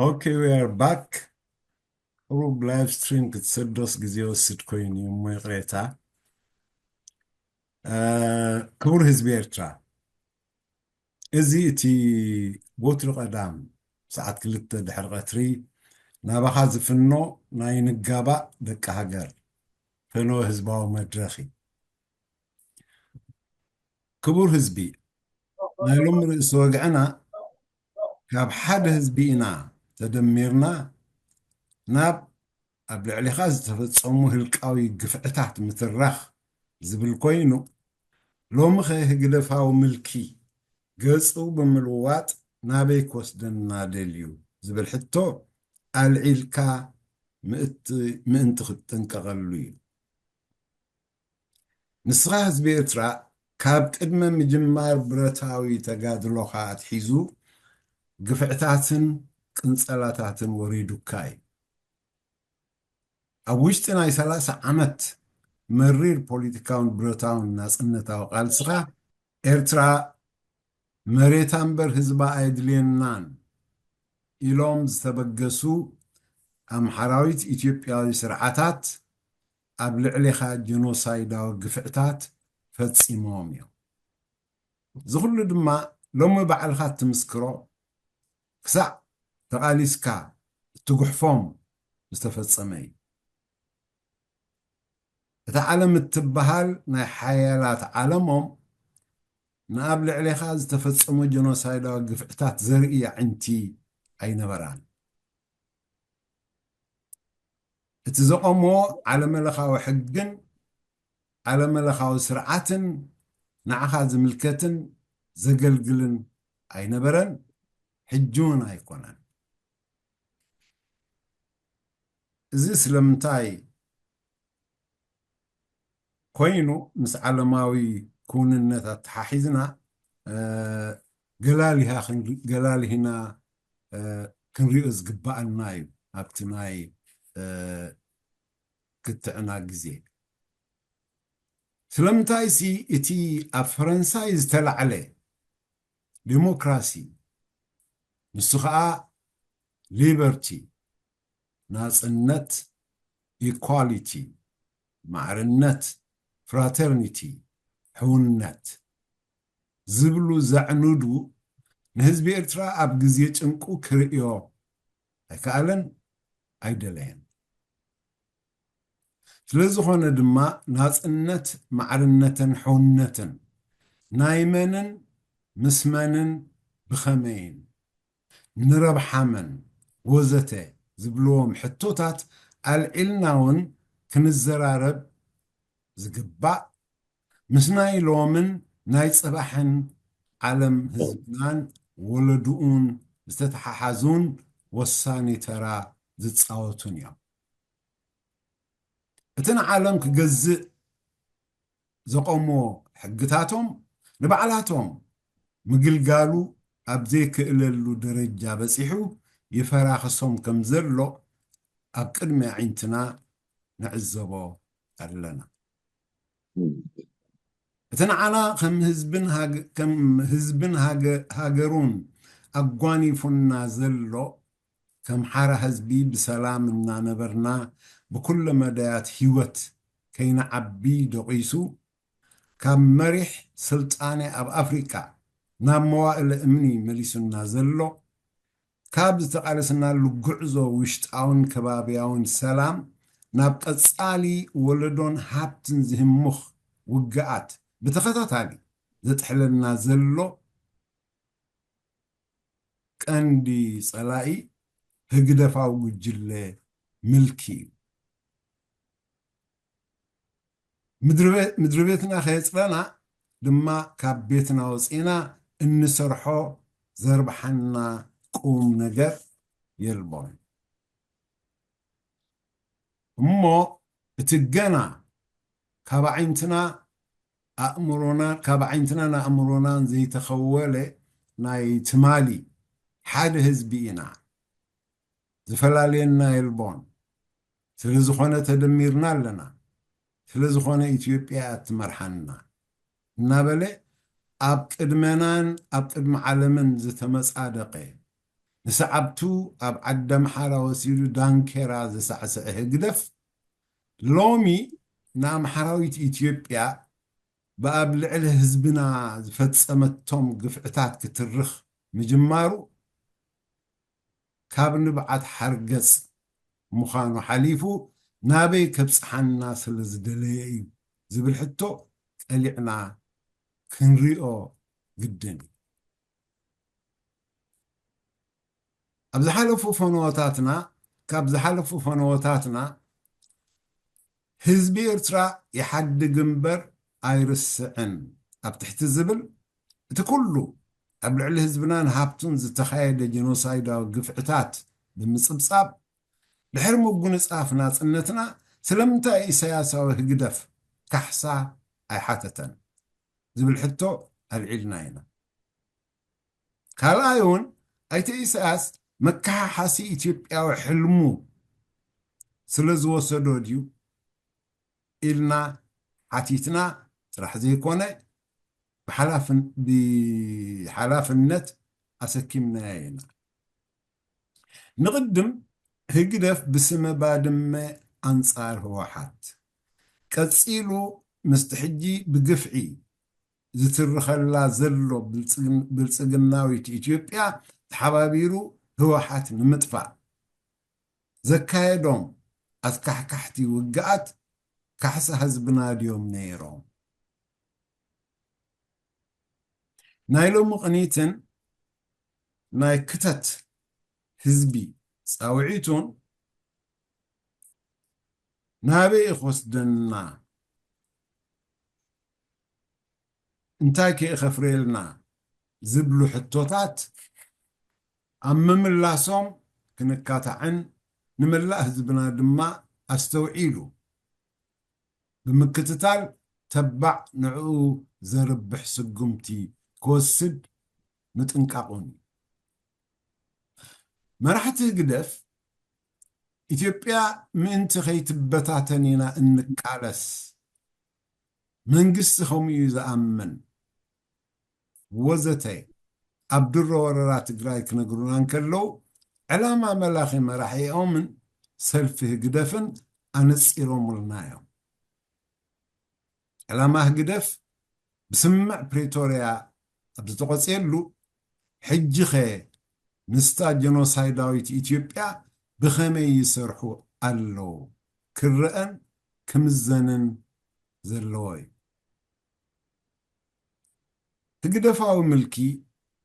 Okay, we are back. ቁሩብ ላይቭ ስትሪም ክትሰዶስ ግዜ ወስድ ኮይኑ እዩ እሞ ይቕሬታ። ክቡር ህዝቢ ኤርትራ፣ እዚ እቲ ወትሩ ቀዳም ሰዓት ክልተ ድሕሪ ቀትሪ ናባኻ ዝፍኖ ናይ ንጋባእ ደቂ ሃገር ፈነወ ህዝባዊ መድረኽ እዩ። ክቡር ህዝቢ፣ ናይ ሎሚ ርእሲ ወግዕና ካብ ሓደ ህዝቢ ኢና ተደሚርና ናብ ኣብ ልዕሊኻ ዝተፈጸሙ ህልቃዊ ግፍዕታት ምትራኽ ዝብል ኮይኑ፣ ሎሚ ኸ ህግደፋዊ ምልኪ ገጹ ብምልዋጥ ናበይ ክወስደና ደልዩ ዝብል ሕቶ ኣልዒልካ ምእንቲ ክትጥንቀቐሉ እዩ። ንስኻ ህዝቢ ኤርትራ ካብ ቅድመ ምጅማር ብረታዊ ተጋድሎኻ ኣትሒዙ ግፍዕታትን ቅንጸላታትን ወሪዱካ እዩ። ኣብ ውሽጢ ናይ ሰላሳ ዓመት መሪር ፖለቲካውን ብረታውን ናጽነታዊ ቃልስኻ ኤርትራ መሬታ እምበር ህዝባ ኣየድልየናን ኢሎም ዝተበገሱ ኣምሓራዊት ኢትዮጵያዊ ስርዓታት ኣብ ልዕሌኻ ጀኖሳይዳዊ ግፍዕታት ፈጺሞም እዮም። እዚ ኩሉ ድማ ሎሚ ባዕልኻ እትምስክሮ ክሳዕ ተቓሊስካ እትጉሕፎም ዝተፈጸመ እዩ። እታ ዓለም እትበሃል ናይ ሓያላት ዓለሞም ንኣብ ልዕሌኻ ዝተፈጸሙ ጀኖሳይዳዊ ግፍዕታት ዘርኢ ኣዒንቲ ኣይነበራን። እቲ ዘቐሞ ዓለመለኻዊ ሕግን ዓለመለኻዊ ስርዓትን ንዓኻ ዝምልከትን ዘገልግልን ኣይነበረን፣ ሕጂ እውን ኣይኮነን። እዚ ስለምንታይ ኮይኑ ምስ ዓለማዊ ክውንነት ኣተሓሒዝና ገላሊሃ ገላሊህና ክንሪኦ ዝግባኣና እዩ። ኣብቲ ናይ ክትዕና ግዜ ስለምንታይ ሲ እቲ ኣብ ፈረንሳይ ዝተላዕለ ዲሞክራሲ ንሱ ከዓ ሊበርቲ ናጽነት፣ ኢኳሊቲ ማዕርነት፣ ፍራተርኒቲ ሕውነት ዝብሉ ዘዕኑዱ ንህዝቢ ኤርትራ ኣብ ግዜ ጭንቁ ክርእዮ ኣይከኣለን፣ ኣይደለየን። ስለ ዝኾነ ድማ ናጽነት፣ ማዕርነትን ሕውነትን ናይ መንን ምስ መንን ብኸመይን ንረብሓ መን ወዘተ ዝብልዎም ሕቶታት ኣልዒልና እውን ክንዘራረብ ዝግባእ ምስ ናይ ሎምን ናይ ጽባሕን ዓለም ህዝብናን ወለድኡን ዝተተሓሓዙን ወሳኒ ተራ ዝጻወቱን እዮም። እቲ ንዓለም ክገዝእ ዘቐሞ ሕግታቶም ንባዕላቶም ምግልጋሉ ኣብ ዘይክእለሉ ደረጃ በጺሑ ይፈራኽሶም ከም ዘሎ ኣብ ቅድሚ ኣዒንትና ንዕዘቦ ኣለና። እቲ ንዓና ከም ህዝብን ሃገ- ከም ህዝብን ሃገ- ሃገሩን ኣጓኒፉና ዘሎ ከም ሓራ ህዝቢ ብሰላም እናነበርና ብኩለ መዳያት ህይወት ከይንዓቢ ደቂሱ ካብ መሪሕ ስልጣነ ኣብ ኣፍሪቃ ናብ መዋእለ እምኒ መሊሱና ዘሎ ካብ ዝተቓለስናሉ ጉዕዞ ውሽጣውን ከባብያውን ሰላም ናብ ቀጻሊ ወለዶን ሃብትን ዝህምኽ ውግኣት ብተኸታታሊ ዘጥሕለልና ዘሎ ቀንዲ ጸላኢ ህግደፋዊ ጉጅለ ምልኪ እዩ። ምድሪ ቤትና ከየጽረና ድማ ካብ ቤትና ወጺና እንሰርሖ ዘርብሓና ቁም ነገር የልቦን። እሞ እቲ ገና ካብ ዓይንትና ኣእምሮና ካብ ዓይንትናን ኣእምሮናን ዘይተኸወለ ናይ ትማሊ ሓደ ህዝቢ ኢና። ዝፈላለየና የልቦን። ስለ ዝኾነ ተደሚርና ኣለና። ስለ ዝኾነ ኢትዮጵያ እያ እትመርሓና እናበለ ኣብ ቅድመናን ኣብ ቅድሚ ዓለምን ዝተመጻደቐ ንሰዓብቱ ኣብ ዓዲ ኣምሓራ ወሲዱ ዳንኬራ ዝሳዕስዐ ህግደፍ፣ ሎሚ ንኣምሓራዊት ኢትዮጵያ ብኣብ ልዕሊ ህዝብና ዝፈጸመቶም ግፍዕታት ክትርኽ ምጅማሩ፣ ካብ ንብዓት ሓርገጽ ምዃኑ ሓሊፉ፣ ናበይ ከብጽሓና ስለ ዝደለየ እዩ ዝብል ሕቶ ቀሊዕና ክንሪኦ ግድን እዩ። ኣብ ዝሓለፉ ፈነወታትና፣ ካብ ዝሓለፉ ፈነወታትና፣ ህዝቢ ኤርትራ ይሓድግ እምበር ኣይርስዕን ኣብ ትሕቲ ዝብል፣ እቲ ኩሉ ኣብ ልዕሊ ህዝብናን ሃብቱን ዝተኻየደ ጀኖሳይዳዊ ግፍዕታት ብምጽብጻብ፣ ድሕሪ ምጉንጻፍ ናጽነትና ስለምንታይ ኢሳያሳዊ ህግደፍ ካሕሳ ኣይሓተተን ዝብል ሕቶ ኣልዒልና ኢና። ካልኣይ እውን፣ ኣይተ ኢሳያስ መከሓሓሲ ኢትዮጵያዊ ሕልሙ ስለ ዝወሰዶ ድዩ ኢልና ሓቲትና ጥራሕ ዘይኮነ፣ ብሓላፍን-፣ ብሓላፍነት ኣሰኪምናዮ ኢና። ንቕድም ህግደፍ ብስመ ባድመ ኣንጻር ህወሓት፣ ቀጺሉ ምስቲ ሕጂ ብግፍዒ ዝትርኸላ ዘሎ ብልጽግን-፣ ብልጽግናዊት ኢትዮጵያ ተሓባቢሩ ህወሓት ንምጥፋእ ዘካየዶም ኣስካሕካሕቲ ውግኣት ካሕሳ ህዝብና ድዮም ነይሮም? ናይ ሎሚ ቅኒትን ናይ ክተት ህዝቢ ጻውዒቱን ናበይ ክወስደና፣ እንታይ ከ ከፍርየልና ዝብሉ ሕቶታት ኣብ ምምላሶም ክንካታዕን ንመላእ ህዝብና ድማ ኣስተውዒሉ ብምክትታል ተባዕ ንዕኡ ዘርብሕ ስጉምቲ ክወስድ ምጥንቃቑን እዩ። መራሕቲ ህግደፍ፣ ኢትዮጵያ ምእንቲ ከይትበታተን ኢና እንቃለስ፣ መንግስቲ ከምኡ እዩ ዝኣምን፣ ወዘተ ኣብ ድሮ ወረራ ትግራይ ክነግሩና እንከለዉ፣ ዕላማ መላኺ መራሒኦምን ሰልፊ ህግደፍን ኣነጺሮምልና እዮም። ዕላማ ህግደፍ ብስምምዕ ፕሪቶርያ ኣብ ዝተቖጽየሉ፣ ሕጂኸ ምስታ ጀኖሳይዳዊት ኢትዮጵያ ብኸመይ ይሰርሑ ኣለዉ ክረኣን ክምዘንን ዘለዎ እዩ። ህግደፋዊ ምልኪ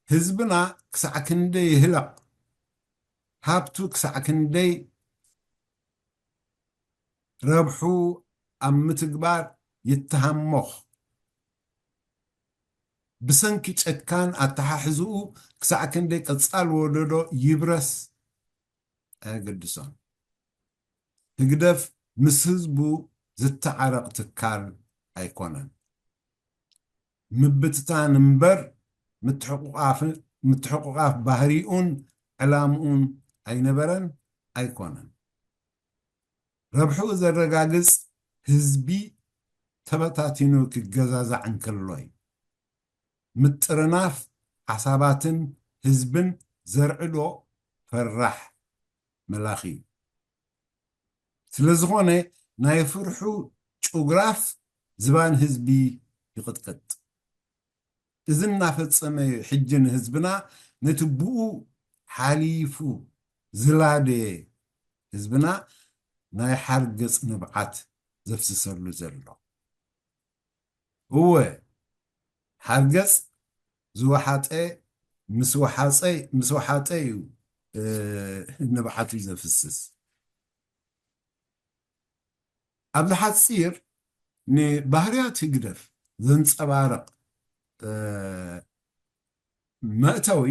ህዝብና ክሳዕ ክንደይ ይህለቕ፣ ሃብቱ ክሳዕ ክንደይ ረብሑ ኣብ ምትግባር ይተሃሞኽ፣ ብሰንኪ ጨካን ኣተሓሕዝኡ ክሳዕ ክንደይ ቀጻል ወለዶ ይብረስ ኣየገድሶን። ህግደፍ ምስ ህዝቡ ዝተዓረቕ ትካል ኣይኮነን። ምብትታን እምበር ምትሕቑቓፍ፣ ምትሕቑቓፍ ባህሪኡን ዕላምኡን ኣይነበረን ኣይኮነን። ረብሕኡ ዘረጋግጽ ህዝቢ ተበታቲኑ ክገዛዛዕ እንከሎ እዩ። ምጥርናፍ ሓሳባትን ህዝብን ዘርዕዶ ፈራሕ መላኺ እዩ። ስለ ዝኾነ ናይ ፍርሑ ጭጉራፍ ዝባን ህዝቢ ይቕጥቅጥ። እዚ እናፈጸመ እዩ ሕጂ ንህዝብና ነቲ ብኡ ሓሊፉ ዝላደየ ህዝብና ናይ ሓርገጽ ንብዓት ዘፍስሰሉ ዘሎ። እወ፣ ሓርገጽ ዝወሓጠ ምስ ወሓጸ፣ ምስ ወሓጠ እዩ፣ እ፣ ንብዓቱ ዘፍስስ። ኣብዚ ሓጺር ንባህርያት ህግደፍ ዘንጸባርቕ፣ እ፣ መእተዊ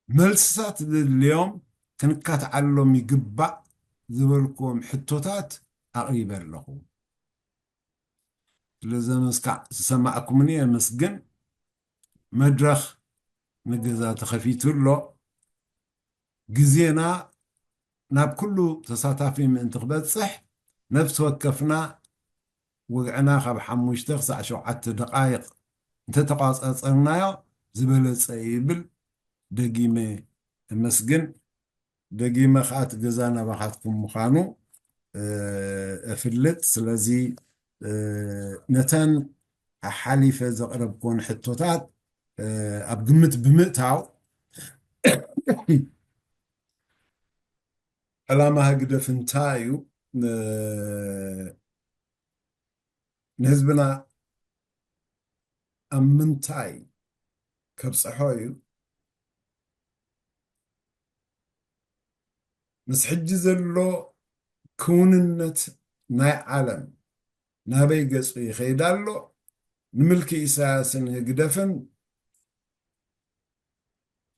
መልስታት ዘድልዮም ክንካትዓሎም ይግባእ ዝበልክዎም ሕቶታት ኣቕሪበ ኣለኹ። ስለዚ ምስካዕ ዝሰማዕኩምኒ የመስግን። መድረኽ ንገዛ ተኸፊቱ ኣሎ። ግዜና ናብ ኩሉ ተሳታፊ ምእንቲ ክበጽሕ፣ ነፍሲ ወከፍና ወግዕና ካብ ሓሙሽተ ክሳዕ ሸውዓተ ደቓይቕ እንተተቋጻጸርናዮ ዝበለጸ ይብል። ደጊመ እመስግን። ደጊመ ኸኣ እቲ ገዛ ናባኻትኩም ምዃኑ፣ እ፣ እፍልጥ። ስለዚ፣ እ፣ ነተን ኣሓሊፈ ዘቕረብኩወን ሕቶታት፣ እ፣ ኣብ ግምት ብምእታው፣ ዕላማ ህግደፍ እንታይ እዩ? እ፣ ንህዝብና ኣብ ምንታይ ከብጽሖ እዩ? ምስ ሕጂ ዘሎ ክውንነት ናይ ዓለም ናበይ ገጹ ይኸይድ ኣሎ? ንምልኪ ኢሳያስን ህግደፍን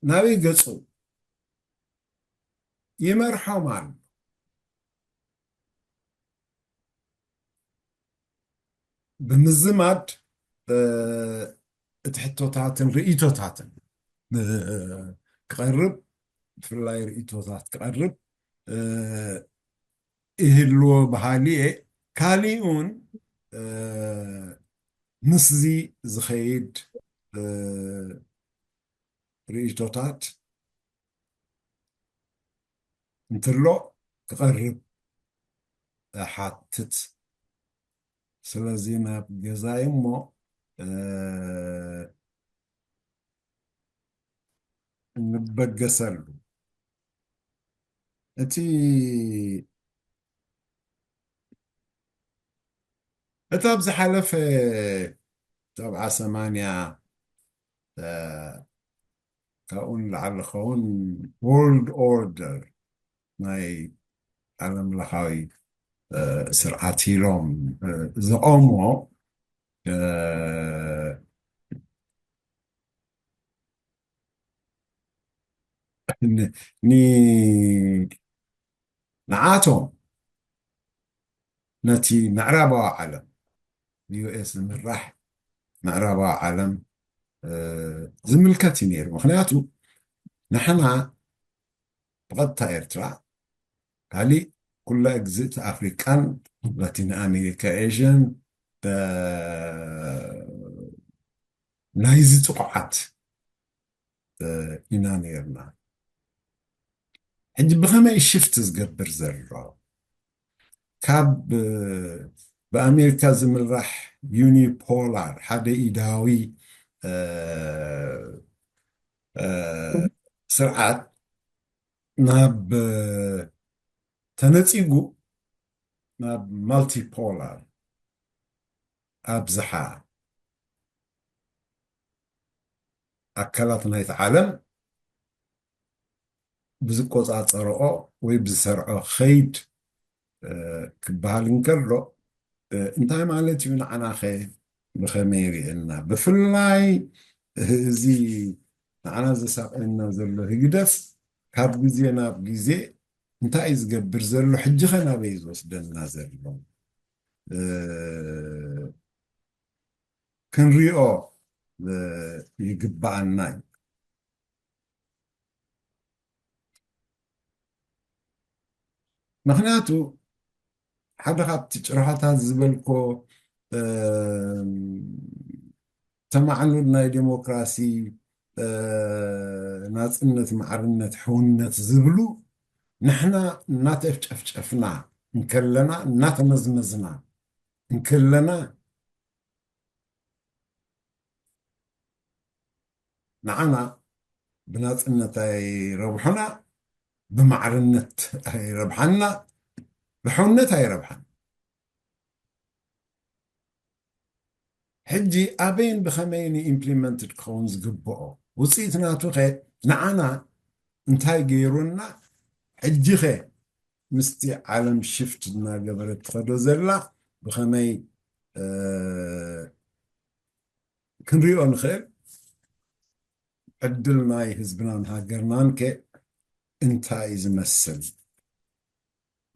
ናበይ ገጹ ይመርሖም ኣሎ? ብምዝማድ፣ እ፣ እቲ ሕቶታትን ርእይቶታትን፣ እ፣ ክቐርብ፣ ብፍላይ ርእይቶታት ክቐርብ፣ እ፣ ይህልዎ በሃሊ እየ። ካሊኡን፣ እ፣ ምስዚ ዝኸይድ፣ እ፣ ርእይቶታት እንትሎ ክቐርብ እሓትት። ስለዚ ናብ ገዛይ እሞ፣ እ፣ እንበገሰሉ። እቲ፣ እቲ ኣብ ዝሓለፈ ሰብዓ ሰማንያ፣ እ፣ ካብኡ ንላዕሊ ዝኸውን ወርልድ ኦርደር ናይ ዓለም ለኻዊ፣ እ፣ ስርዓት ኢሎም፣ እ፣ ዘቐምዎ፣ እ፣ ን-፣ ኒ-፣ ንዓቶም ነቲ ምዕራባዊ ዓለም፣ ዩ ኤስ ዝምራሕ ምዕራባዊ ዓለም፣ እ፣ ዝምልከት እዩ ነይሩ። ምኽንያቱ ንሕና ብቐጥታ ኤርትራ፣ ካሊእ ኩላ እግዝእቲ ኣፍሪቃን ላቲን ኣሜሪካ፣ ኤዥያን፣ እ፣ ናይዚ ጥቑዓት፣ እ፣ ኢና ነይርና። ሕጂ ብኸመይ ሽፍት ዝገብር ዘሎ? ካብ፣ እ፣ ብኣሜሪካ ዝምራሕ ዩኒፖላር፣ ሓደ ኢዳዊ፣ እ፣ እ፣ ስርዓት ናብ፣ እ፣ ተነጺጉ ናብ ማልቲፖላር ኣብዝሓ ኣካላት ናይቲ ዓለም ብዝቆጻጸርኦ ወይ ብዝሰርዖ ኸይድ፣ እ፣ ክበሃል እንከሎ፣ እ፣ እንታይ ማለት እዩ? ንዓናኸ ብኸመይ ይርእየና? ብፍላይ እዚ ንዓና ዘሳቕየና ዘሎ ህግደፍ ካብ ግዜ ናብ ግዜ እንታይ እዩ ዝገብር ዘሎ? ሕጂኸ ናበይ እዩ ዝወስደና ዘሎ? እ፣ ክንሪኦ፣ እ፣ ይግብኣና እዩ። ምኽንያቱ ሓደ ካብቲ ጭርሖታት ዝበልኮ፣ እ፣ ተማዕኑድ ናይ ዴሞክራሲ፣ እ፣ ናጽነት፣ ማዕርነት፣ ሕውነት ዝብሉ ንሕና እናተጨፍጨፍና እንከለና፣ እናተመዝመዝና እንከለና፣ ንዓና ብናጽነት ኣይረብሑና፣ ብማዕርነት ኣይረብሓና፣ ብሕውነት ኣይረብሓን። ሕጂ ኣበይን ብኸመይን ኢምፕሊመንትድ ክኸውን ዝግብኦ? ውጽኢት ናቱ ኸ ንዓና እንታይ ገይሩና? ሕጂ ኸ ምስቲ ዓለም ሽፍት እናገበረት ትኸዶ ዘላ ብኸመይ፣ እ፣ ክንሪኦ ንኽእል? ዕድል ናይ ህዝብናን ሃገርናን ከ እንታይ እዩ ዝመስል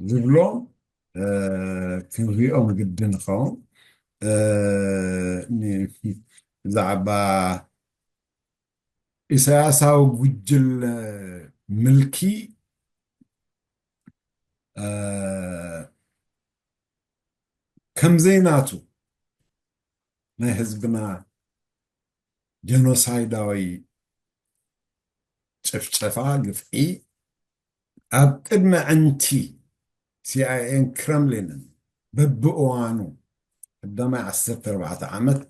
ዝብሎም፣ እ፣ ክንሪኦም ግድን ይኸውን። እ፣ ኒ-፣ ብዛዕባ ኢሳያሳዊ ጉጅለ ምልኪ፣ እ፣ ከም ዘይናቱ ናይ ህዝብና ጀኖሳይዳዊ ጭፍጨፋ፣ ግፍዒ ኣብ ቅድሚ ዕንቲ ሲኣይኤን ክረምሊንን በብእዋኑ ቀዳማይ ዓሰርተ ኣርባዕተ ዓመት፣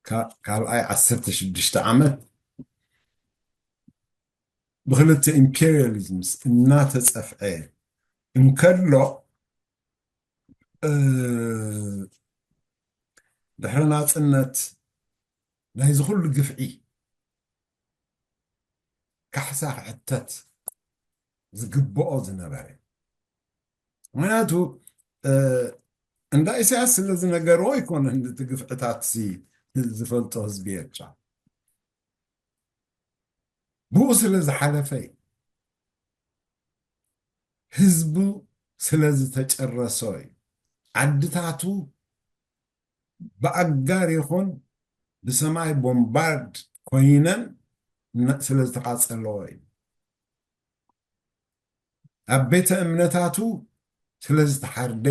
ካ-፣ ካልኣይ ዓሰርተ ሽዱሽተ ዓመት ብክልተ ኢምፔሪያሊዝምስ እናተጸፍዐ እንከሎ፣ እ፣ ድሕሪ ናጽነት ናይዚ ኩሉ ግፍዒ ካሕሳ ክሕተት ዝግብኦ ዝነበረ። ምክንያቱ፣ እ፣ እንዳ ኢሳያስ ስለ ዝነገርዎ ኣይኮነን እቲ ግፍዕታት ሲ ዝፈልጦ ህዝቢ ኤርትራ። ብኡ ስለ ዝሓለፈ እዩ። ህዝቡ ስለ ዝተጨረሶ እዩ። ዓድታቱ ብኣጋር ይኹን ብሰማይ ቦምባርድ ኮይነን ነ-፣ ስለ ዝተቓጸለዎ እዩ። ኣብ ቤተ እምነታቱ ስለ ዝተሓርደ፣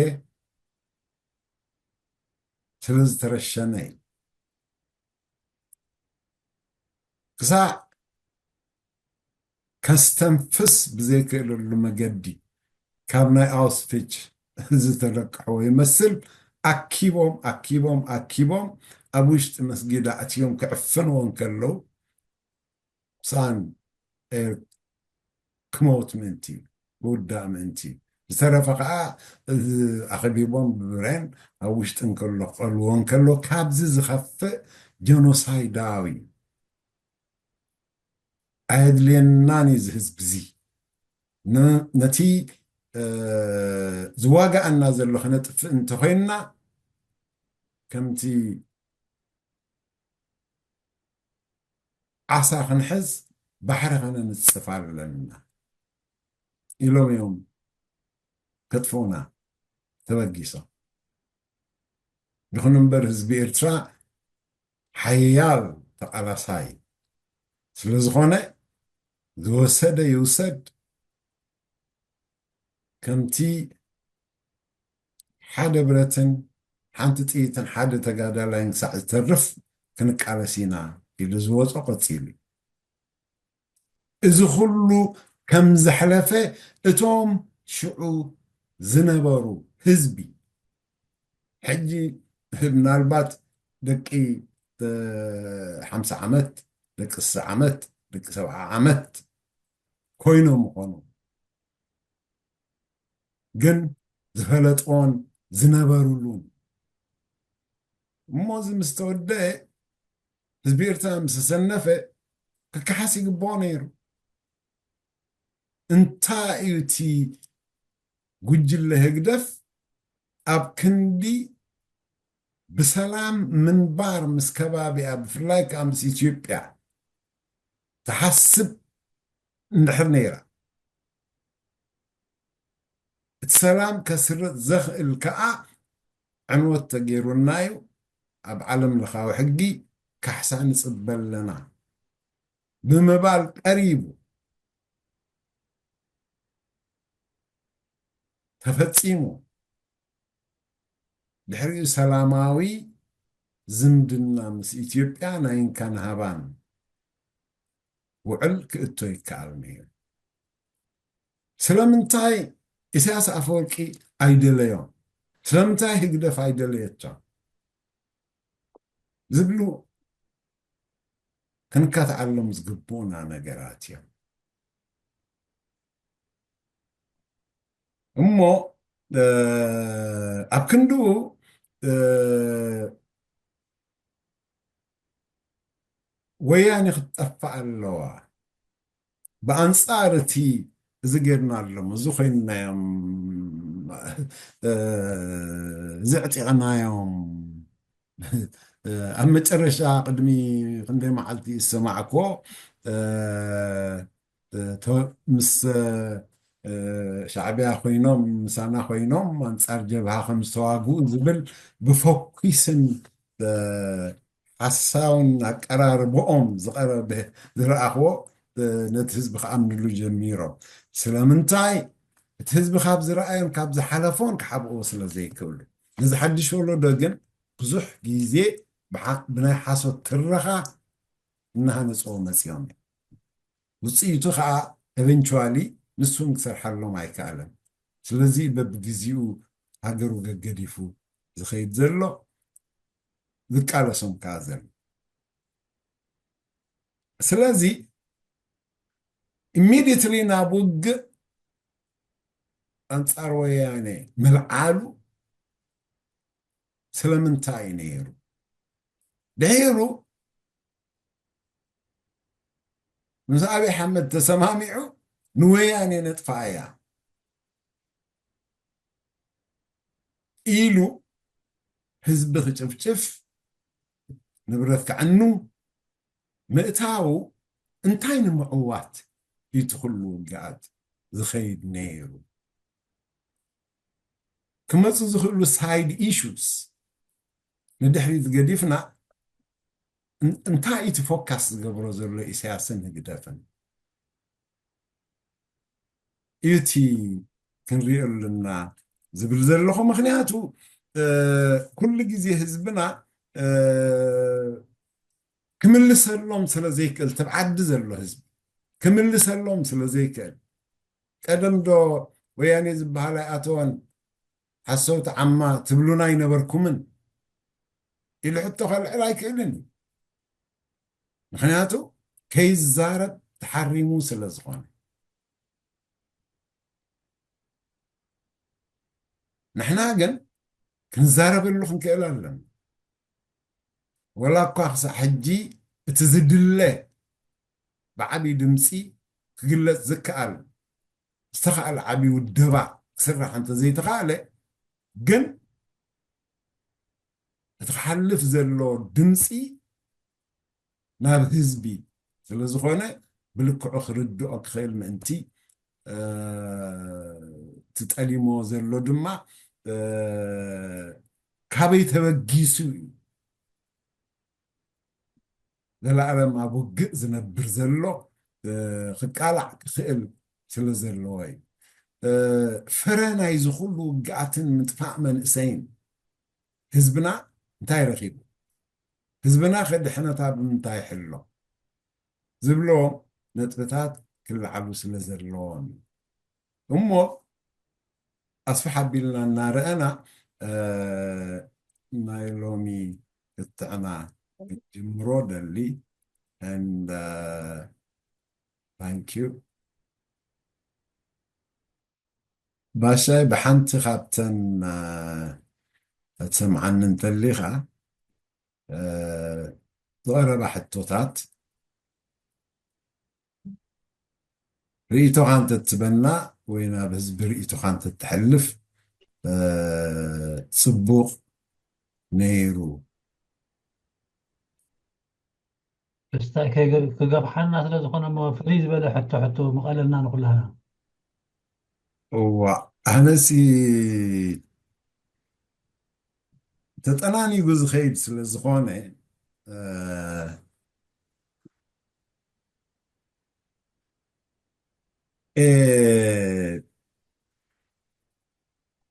ስለ ዝተረሸነ እዩ። ክሳዕ ከስተንፍስ ብዘይክእለሉ መገዲ ካብ ናይ ኣውስቪች ዝተለቅሕዎ ይመስል። ኣኪቦም፣ ኣኪቦም፣ ኣኪቦም ኣብ ውሽጢ መስጊድ ኣእትዮም ክዕፍንዎ እንከለዉ፣ ሳን ኤር ክመውት ምእንቲ፣ ክውዳእ ምእንቲ። ዝተረፈ ኸዓ፣ እዚ ኣኽቢቦም ብብሬን ኣብ ውሽጢ እንከሎ ክቐልዎ እንከሎ፣ ካብዚ ዝኸፍእ ጀኖሳይዳዊ ኣየድልየናን እዩ እዚ ህዝቢ እዚ። ን-፣ ነቲ፣ እ፣ ዝዋጋኣና ዘሎ ከነጥፍእ እንተኾይንና፣ ከምቲ ዓሳ ክንሕዝ ባሕሪ ከነንጽፍ ኣለና ኢሎም እዮም ከጥፍኡና ተበጊሶም። ይኹን እምበር ህዝቢ ኤርትራ ሓያል ተቓላሳይ ስለ ዝኾነ ዝወሰደ ይውሰድ፣ ከምቲ ሓደ ብረትን ሓንቲ ጥይትን ሓደ ተጋዳላይን ክሳዕ ዝተርፍ ክንቃለስ ኢና ኢሉ ዝወጾ ቀጺሉ። እዚ ኩሉ ከም ዘሕለፈ እቶም ሽዑ ዝነበሩ ህዝቢ፣ ሕጂ ምናልባት ደቂ፣ እ፣ ሓምሳ ዓመት፣ ደቂ ስሳ ዓመት፣ ደቂ ሰብዓ ዓመት ኮይኖም ይኾኑ። ግን ዝፈለጥዎን ዝነበሩሉን። እሞ እዚ ምስ ተወደአ፣ ህዝቢ ኤርትራ ምስ ተሰነፈ፣ ክከሓስ ይግብኦ ነይሩ። እንታይ እዩ እቲ ጉጅለ ህግደፍ ኣብ ክንዲ ብሰላም ምንባር ምስ ከባቢኣ፣ ብፍላይ ከኣ ምስ ኢትዮጵያ ትሓስብ እንድሕር ነይራ፣ እቲ ሰላም ከስርጽ ዘኽእል ከኣ ዕንወት ተገይሩና እዩ፣ ኣብ ዓለም ለኻዊ ሕጊ ካሕሳ ንጽበ ኣለና ብምባል ቀሪቡ፣ ተፈጺሙ። ድሕሪኡ ሰላማዊ ዝምድና ምስ ኢትዮጵያ ናይ እንካን ሃባን ውዕል ክእቶ ይከኣል ነይሩ። ስለምንታይ ኢሳያስ ኣፈወርቂ ኣይደለዮን? ስለምንታይ ህግደፍ ኣይደለየቶን? ዝብሉ ክንካትዓሎም ዝግብኡና ነገራት እዮም። እሞ፣ እ፣ ኣብ ክንድኡ፣ እ፣ ወያኔ ክትጠፍእ ኣለዋ። ብኣንጻር እቲ እዚ ጌርና ኣለሞ፣ እዚ ኮይንናዮም፣ እ፣ እዚ ዕጢቕናዮም፣ እ፣ ኣብ መጨረሻ ቅድሚ ክንደይ መዓልቲ ዝሰማዕክዎ፣ እ፣ እ፣ ተ-፣ ምስ፣ እ፣ ሻዕቢያ ኮይኖም፣ ምሳና ኮይኖም ኣንጻር ጀብሃ ከም ዝተዋግኡ ዝብል ብፈኲስን፣ እ፣ ሓሳውን ኣቀራርብኦም ዝቐረበ ዝረኣኽዎ፣ እ፣ ነቲ ህዝቢ ክኣምንሉ ጀሚሮም። ስለምንታይ? እቲ ህዝቢ ካብ ዝረኣዮን ካብ ዝሓለፎን ክሓብእዎ ስለ ዘይክእሉ። ነዚ ሓድሽ ወለዶ ግን ብዙሕ ግዜ ብሓ-፣ ብናይ ሓሶት ትረኻ እናሃነጽዎ መጺኦም እዮም። ውፅኢቱ ከዓ eventually ንሱን ክሰርሓሎም ኣይከኣለን። ስለዚ በብግዜኡ ሃገሩ ገገዲፉ ዝኸይድ ዘሎ፣ ዝቃለሶም ከዓ ዘሎ። ስለዚ immediately ናብ ውግእ ኣንፃር ወያነ ምልዓሉ ስለምንታይ እዩ ነይሩ? ድሒሩ ምስ ኣብይ ኣሕመድ ተሰማሚዑ ንወያነ ነጥፋ እያ ኢሉ ህዝቢ ክጭፍጭፍ፣ ንብረት ክዕኑ ምእታው እንታይ ንምዕዋት እዩ እቲ ኩሉ ውግኣት ዝኸይድ ነይሩ? ክመፁ ዝኽእሉ side issues ንድሕሪት ገዲፍና እንታይ እቲ ፎካስ ዝገብሮ ዘሎ ኢሳያስን ህግደፍን? እቲ ክንሪኦ ኣለና ዝብል ዘለኹ። ምክንያቱ ኩሉ ግዜ ህዝብና ክምልሰሎም ስለ ዘይክእል፣ ትብ ዓዲ ዘሎ ህዝቢ ክምልሰሎም ስለ ዘይክእል፣ ቀደም ዶ ወያኔ ዝበሃል ኣይኣተወን፣ ሓሰውቲ ዓማ ትብሉና ኣይነበርኩምን ኢሉ ሕቶ ከልዕል ኣይክእልን እዩ። ምክንያቱ ከይዛረብ ተሓሪሙ ስለ ዝኾነ። ንሕና ግን ክንዛረበሉ ክንክእል ኣለና። ወላ እኳ ክሳዕ ሕጂ እቲ ዝድለ ብዓብዪ ድምፂ ክግለፅ ዝከኣል ዝተኻእለ ዓብዪ ውደባ ክስራሕ እንተዘይተኻእለ ግን እቲ ክሓልፍ ዘሎ ድምፂ ናብ ህዝቢ ስለ ዝኾነ ብልክዑ ክርድኦ ክኽእል ምእንቲ፣ እ፣ እቲ ጠሊሞ ዘሎ ድማ፣ እ፣ ካበይ ተበጊሱ እዩ ዘለኣለም ኣብ ውግእ ዝነብር ዘሎ፣ እ፣ ክቃላዕ ክኽእል ስለ ዘለዎ እዩ። እ፣ ፍረ ናይዚ ኩሉ ውግኣትን ምጥፋእ መንእሰይን ህዝብና እንታይ ረኺቡ? ህዝብና ከ ድሕነታ ብምንታይ ይሕሎ? ዝብሎ ነጥብታት ክለዓሉ ስለ ዘለዎም እዩ። እሞ ኣስፍሕ ኣቢልና እናረኣና፣ እ፣ ናይ ሎሚ ክትዕና ክትጅምሮ ደሊ። And, እ፣ thank you። ባሻይ፣ ብሓንቲ ካብተን፣ እ፣ እትሰምዓኒ እንተሊኻ፣ እ፣ ዝቐረባ ሕቶታት ርእይቶኻ እንተትበና ወይ ናብ ህዝቢ ርእይቶኻ እንተትሕልፍ፣ እ፣ ጽቡቕ ነይሩ። ክስታይ ከይገ-፣ ክገፍሓና ስለ ዝኾነ እሞ ፍልይ ዝበለ ሕቶ ሕቶ ምቐለልና ንኹላህና። እዋ፣ ኣነሲ ተጠናኒጉ ዝኸይድ ስለ ዝኾነ፣ እ፣ እ፣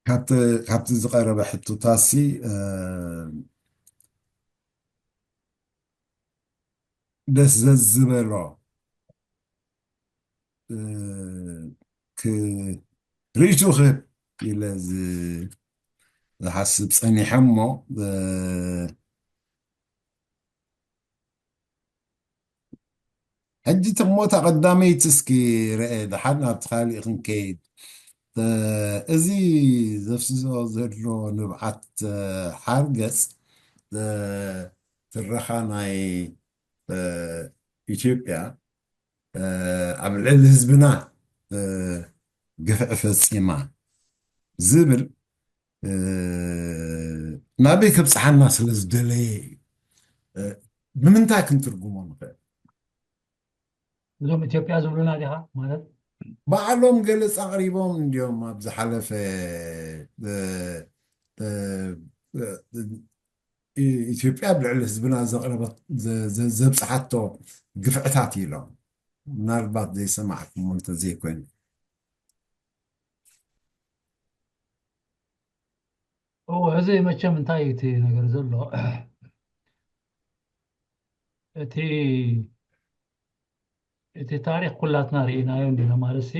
ካብቲ፣ ካብቲ ዝቐረበ ሕቶታሲ፣ እ፣ ደስ ዘዝበሎ፣ እ፣ ክ-፣ ርእይቶ ክህብ ኢለ ዝ-፣ ዝሓስብ ጸኒሐ እሞ፣ እ፣ ሕጂ እሞ እታ ቀዳመይቲ እስኪ ርአ፣ ደሓር ናብቲ ካሊእ ክንከይድ። እ፣ እዚ ዘፍስሶ ዘሎ ንብዓት፣ እ፣ ሓርገጽ፣ እ፣ ትረኻ ናይ፣ እ፣ ኢትዮጵያ፣ እ፣ ኣብ ልዕሊ ህዝብና፣ እ፣ ግፍዒ ፈጺማ ዝብል፣ እ፣ ናበይ ከብጽሓና ስለ ዝደለየ እዩ። እ፣ ብምንታይ ክንትርጉሞ ንኽእል? እዞም ኢትዮጵያ ዝብሉና ዲኻ ማለት? ባዕሎም ገለጻ ኣቕሪቦም እንዲዮም ኣብ ዝሓለፈ፣ እ፣ እ፣ እ፣ እ፣ ኢትዮጵያ ኣብ ልዕሊ ህዝብና ዘቕረበት፣ ዘ-፣ ዘ-፣ ዘብጽሓቶ ግፍዕታት ኢሎም። ምናልባት ዘይሰማዕኩሞ እንተዘይኮይኑ። እዎ፣ እዚ መቸም እንታይ እዩ እቲ ነገር ዘሎ? እቲ እቲ ታሪኽ ኩላትና ርኢናዮ እንዲና ማለት ሲ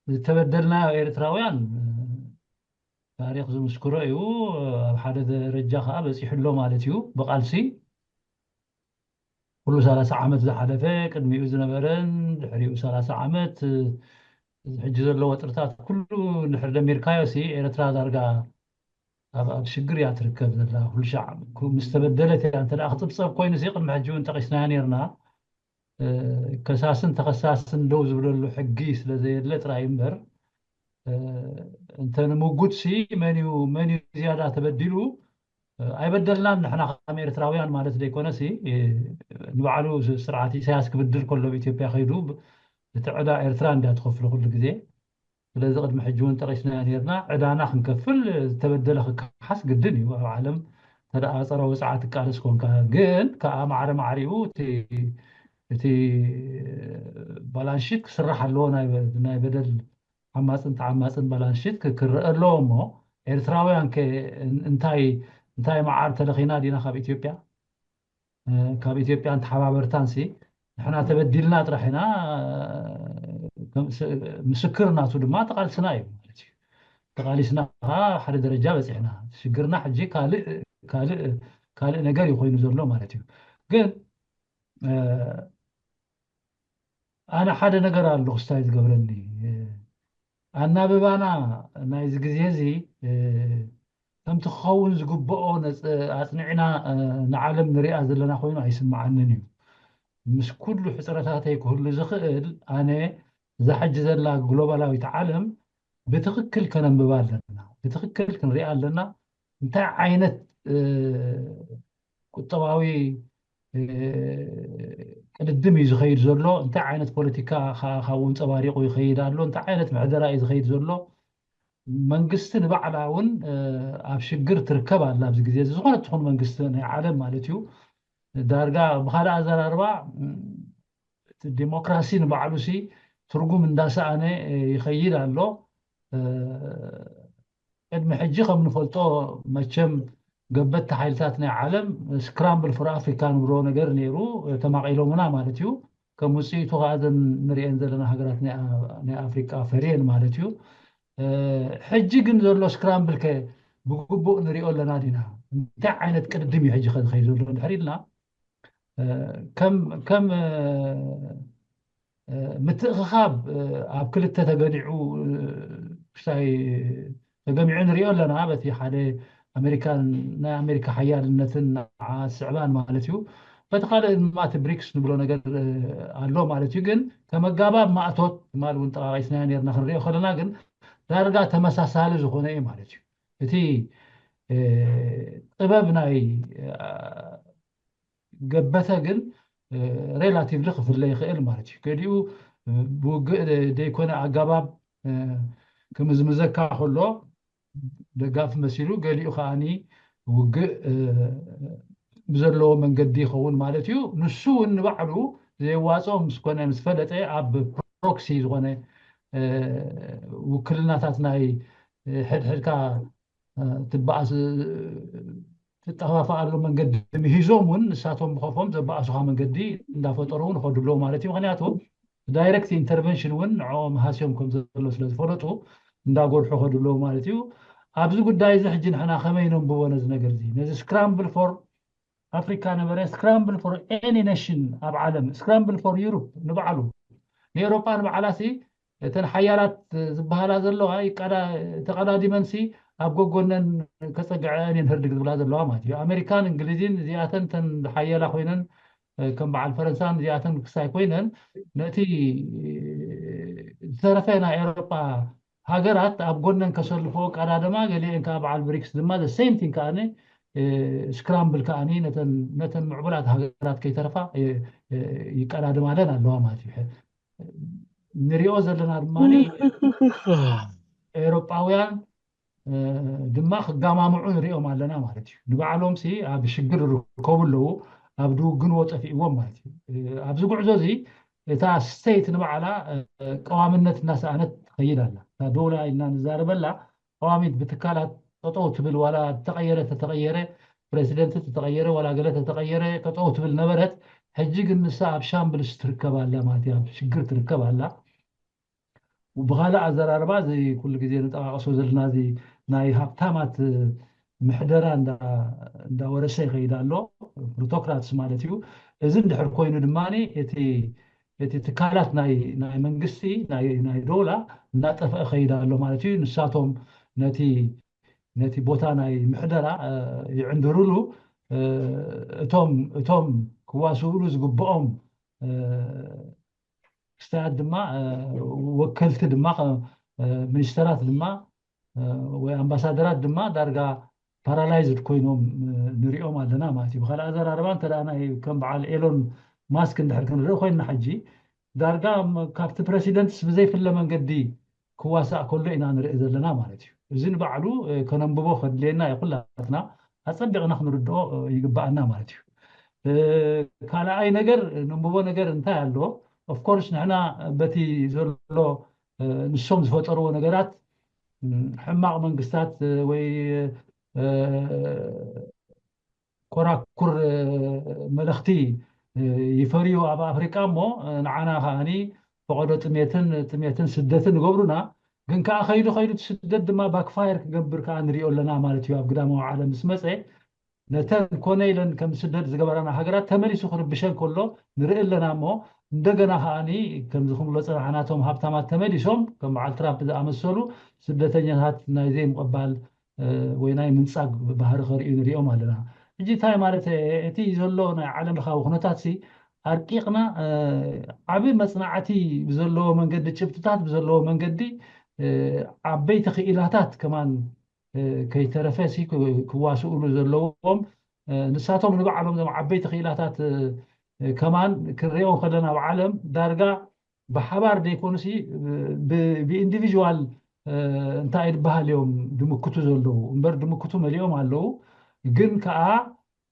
ዝተበደልናዮ ኤርትራውያን ታሪኽ ዝምስክሮ እዩ። ኣብ ሓደ ደረጃ ከዓ በፂሑ ኣሎ ማለት እዩ። ብቃልሲ ኩሉ ሰላሳ ዓመት ዝሓለፈ፣ ቅድሚኡ ዝነበረን ድሕሪኡ ሰላሳ ዓመት፣ እዚ ሕጂ ዘሎ ወጥርታት ኩሉ እንድሕር ደሚርካዮ ሲ ኤርትራ ዳርጋ ኣብ ኣብ ሽግር እያ ትርከብ ዘላ። ኩሉ ሻዕ ምስ ተበደለት እያ። እንተ ደኣ ክፅብፀብ ኮይኑ ሲ ቅድሚ ሕጂ እውን ጠቂስናያ ነርና። ከሳስን ተኸሳስን ደው ዝብለሉ ሕጊ ስለ ዘየለ ጥራይ እምበር፣ እንተ ንምጉት ሲ መን እዩ መን እዩ ዝያዳ ተበዲሉ ኣይበደልናን። ንሕና ከም ኤርትራውያን ማለት ዘይኮነ ሲ ንባዕሉ ስርዓት ኢሳያስ ክብድል ከሎ ኣብ ኢትዮጵያ ከይዱ እቲ ዕዳ ኤርትራ እንዳ ትኸፍሎ ኩሉ ግዜ። ስለዚ ቅድሚ ሕጂ እውን ጠቂስናዮ ነርና። ዕዳና ክንከፍል ዝተበደለ ክከሓስ ግድን እዩ። ኣብ ዓለም ተደኣ ፀረ ወፅዓ ትቃለስ ኮንካ ግን ከዓ ማዕረ ማዕሪኡ እቲ ባላንሺት ክስራሕ ኣለዎ። ናይ በደል ዓማፅን ተዓማፅን ባላንሺት ክረአ ኣለዎ። እሞ ኤርትራውያን ከ እንታይ እንታይ መዓር ተለኺና ዲና ካብ ኢትዮጵያ? ካብ ኢትዮጵያን ተሓባበርታን ሲ ንሕና ተበዲልና ጥራሕ ኢና። ምስክር ናቱ ድማ ተቃልስና እዩ ማለት እዩ። ተቃሊስና ከዓ ሓደ ደረጃ በፂሕና። ሽግርና ሕጂ ካልእ ካልእ ካልእ ነገር እዩ ኮይኑ ዘሎ ማለት እዩ። ግን ኣነ ሓደ ነገር ኣሎ ክስታይ ዝገብረኒ። ኣናብባና ናይዚ ግዜ እዚ ከምቲ ክኸውን ዝግብኦ ኣፅኒዕና ንዓለም ንሪኣ ዘለና ኮይኑ ኣይስምዓንን እዩ። ምስ ኩሉ ሕፅረታተይ ክህሉ ዝኽእል ኣነ እዛ ሕጂ ዘላ ግሎባላዊት ዓለም ብትኽክል ከነንብባ ኣለና፣ ብትኽክል ክንሪኣ ኣለና። እንታይ ዓይነት ቁጠባዊ ቅድድም እዩ ዝኸይድ ዘሎ፣ እንታይ ዓይነት ፖለቲካ ካብኡ ኣንፀባሪቑ ይኸይድ ኣሎ፣ እንታይ ዓይነት ምሕደራ እዩ ዝኸይድ ዘሎ። መንግስቲ ንባዕላ እውን ኣብ ሽግር ትርከብ ኣላ ኣብዚ ግዜ እዚ። ዝኾነ ትኹን መንግስቲ ናይ ዓለም ማለት እዩ። ዳርጋ ብካልእ ኣዘራርባ እቲ ዲሞክራሲ ንባዕሉ ሲ ትርጉም እንዳሰኣነ ይኸይድ ኣሎ። ቅድሚ ሕጂ ከም ንፈልጦ መቸም ገበቲ ሓይልታት ናይ ዓለም ስክራምብል ፎር ኣፍሪካ ንብሎ ነገር ነይሩ። ተማቒሎምና ማለት እዩ። ከም ውፅኢቱ ከዓ እዘን ንሪኤን ዘለና ሃገራት ናይ ኣፍሪቃ ፈርየን ማለት እዩ። ሕጂ ግን ዘሎ ስክራምብል ከ ብግቡእ ንሪኦ ኣለና ዲና? እንታይ ዓይነት ቅድድም እዩ ሕጂ ከ ዝኸይድ ዘሎ ድሕሪ ኢልና ከም ከም ምትእኽኻብ ኣብ ክልተ ተገዲዑ ክስታይ ተገሚዑ ንሪኦ ኣለና። በቲ ሓደ ኣሜሪካን ናይ ኣሜሪካ ሓያልነትን ንዓ ስዕባን ማለት እዩ። በቲ ካልእ ድማ እቲ ብሪክስ ንብሎ ነገር ኣሎ ማለት እዩ። ግን ከም ኣጋባብ ማእቶት ትማል እውን ጠቃቂስናዮ ነርና። ክንሪኦ ከለና ግን ዳርጋ ተመሳሳሊ ዝኾነ እዩ ማለት እዩ። እቲ ጥበብ ናይ ገበተ ግን ሬላቲቭሊ ክፍለ ይኽእል ማለት እዩ። ገሊኡ ብውግእ ዘይኮነ ኣጋባብ ክምዝምዘካ ከሎ ደጋፊ መሲሉ፣ ገሊኡ ከዓኒ ውግእ ብዘለዎ መንገዲ ይኸውን ማለት እዩ። ንሱ እውን ንባዕሉ ዘየዋፅኦ ምስ ኮነ ምስ ፈለጠ ኣብ ፕሮክሲ ዝኾነ ውክልናታት ናይ ሕድሕድካ ትበኣስ ትጠፋፍኣሉ መንገዲ ምሂዞም እውን ንሳቶም ብኸፎም ዘበኣሱኻ መንገዲ እንዳፈጠሩ እውን ይኸዱ ኣለዉ ማለት እዩ። ምክንያቱ ዳይሬክት ኢንተርቨንሽን እውን ንዕኦም ሃስዮም ከም ዘሎ ስለ ዝፈለጡ እንዳጎርሑ ይኸዱ ኣለዉ ማለት እዩ። ኣብዚ ጉዳይ እዚ ሕጂ ንሕና ከመይ ነንብቦ ነዚ ነገር እዚ? ነዚ ስክራምብል ፎር ኣፍሪካ ነበረ፣ ስክራምብል ፎር ኤኒ ኔሽን ኣብ ዓለም፣ ስክራምብል ፎር ዩሮፕ ንባዕሉ ንኤውሮጳ ንባዕላ ሲ እተን ሓያላት ዝበሃላ ዘለዋ ይቀዳ- ተቐዳዲመን ሲ ኣብ ጎጎነን ከፀግዐን እየን ህርድግ ዝብላ ዘለዋ ማለት እዩ። ኣሜሪካን እንግሊዝን እዚኣተን እተን ሓያላ ኮይነን ከም በዓል ፈረንሳን እዚኣተን ክሳይ ኮይነን ነቲ ዝተረፈ ናይ ኤውሮጳ ሃገራት ኣብ ጎነን ከሰልፎ ቀዳደማ፣ ገሊአን ከዓ በዓል ብሪክስ ድማ the same thing ከዓኒ ስክራምብል ከዓኒ ነተን ምዕቡላት ሃገራት ከይተረፋ ይቀዳድማለን ኣለዋ ማለት እዩ። ንሪኦ ዘለና ድማ ኤውሮጳውያን ድማ ክጋማምዑ ንሪኦም ኣለና ማለት እዩ። ንባዕሎም ሲ ኣብ ሽግር ይርከቡ ኣለዉ፣ ኣብ ድውግንዎ ጠፊእዎም ማለት እዩ። ኣብዚ ጉዕዞ እዚ እታ ስቴት ንባዕላ ቀዋምነት እናሰኣነት ትኸይድ ኣላ። እታ ዶላ ኢልና ንዛረበላ ቀዋሚት ብትካላት ጠጠው ትብል፣ ዋላ ተቀየረ ተተቀየረ ፕሬዚደንት ተተቀየረ ዋላ ገለ ተተቀየረ ጠጠው ትብል ነበረት። ሕጂ ግን ንሳ ኣብ ሻምብልስ ትርከብ ኣላ ማለት እያ፣ ኣብ ሽግር ትርከብ ኣላ። ብኻልእ ኣዘራርባ እዚ ኩሉ ግዜ ንጠቃቀሶ ዘለና እዚ ናይ ሃብታማት ምሕደራ እንዳወረሰ ይኸይድ ኣሎ፣ ፕሉቶክራትስ ማለት እዩ። እዚ እንድሕር ኮይኑ ድማ እቲ እቲ ትካላት ናይ ናይ መንግስቲ ናይ ናይ ዶላ እናጠፍአ ይኸይድ ኣሎ ማለት እዩ። ንሳቶም ነቲ ነቲ ቦታ ናይ ምሕደራ ይዕንድርሉ፣ እቶም እቶም ክዋስእሉ ዝግብኦም ክስታያት ድማ ወከልቲ ድማ ሚኒስተራት ድማ ወይ ኣምባሳደራት ድማ ዳርጋ ፓራላይዝድ ኮይኖም ንሪኦም ኣለና ማለት እዩ። ብካልእ ኣዘራርባ እንተ ናይ ከም በዓል ኤሎን ማስክ እንድሕር ክንርኢ ኮይንና ሕጂ ዳርጋ ካብቲ ፕረሲደንትስ ብዘይፍለ መንገዲ ክዋሳእ ከሎ ኢና ንርኢ ዘለና ማለት እዩ። እዚ ንባዕሉ ከነንብቦ ከድልየና እዩ፣ ኩላትና ኣጸቢቕና ክንርድኦ ይግባኣና ማለት እዩ። ካልኣይ ነገር ነንብቦ ነገር እንታይ ኣሎ? ኦፍኮርስ ንሕና በቲ ዘሎ ንሶም ዝፈጠርዎ ነገራት ሕማቕ መንግስታት ወይ ኮራኩር መለኽቲ ይፈርዩ ኣብ ኣፍሪቃ እሞ ንዓና ከዓኒ ፈቐዶ ጥሜትን ጥሜትን ስደትን ይገብሩና። ግን ከዓ ከይዱ ከይዱ እቲ ስደት ድማ ባክፋየር ክገብር ከዓ ንሪኦ ኣለና ማለት እዩ። ኣብ ግዳማዊ ዓለም ምስ መፀ ነተን ኮነ ኢለን ከም ስደት ዝገበራና ሃገራት ተመሊሱ ክርብሸን ከሎ ንርኢ ኣለና እሞ እንደገና ከዓኒ ከምዚ ክምሎ ፀናሕናቶም ሃብታማት ተመሊሶም ከም በዓል ትራምፕ ዝኣመሰሉ ስደተኛታት ናይ ዘይምቕባል ወይ ናይ ምንጻግ ባህሪ ከርእዩ ንሪኦም ኣለና። ሕጂ እንታይ ማለት እቲ ዘሎ ናይ ዓለም ለኻዊ ኩነታት ሲ ኣርቂቕና ዓቢ መጽናዕቲ ብዘለዎ መንገዲ ጭብጥታት ብዘለዎ መንገዲ ዓበይቲ ክኢላታት ከማን ከይተረፈ ሲ ክዋስኡሉ ዘለዎም ንሳቶም ንባዕሎም ዞም ዓበይቲ ክኢላታት ከማን ክንሪኦም ከለና ኣብ ዓለም ዳርጋ ብሓባር ዘይኮኑሲ ብኢንዲቪዥዋል እንታይ ድበሃል እዮም ድምክቱ ዘለዉ እምበር ድምክቱ መሊኦም ኣለዉ። ግን ከዓ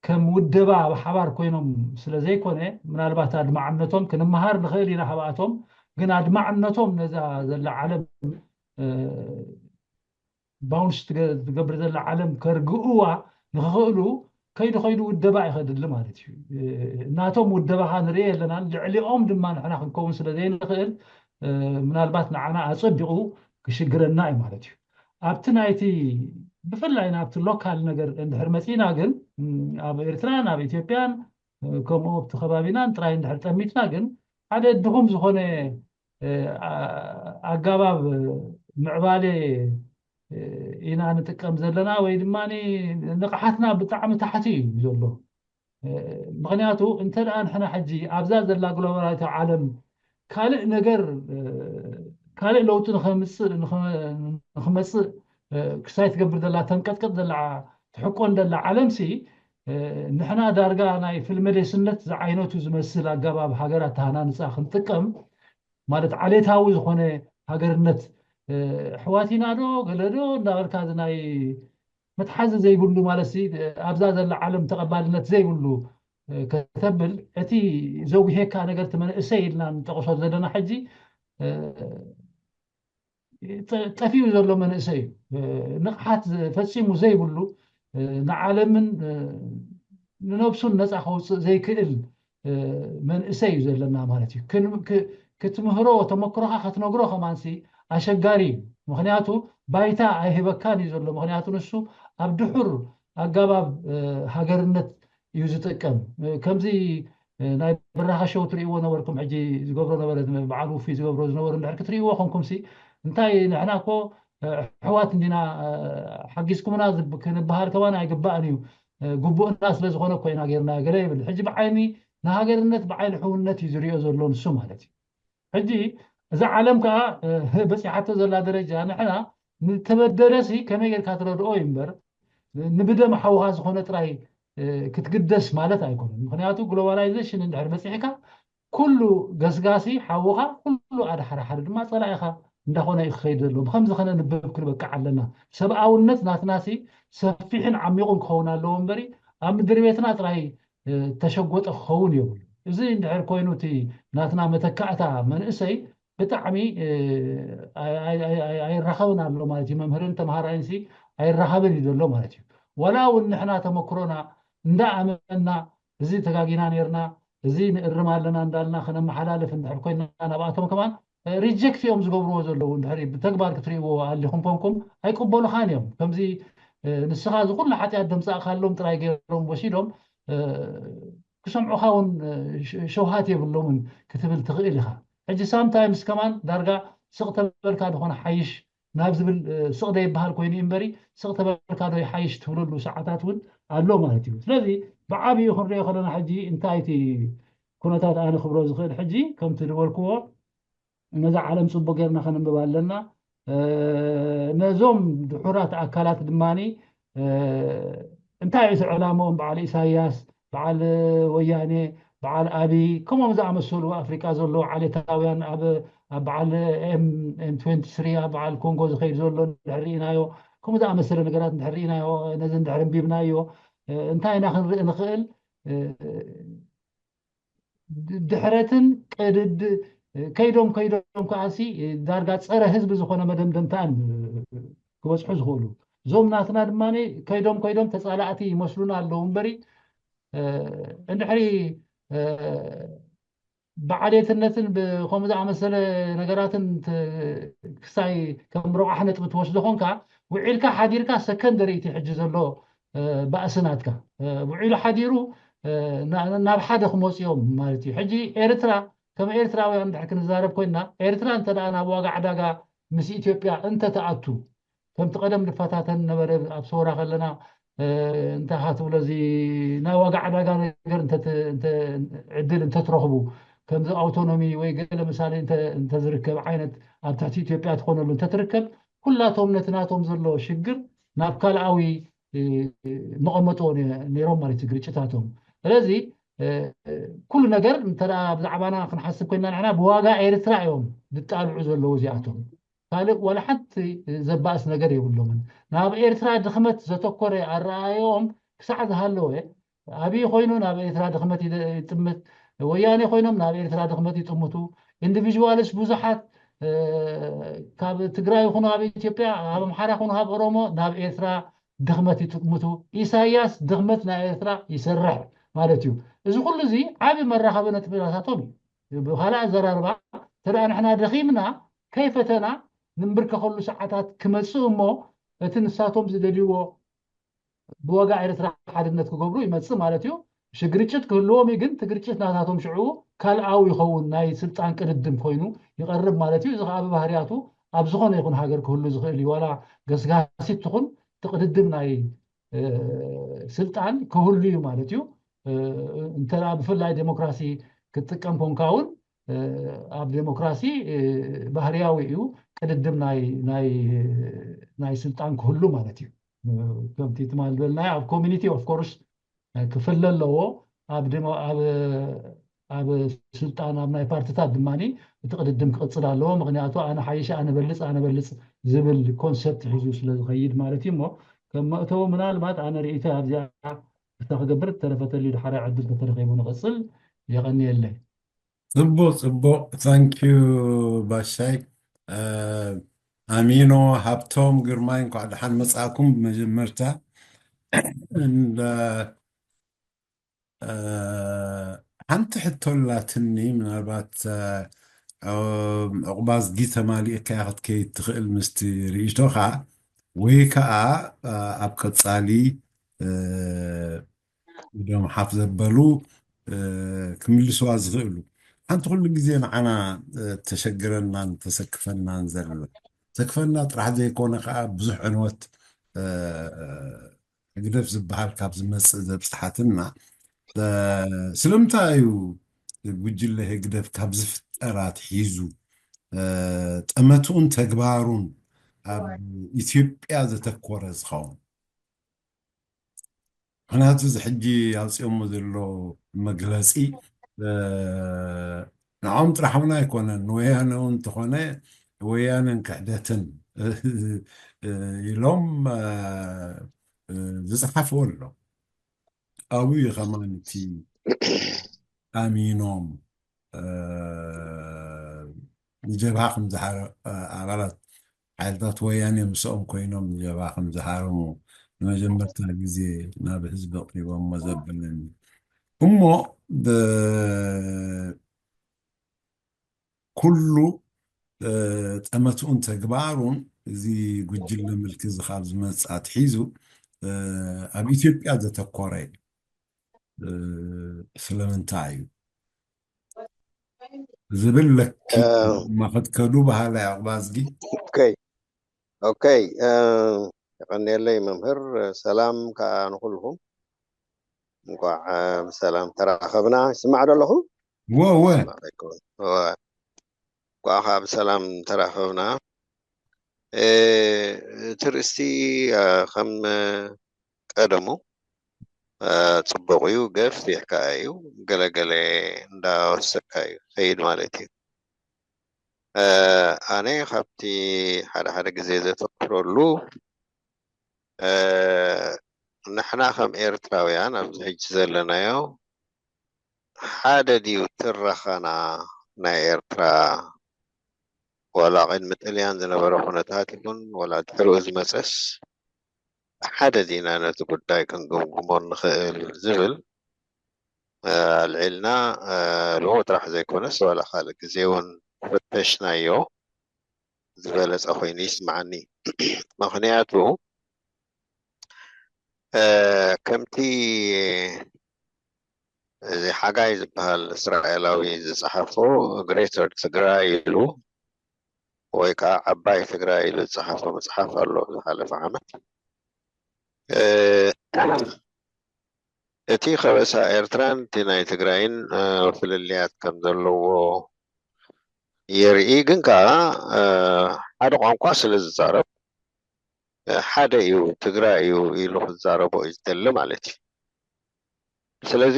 ከም ውደባ ብሓባር ኮይኖም ስለ ዘይኮነ ምናልባት ኣድማዕነቶም ክንመሃር ንኽእል ኢና ካብኣቶም። ግን ኣድማዕነቶም ነዛ ዘላ ዓለም ባውንስ ትገብር ዘላ ዓለም ከርግእዋ ንክኽእሉ ከይዱ ከይዱ ውደባ ይኸድሊ ማለት እዩ። ናቶም ውደባኻ ንርኢ ኣለናን ልዕሊኦም ድማ ንሕና ክንከውን ስለ ዘይንኽእል ምናልባት ንዓና ኣፀቢቑ ክሽግረና እዩ ማለት እዩ። ኣብቲ ናይቲ ብፍላይ ናብቲ ሎካል ነገር እንድሕር መፂና ግን ኣብ ኤርትራን ኣብ ኢትዮጵያን ከምኡ ኣብቲ ከባቢናን ጥራይ እንድሕር ጠሚትና ግን ሓደ ድኹም ዝኾነ ኣጋባብ ምዕባለ ኢና ንጥቀም ዘለና ወይ ድማ ንቕሓትና ብጣዕሚ ታሕቲ እዩ ዘሎ። ምክንያቱ እንተ ደኣ ንሕና ሕጂ ኣብዛ ዘላ ግሎባላዊት ዓለም ካልእ ነገር ካልእ ለውጢ ንክመፅእ ክሳይ ትገብር ዘላ ተንቀጥቀጥ ዘላ ትሕቆን ዘላ ዓለም ሲ ንሕና ዳርጋ ናይ ፍልመደስነት ዝዓይነቱ ዝመስል ኣገባብ ሃገር ኣተሃናንፃ ክንጥቀም ማለት ዓሌታዊ ዝኾነ ሃገርነት ኣሕዋት ኢና ዶ ገለ ዶ እንዳበልካ እዚ ናይ መትሓዚ ዘይብሉ ማለት ሲ ኣብዛ ዘላ ዓለም ተቐባልነት ዘይብሉ ከተብል እቲ ዘጉሄካ ነገር እቲ መንእሰይ ኢልና ንጠቕሶ ዘለና ሕጂ ጠፊኡ ዘሎ መንእሰይ እዩ። ንቕሓት ፈፂሙ ዘይብሉ ንዓለምን ንነብሱን ነፃ ከውፅእ ዘይክእል መንእሰይ እዩ ዘለና ማለት እዩ። ክትምህሮ ተመክሮካ ክትነግሮ ከማንሲ ኣሸጋሪ እዩ። ምክንያቱ ባይታ ኣይህበካን እዩ ዘሎ። ምክንያቱ ንሱ ኣብ ድሑር ኣጋባብ ሃገርነት እዩ ዝጥቀም። ከምዚ ናይ ብራኸ ሸው ትርእይዎ ነበርኩም ሕጂ ዝገብሮ ነበረ በዓል ውፊ ዝገብሮ ዝነበሩ እንድሕር ክትርእይዎ ኮንኩም ሲ እንታይ ንሕና እኮ ኣሕዋት እንዲና ሓጊዝኩምና ክንበሃል ከማን ኣይግባእን እዩ ግቡእና ስለ ዝኾነ እኮ ኢና ገይርና ገለ ይብል ሕጂ ብዓይኒ ንሃገርነት ብዓይኒ ሕውነት እዩ ዝሪኦ ዘሎ ንሱ ማለት እዩ ሕጂ እዛ ዓለም ከዓ በፂሓቶ ዘላ ደረጃ ንሕና ንተበደለ ሲ ከመይ ጌርካ ትረድኦ እዩ እምበር ንብደም ሓውኻ ዝኾነ ጥራይ ክትግደስ ማለት ኣይኮነን ምክንያቱ ግሎባላይዜሽን እንድሕር በፂሕካ ኩሉ ገስጋሲ ሓውኻ ኩሉ ኣድሓርሓሪ ድማ ፀላኢኻ እንዳኾነ እዩ ክኸይድ ዘሎ ብከምዚ ከነንብብ ክንበቅዕ ኣለና ሰብኣውነት ናትናሲ ሰፊሕን ዓሚቑን ክኸውን ኣለዎ እምበሪ ኣብ ምድሪ ቤትና ጥራይ ተሸጎጠ ክኸውን የብሉ እዚ እንድሕር ኮይኑ እቲ ናትና መተካእታ መንእሰይ ብጣዕሚ ኣይራኸብን ኣሎ ማለት እዩ መምህርን ተምሃራይንሲ ኣይራኸብን እዩ ዘሎ ማለት እዩ ዋላ እውን ንሕና ተመክሮና እንዳኣመና እዚ ተጋጊና ነርና እዚ ንእርም ኣለና እንዳልና ከነመሓላልፍ እንድሕር ኮይና ናብኣቶም ከማን ሪጀክት እዮም ዝገብርዎ ዘለዉ። እንድሕር ብተግባር ክትርእይዎ ኣሊኹም ኮንኩም ኣይቅበሉኻን እዮም። ከምዚ ንስኻ እዚ ኩሉ ሓጢኣት ደምፃእካሎም ጥራይ ገይሮም ወሲዶም ክሰምዑኻ እውን ሸውሃት የብሎምን ክትብል ትኽእል ኢኻ። ሕጂ ሳምታይምስ ከማን ዳርጋ ስቕ ተበልካ ዝኾነ ሓይሽ ናብ ዝብል ስቕ ዶ ይበሃል ኮይኑ እምበሪ ስቕ ተበልካ ዶ ይሓይሽ ትብለሉ ሰዓታት እውን ኣሎ ማለት እዩ። ስለዚ ብዓብዩ ክንሪኦ ከለና ሕጂ እንታይ እቲ ኩነታት ኣነ ክብሎ ዝኽእል ሕጂ ከምቲ ዝበልክዎ ነዛ ዓለም ፅቡቅ ጌርና ከነንብብ ኣለና። ነዞም ድሑራት ኣካላት ድማ እንታይ እዩ እቲ ዕላምኦም? በዓል ኢሳያስ፣ በዓል ወያኔ፣ በዓል ኣብይ ከምኦም ዝኣመሰሉ ኣፍሪቃ ዘለዉ ዓሌታውያን ኣብ በዓል ኤም ትወንቲ ስሪ ኣብ በዓል ኮንጎ ዝኸይድ ዘሎ እንድሕር ርኢናዮ ከምኡ ዝኣመሰለ ነገራት እንድሕር ርኢናዮ ነዚ እንድሕር እንቢብናዮ እንታይ ኢና ክንርኢ ንኽእል? ድሕረትን ቅድድ ከይዶም ከይዶም ከዓሲ ዳርጋ ፀረ ህዝቢ ዝኾነ መደምደምታን ክበፅሑ ዝኽእሉ እዞም ናትና ድማ ከይዶም ከይዶም ተፃላእቲ ይመስሉና ኣለዉ እምበሪ እንድሕሪ ብዓሌትነትን ብከምኡ ዝኣመሰለ ነገራትን ክሳይ ከም ረቋሕ ነጥቢ ትወስዶ ኮንካ ውዒልካ ሓዲርካ ሰከንደሪ እቲ ሕጂ ዘሎ ባእሲ ናትካ ውዒሉ ሓዲሩ ናብ ሓደ ክመፅኦም ማለት እዩ። ሕጂ ኤርትራ ከም ኤርትራውያን ድሕር ክንዛረብ ኮይና ኤርትራ እንተ ናብ ዋጋ ዕዳጋ ምስ ኢትዮጵያ እንተተኣቱ ከምቲ ቀደም ንፈታተን ነበረ ኣብ ሰውራ ከለና እንታይ ካ ትብሎ እዚ ናይ ዋጋ ዕዳጋ ነገር ዕድል እንተትረኽቡ ከምዚ ኣውቶኖሚ ወይ ገለ ምሳሌ እንተዝርከብ ዓይነት ኣብ ትሕቲ ኢትዮጵያ ትኾነሉ እንተትርከብ ኩላቶም ነቲ ናቶም ዘሎ ሽግር ናብ ካልኣዊ መቐመጦ ነይሮም ማለት እዩ ግርጭታቶም። ስለዚ ኩሉ ነገር እንተ ብዛዕባና ክንሓስብ ኮይና ንሕና ብዋጋ ኤርትራ እዮም ዝጣልዑ ዘለዉ እዚኣቶም። ካልእ ዋላ ሓንቲ ዘባእስ ነገር የብሎምን። ናብ ኤርትራ ድኽመት ዘተኮረ ኣረኣዮም ክሳዕ ዝሃለወ ኣብይ ኮይኑ ናብ ኤርትራ ድኽመት ይጥምት፣ ወያኔ ኮይኖም ናብ ኤርትራ ድኽመት ይጥምቱ። ኢንዲቪዥዋልስ ብዙሓት ካብ ትግራይ ይኹኑ ኣብ ኢትዮጵያ ኣብ ኣምሓራ ይኹኑ ኣብ ኦሮሞ ናብ ኤርትራ ድኽመት ይጥምቱ። ኢሳያስ ድኽመት ናይ ኤርትራ ይሰርሕ ማለት እዩ። እዚ ኩሉ እዚ ዓቢ መራኸቢ ነጥብታቶም እዩ። ብካልእ ኣዘራርባ እንተ ንሕና ደኺምና ከይፈተና ንንብርከኸሉ ሰዓታት ክመፅእ እሞ እቲ ንሳቶም ዝደልይዎ ብዋጋ ኤርትራ ሓድነት ክገብሩ ይመፅእ ማለት እዩ። ሽግርጭት ክህልዎም እዩ፣ ግን እቲ ግርጭት ናታቶም ሽዑ ካልኣዊ ይኸውን ናይ ስልጣን ቅድድም ኮይኑ ይቐርብ ማለት እዩ። እዚ ከዓ ብባህርያቱ ኣብ ዝኾነ ይኹን ሃገር ክህሉ ዝኽእል እዩ። ዋላ ገስጋሲት ትኹን ትቕድድም ናይ ስልጣን ክህሉ እዩ ማለት እዩ። እንተ ብፍላይ ዴሞክራሲ ክትጥቀም ኮንካ እውን ኣብ ዴሞክራሲ ባህርያዊ እዩ ቅድድም ናይ ስልጣን ክህሉ ማለት እዩ። ከምቲ ትማል ዝበልናዮ ኣብ ኮሚኒቲ ኦፍኮርስ ክፍለ ኣለዎ። ኣብ ስልጣን ኣብ ናይ ፓርቲታት ድማ እቲ ቅድድም ክቕፅል ኣለዎ። ምክንያቱ ኣነ ሓይሽ ኣነ በልፅ ኣነ በልፅ ዝብል ኮንሰፕት ሒዙ ስለ ዝኸይድ ማለት እዩ። እሞ ከም መእተዊ ምናልባት ኣነ ርእይቶ ኣብዚኣ ክሳ ክገብር ተረፈተልዩ ድሓራይ ዕድል ተተረኺቡ ንቕፅል። የቐንየለይ። ፅቡቅ ፅቡቅ thank you ባሻይ። ኣሚኖ ሃብቶም ግርማይ እንኳዕ ደሓን መፃእኩም። ብመጀመርታ ሓንቲ ሕቶ ኣላትኒ ምናልባት ዕቑባ ዝጊ ተማሊእካያ ክትከይድ ትኽእል ምስቲ ርእይቶኻ ወይ ከዓ ኣብ ቀፃሊ እዞም ሓፍ ዘበሉ ክምልስዋ ዝኽእሉ ሓንቲ ኩሉ ግዜ ንዓና ተሸግረናን ተሰክፈናን ዘሎ ተሰክፈና ጥራሕ ዘይኮነ ከዓ ብዙሕ ዕንወት ህግደፍ ዝበሃል ካብ ዝመፅእ ዘብፅሓትና ስለምንታይ እዩ ጉጅለ ህግደፍ ካብ ዝፍጠር ኣትሒዙ ጠመትኡን ተግባሩን ኣብ ኢትዮጵያ ዘተኮረ ዝኸውን? ምክንያቱ እዚ ሕጂ ኣውፅኦሞ ዘሎ መግለፂ ንዖም ጥራሕ እውን ኣይኮነን፣ ንወያነ እውን እንተኾነ ወያነን ክሕደትን ኢሎም ዝፅሓፍዎ ኣሎ። ኣብኡ እዩ ከማን እቲ ኣሚኖም ንጀብሃ ከም ዝሃረ ኣባላት ሓይልታት ወያኔ ምስኦም ኮይኖም ንጀብሃ ከም ዝሃረሙ ንመጀመርታ ግዜ ናብ ህዝቢ ኣቕሪቦሞ ዘብለኒ እሞ ብ- ኩሉ እ፣ ጠመትኡን ተግባሩን እዚ ጉጅለ ምልኪ እዚ ካብ ዝመጽእ ኣትሒዙ እ፣ ኣብ ኢትዮጵያ ዘተኮረ እዩ። እ፣ ስለምንታይ እዩ ዝብል ለኪ እ፣ ማኸትከዱ በሃላይ ዕቑባዝጊ። ኦኬ ኦኬ እ፣ የቐንየለይ መምህር። ሰላም ከኣ ንኹልኹም። እንኳዕ እ፣ ብሰላም ተራኸብና። ይስማዕ ዶ ኣለኹ? ወ ወ ይስማዕ ኣይኮን። እወ። እንኳዕ ከኣ ብሰላም ተራኸብና። እ፣ እቲ ርእስቲ እ፣ ከም እ፣ ቀደሙ እ፣ ጽቡቕ እዩ፣ ገፊሕ ከኣ እዩ። ገለገለ እንዳወሰካ እዩ ኸይድ ማለት እዩ። እ፣ ኣነ ካብቲ ሓደ ሓደ ግዜ ዘተኩረሉ እ፣ ንሕና ከም ኤርትራውያን ኣብዚ ሕጂ ዘለናዮ ሓደ ድዩ ትረኻና ናይ ኤርትራ ዋላ ቅድሚ ጥልያን ዝነበረ ኩነታት ይኹን ዋላ ድሕሪኡ ዝመፀስ ሓደ ዲና ነቲ ጉዳይ ክንግምግሞ ንኽእል ዝብል ኣልዒልና ሎሚ ጥራሕ ዘይኮነስ ዋላ ካልእ ግዜ እውን ፈተሽናዮ ዝበለፀ ኮይኑ ይስማዓኒ። ምክንያቱ ከምቲ እዚ ሓጋይ ዝበሃል እስራኤላዊ ዝፀሓፎ ግሬተር ትግራይ ኢሉ ወይ ከዓ ዓባይ ትግራይ ኢሉ ዝፀሓፎ መፅሓፍ ኣሎ ዝሓለፈ ዓመት እቲ ከበሳ ኤርትራን እቲ ናይ ትግራይን ፍልልያት ከም ዘለዎ የርኢ። ግን ከዓ ሓደ ቋንቋ ስለ ዝዛረብ ሓደ እዩ ትግራይ እዩ ኢሉ ክዛረቦ እዩ ዝደሊ ማለት እዩ። ስለዚ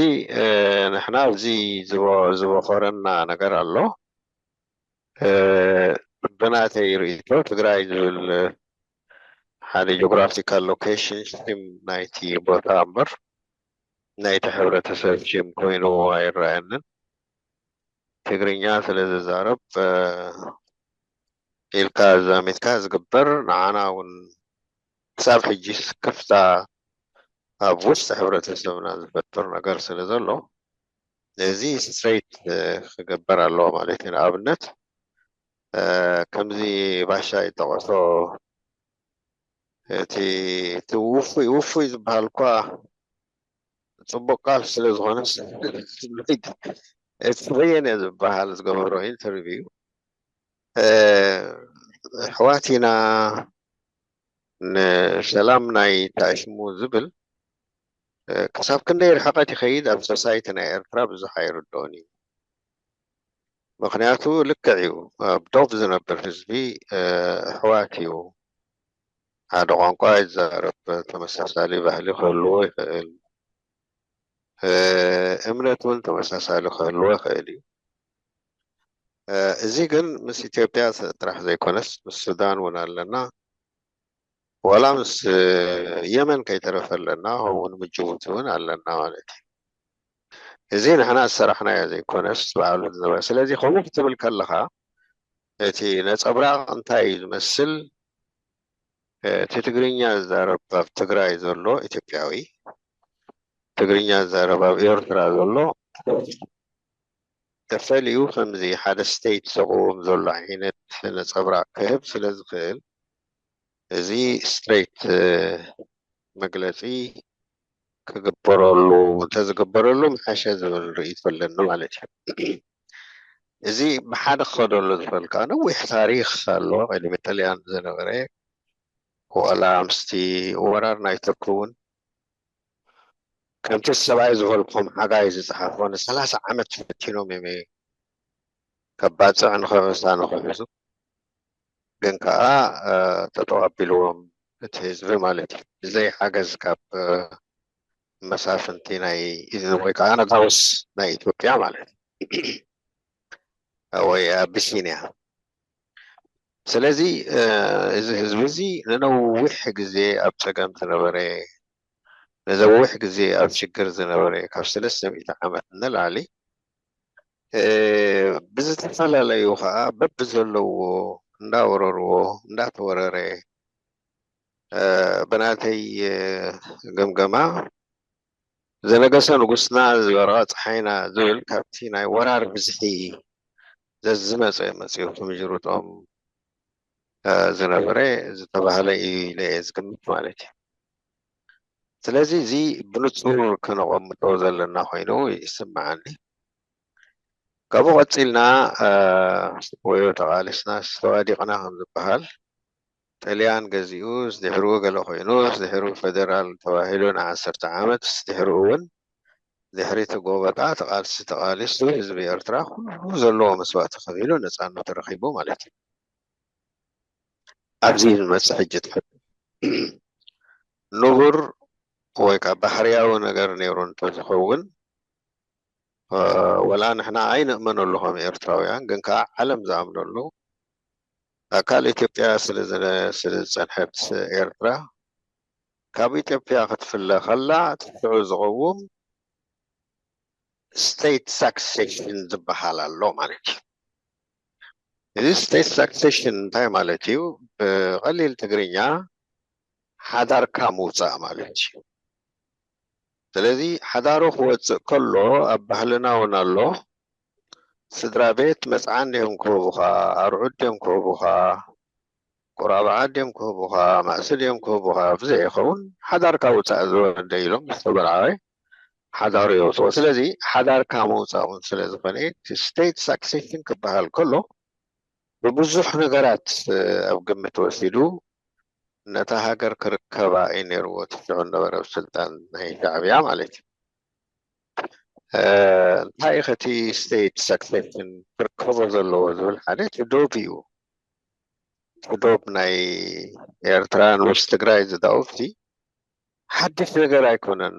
ንሕና ኣብዚ ዝበኾረና ነገር ኣሎ። ብናተይ ርእይቶ ትግራይ ዝብል ሓደ ጂኦግራፊካል ሎኬሽን ሽም ናይቲ ቦታ እምበር ናይቲ ሕብረተሰብ ሽም ኮይኑ ኣይረኣየንን። ትግርኛ ስለ ዝዛረብ ኢልካ ኣዛሚድካ ዝግበር ንዓና እውን ክሳብ ሕጂ ስክፍታ ኣብ ውሽጢ ሕብረተሰብና ዝፈጥር ነገር ስለ ዘሎ እዚ ስትሬት ክግበር ኣለዎ ማለት እዩ። ንኣብነት ከምዚ ባሻ ይጠቐሶ እቲ እቲ ውፉይ ውፉይ ዝበሃል እኳ ፅቡቅ ቃል ስለ ዝኾነ እቲ በየነ ዝበሃል ዝገበሮ ኢንተርቪው ኣሕዋት ኢና ንሰላም ናይ ታሽሙ ዝብል ክሳብ ክንደይ ርሕቐት ይኸይድ ኣብ ሶሳይቲ ናይ ኤርትራ ብዙሕ ኣይርድኦን እዩ። ምክንያቱ ልክዕ እዩ ኣብ ዶብ ዝነብር ህዝቢ ኣሕዋት እዩ። ሓደ ቋንቋ ይዛረብ፣ ተመሳሳሊ ባህሊ ክህልዎ ይኽእል፣ እምነት እውን ተመሳሳሊ ክህልዎ ይኽእል እዩ። እዚ ግን ምስ ኢትዮጵያ ጥራሕ ዘይኮነስ ምስ ሱዳን እውን ኣለና፣ ዋላ ምስ የመን ከይተረፈ ኣለና፣ ከምኡ እውን ምስ ጅቡቲ እውን ኣለና ማለት እዩ። እዚ ንሕና ዝሰራሕናዮ ዘይኮነስ ባዕሉ ዝነበረ። ስለዚ ከምኡ ክትብል ከለኻ እቲ ነፀብራቕ እንታይ እዩ ዝመስል? እቲ ትግርኛ ዝዛረብ ኣብ ትግራይ ዘሎ ኢትዮጵያዊ ትግርኛ ዝዛረብ ኣብ ኤርትራ ዘሎ ተፈልዩ ከምዚ ሓደ ስቴት ዘቕውም ዘሎ ዓይነት ነፀብራቕ ክህብ ስለ ዝኽእል እዚ ስትሬት መግለፂ ክግበረሉ እንተዝግበረሉ ምሓሸ ዝብል ርእይቶ ኣለኒ ማለት እዩ። እዚ ብሓደ ክኸደሉ ዝኽእል ከዓ ነዊሕ ታሪኽ ኣለዎ። ቅድሚ ጥልያን ዝነበረ ዋላ ምስቲ ወራር ናይ ቱርኪ እውን ከምቲ ሰብኣይ ዝበልኩም ሓጋይ ዝፀሓፎ ንሰላሳ ዓመት ፈቲኖም እዮም ከባፅዕ ንኸበሳ ንኽሕዙ ግን ከዓ ጠጠው ኣቢልዎም እቲ ህዝቢ ማለት እዩ። ብዘይ ሓገዝ ካብ መሳፍንቲ ናይ ወይ ከዓ ነጋውስ ናይ ኢትዮጵያ ማለት እዩ ወይ ኣቢሲንያ። ስለዚ እዚ ህዝቢ እዚ ንነዊሕ ግዜ ኣብ ፀገም ዝነበረ ንነዊሕ ግዜ ኣብ ሽግር ዝነበረ ካብ ሰለስተ ሚእቲ ዓመት ንላዕሊ ብዝተፈላለዩ ከዓ በብዘለዎ እንዳወረርዎ እንዳተወረረ ብናተይ ግምገማ ዝነገሰ ንጉስና ዝበረቐ ፀሓይና ዝብል ካብቲ ናይ ወራር ብዝሒ ዘዝመፀ መፅኡ ክምጅርጦም ዝነበረ ዝተባህለ እዩ ኢለ እየ ዝግምት ማለት እዩ። ስለዚ እዚ ብንፁር ከነቐምጦ ዘለና ኮይኑ ይስምዓኒ። ካብኡ ቀፂልና ወዮ ተቓሊስና ዝተዋዲቕና ከም ዝበሃል ጥልያን ገዚኡ ድሕሪኡ ገለ ኮይኑ ድሕሪኡ ፈደራል ተባሂሉ ንዓሰርተ ዓመት ድሕሪኡ እውን ድሕሪ እቲ ጎበጣ ተቓልሲ ተቓሊሱ ህዝቢ ኤርትራ ኩሉ ዘለዎ መስዋእቲ ከፊሉ ነፃነቱ ረኺቡ ማለት እዩ። ኣብዚ ንመፅእ ሕጂ ትሕት ንቡር ወይ ከዓ ባህርያዊ ነገር ነይሩ እንተዝኸውን ወላ ንሕና ኣይንእመነሉ ከም ኤርትራውያን ግን ከዓ ዓለም ዝኣምነሉ ኣካል ኢትዮጵያ ስለዝፀንሐት ኤርትራ ካብ ኢትዮጵያ ክትፍለ ከላ ትስዑ ዝቐውም ስቴት ሳክሴሽን ዝበሃል ኣሎ ማለት እዩ። እዚ ስቴት ሳክሴሽን እንታይ ማለት እዩ? ብቐሊል ትግርኛ ሓዳርካ ምውፃእ ማለት እዩ። ስለዚ ሓዳሩ ክወፅእ ከሎ ኣብ ባህልና እውን ኣሎ። ስድራ ቤት መፅዓን ድዮም ክህቡኻ፣ ኣርዑት ድዮም ክህቡኻ፣ ቁራብዓ ድዮም ክህቡኻ፣ ማእሲ ድዮም ክህቡኻ ብዘይኸውን ሓዳርካ ውፃእ ዝወደ ኢሎም ዝተመርዓወ ሓዳሩ የውፅኦ። ስለዚ ሓዳርካ ምውፃእ እውን ስለ ዝኾነ ስቴት ሳክሴሽን ክበሃል ከሎ ብብዙሕ ነገራት ኣብ ግምት ወሲዱ ነታ ሃገር ክርከባ እዩ ነይርዎ እቲ ሽዑ ነበረ ኣብ ስልጣን ናይ ሻዕብያ ማለት እዩ። እንታይ ከቲ ስቴት ሳክሴሽን ክርከቦ ዘለዎ ዝብል ሓደ እቲ ዶብ እዩ። እቲ ዶብ ናይ ኤርትራ ንስ ትግራይ ዝዳውብቲ ሓድሽ ነገር ኣይኮነን።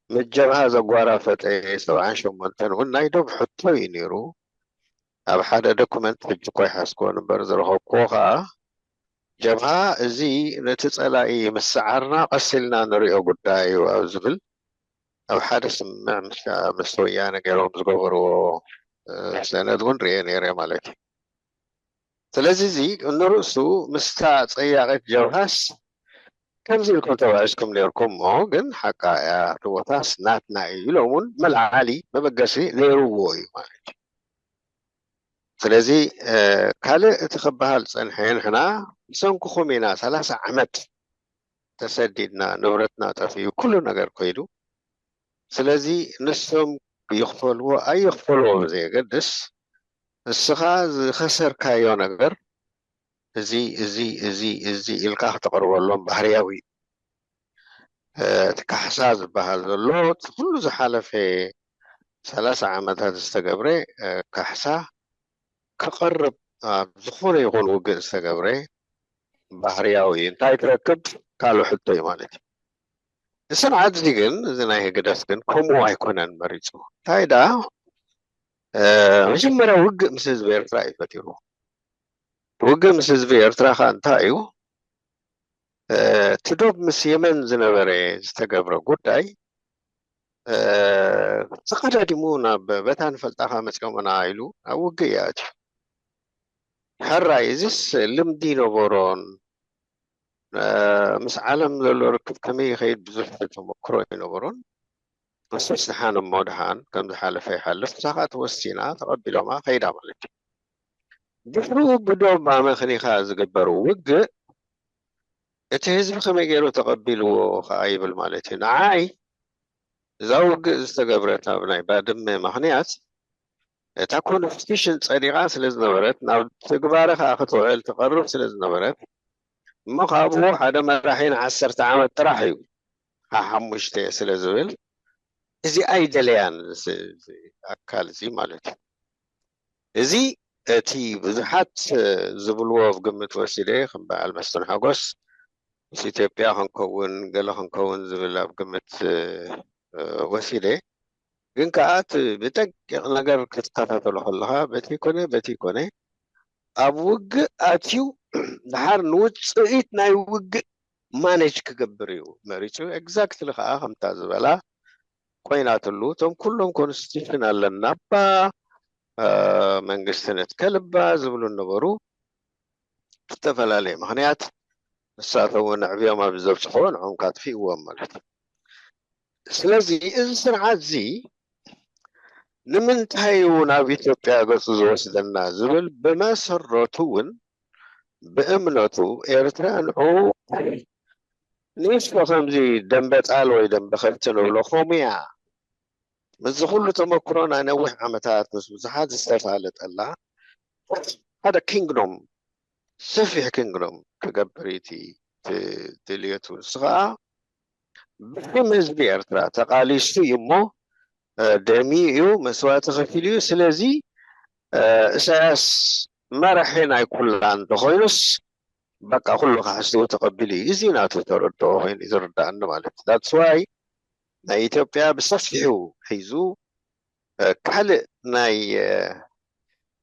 መጀብሃ ዘጓራፈጠ ሰብዓን ሸሞንተን እውን ናይ ዶብ ሕቶ እዩ ነይሩ። ኣብ ሓደ ዶኩመንት ሕጂ እኮ ይሓዝክዎ እምበር ዝረኸብክዎ ከዓ ጀብሃ እዚ ነቲ ፀላኢ ምስዓርና ቀስ ኢልና ንሪኦ ጉዳይ እዩ ኣብ ዝብል ኣብ ሓደ ስምምዕ ምስ ምስ ወያነ ገይሮም ዝገበርዎ ሰነድ እውን ርኤ ነይረ ማለት እዩ። ስለዚ እዚ ንርእሱ ምስታ ፀያቂት ጀብሃስ ከምዚ ኢልኩም ተባዒዝኩም ነርኩም እሞ ግን ሓቃ እያ ትቦታስ ናትና እዩ ኢሎም እውን መልዓሊ መበገሲ ነይርዎ እዩ ማለት እዩ። ስለዚ ካልእ እቲ ክበሃል ዝፀንሐ ንሕና ብሰንክኹም ኢና ሰላሳ ዓመት ተሰዲድና፣ ንብረትና ጠፊኡ፣ ኩሉ ነገር ኮይዱ። ስለዚ ንሶም ይኽፈልዎ ኣይኽፈልዎ ብዘየገድስ እስኻ ዝኸሰርካዮ ነገር እዚ እዚ እዚ እዚ ኢልካ ክተቕርበሎም ባህርያዊ እዩ። እቲ ካሕሳ ዝበሃል ዘሎ እቲ ኩሉ ዝሓለፈ ሰላሳ ዓመታት ዝተገብረ ካሕሳ ክቐርብ ኣብ ዝኾነ ይኹን ውግእ ዝተገብረ ባህርያዊ እዩ። እንታይ ትረክብ ካልእ ሕቶ እዩ ማለት እዩ። እዚ ስርዓት እዚ ግን እዚ ናይ ህግደፍ ግን ከምኡ ኣይኮነን መሪፁ። እንታይ ደኣ መጀመርያ ውግእ ምስ ህዝቢ ኤርትራ እዩ ፈጢሩ። ውግእ ምስ ህዝቢ ኤርትራ ከዓ እንታይ እዩ እቲ ዶብ ምስ የመን ዝነበረ ዝተገብረ ጉዳይ ተቐዳዲሙ ናብ በታ ንፈልጣኻ መፂኦምና ኢሉ ኣብ ውግእ ይኣትዩ። ሕራይ እዚስ ልምዲ ነበሮን ምስ ዓለም ዘሎ ርክብ ከመይ ይኸይድ ብዙሕ ተመክሮ ይነበሮን ንሱስ ደሓን እሞ ደሓን ከም ዝሓለፈ ይሓልፍ እሳ ከዓ ተወሲና ተቐቢሎማ ከይዳ ማለት እዩ። ድሕሪኡ ብዶብ ኣመኽኒኻ ዝግበር ውግእ እቲ ህዝቢ ከመይ ገይሩ ተቐቢልዎ ከዓ ይብል ማለት እዩ። ንዓይ እዛ ውግእ ዝተገብረት ኣብ ናይ ባድመ ምኽንያት እታ ኮንስቲቱሽን ፀዲቓ ስለ ዝነበረት ናብ ትግባረ ከዓ ክትውዕል ትቐርብ ስለ ዝነበረት እሞ ካብኡ ሓደ መራሒ ንዓሰርተ ዓመት ጥራሕ እዩ ሓሓሙሽተ ስለ ዝብል እዚ ኣይደለያን ኣካል እዚ ማለት እዩ። እዚ እቲ ብዙሓት ዝብልዎ ኣብ ግምት ወሲደ ከም በዓል መስፍን ሓጎስ ምስ ኢትዮጵያ ክንከውን ገለ ክንከውን ዝብል ኣብ ግምት ወሲደ ግን ከዓ እቲ ብጠቂቕ ነገር ክትከታተሎ ከለካ በቲ ኮነ በቲ ኮነ ኣብ ውግእ ኣትዩ ድሓር ንውፅኢት ናይ ውግእ ማኔጅ ክገብር እዩ መሪፁ። ኤግዛክትሊ ከዓ ከምታ ዝበላ ኮይናትሉ እቶም ኩሎም ኮንስቲቱሽን ኣለና እባ መንግስቲ ንትከል እባ ዝብሉ ነበሩ። ብዝተፈላለየ ምክንያት ንሳቶም እውን ኣዕብዮም ኣብ ዘብፅሕዎ ንዖም ካጥፊእዎም ማለት እዩ። ስለዚ እዚ ስርዓት እዚ ንምንታይ እዩ ናብ ኢትዮጵያ ገጹ ዝወስደና ዝብል ብመሰረቱ እውን ብእምነቱ ኤርትራ ንዑ ንእሽቶ ከምዚ ደንበ ጣል ወይ ደንበ ከብቲ ንብሎ ከምኡ እያ። ምስዚ ኩሉ ተመክሮ ናይ ነዊሕ ዓመታት ምስ ብዙሓት ዝተፋለጠላ ሓደ ኪንግዶም ሰፊሕ ኪንግዶም ክገብር እዩ እቲ ድልየቱ። ንሱ ከዓ ብሽም ህዝቢ ኤርትራ ተቃሊሱ እዩ እሞ ደሚ እዩ መስዋእቲ ከፊሉ እዩ። ስለዚ እሳያስ መራሒ ናይ ኩላ እንተኮይኑስ በቃ ኩሉ ካሕስኡ ተቀቢሉ እዩ። እዚ ናቱ ተረድኦ ኮይኑ ዝርዳእኒ ማለት እዩ። That's why ናይ ኢትዮጵያ ብሰፊሑ ሒዙ ካልእ ናይ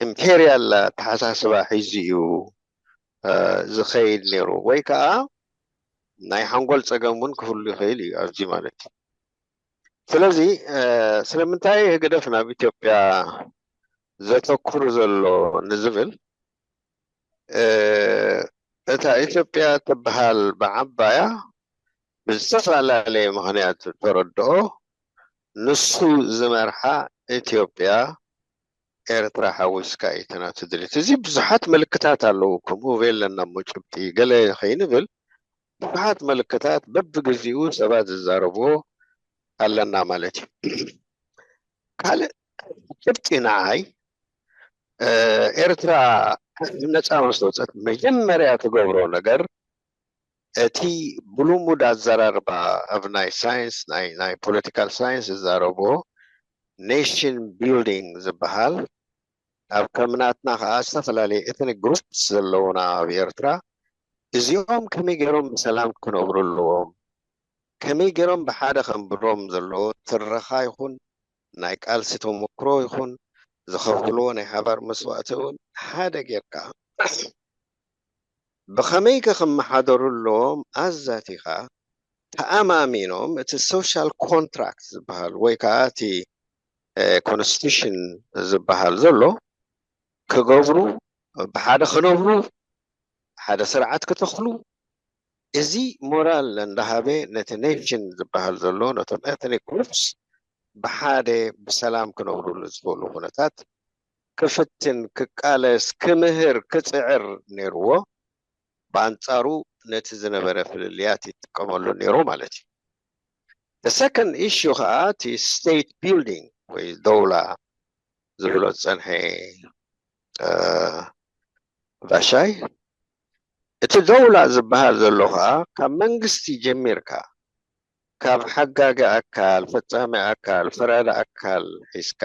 ኢምፔርያል ኣተሓሳስባ ሒዙ እዩ ዝኸይድ ነይሩ፣ ወይ ከዓ ናይ ሓንጎል ፀገም እውን ክህሉ ይኽእል እዩ ኣብዚ ማለት እዩ። ስለዚ ስለምንታይ ህግደፍ ናብ ኢትዮጵያ ዘተኩር ዘሎ ንዝብል እታ ኢትዮጵያ ትበሃል ብዓባያ ብዝተፈላለየ ምኽንያት ተረድኦ ንሱ ዝመርሓ ኢትዮጵያ ኤርትራ ሓዊስካ እዩ እቲ ናቱ ድሌት። እዚ ብዙሓት ምልክታት ኣለዉ። ከምኡ በለና እሞ ጭብጢ ገለ ከይንብል ብዙሓት ምልክታት በብግዚኡ ሰባት ዝዛረብዎ ኣለና ማለት እዩ። ካልእ ጭብጢ ንዓይ ኤርትራ ነፃ ምስ ወፀት መጀመርያ ትገብሮ ነገር እቲ ብልሙድ ኣዘራርባ ኣብ ናይ ሳይንስ ናይ ፖለቲካል ሳይንስ ዝዛረብዎ ኔሽን ቢልዲንግ ዝበሃል ኣብ ከም ናትና ከዓ ዝተፈላለዩ ኤትኒክ ግሩፕስ ዘለውና ኣብ ኤርትራ እዚኦም ከመይ ገይሮም ብሰላም ክነብሩ ኣለዎም፣ ከመይ ገይሮም ብሓደ ከንብሮም ዘለዎ ትረኻ ይኹን ናይ ቃልሲ ተመክሮ ይኹን ዝኸፍልዎ ናይ ሓባር መስዋእቲ እውን ሓደ ጌርካ ብኸመይ ከ ክመሓደሩ ኣለዎም ኣዛቲኻ ተኣማሚኖም እቲ ሶሻል ኮንትራክት ዝበሃል ወይ ከዓ እቲ ኮንስቲቱሽን ዝበሃል ዘሎ ክገብሩ ብሓደ ክነብሩ ሓደ ስርዓት ክተኽሉ እዚ ሞራል እንዳሃበ ነቲ ኔሽን ዝበሃል ዘሎ ነቶም ኤትኒክ ግሩፕስ ብሓደ ብሰላም ክነብሩሉ ዝኽእሉ ኩነታት ክፍትን ክቃለስ ክምህር ክፅዕር ነይርዎ። ብኣንፃሩ ነቲ ዝነበረ ፍልልያት ይጥቀመሉ ነይሩ ማለት እዩ። The second issue ከዓ እቲ ስቴት ቢልዲንግ ወይ ደውላ ዝብሎ ዝፀንሐ ባሻይ እቲ ደውላ ዝበሃል ዘሎ ከዓ ካብ መንግስቲ ጀሚርካ ካብ ሓጋጊ ኣካል፣ ፈፃሚ ኣካል፣ ፈራዲ ኣካል ሒዝካ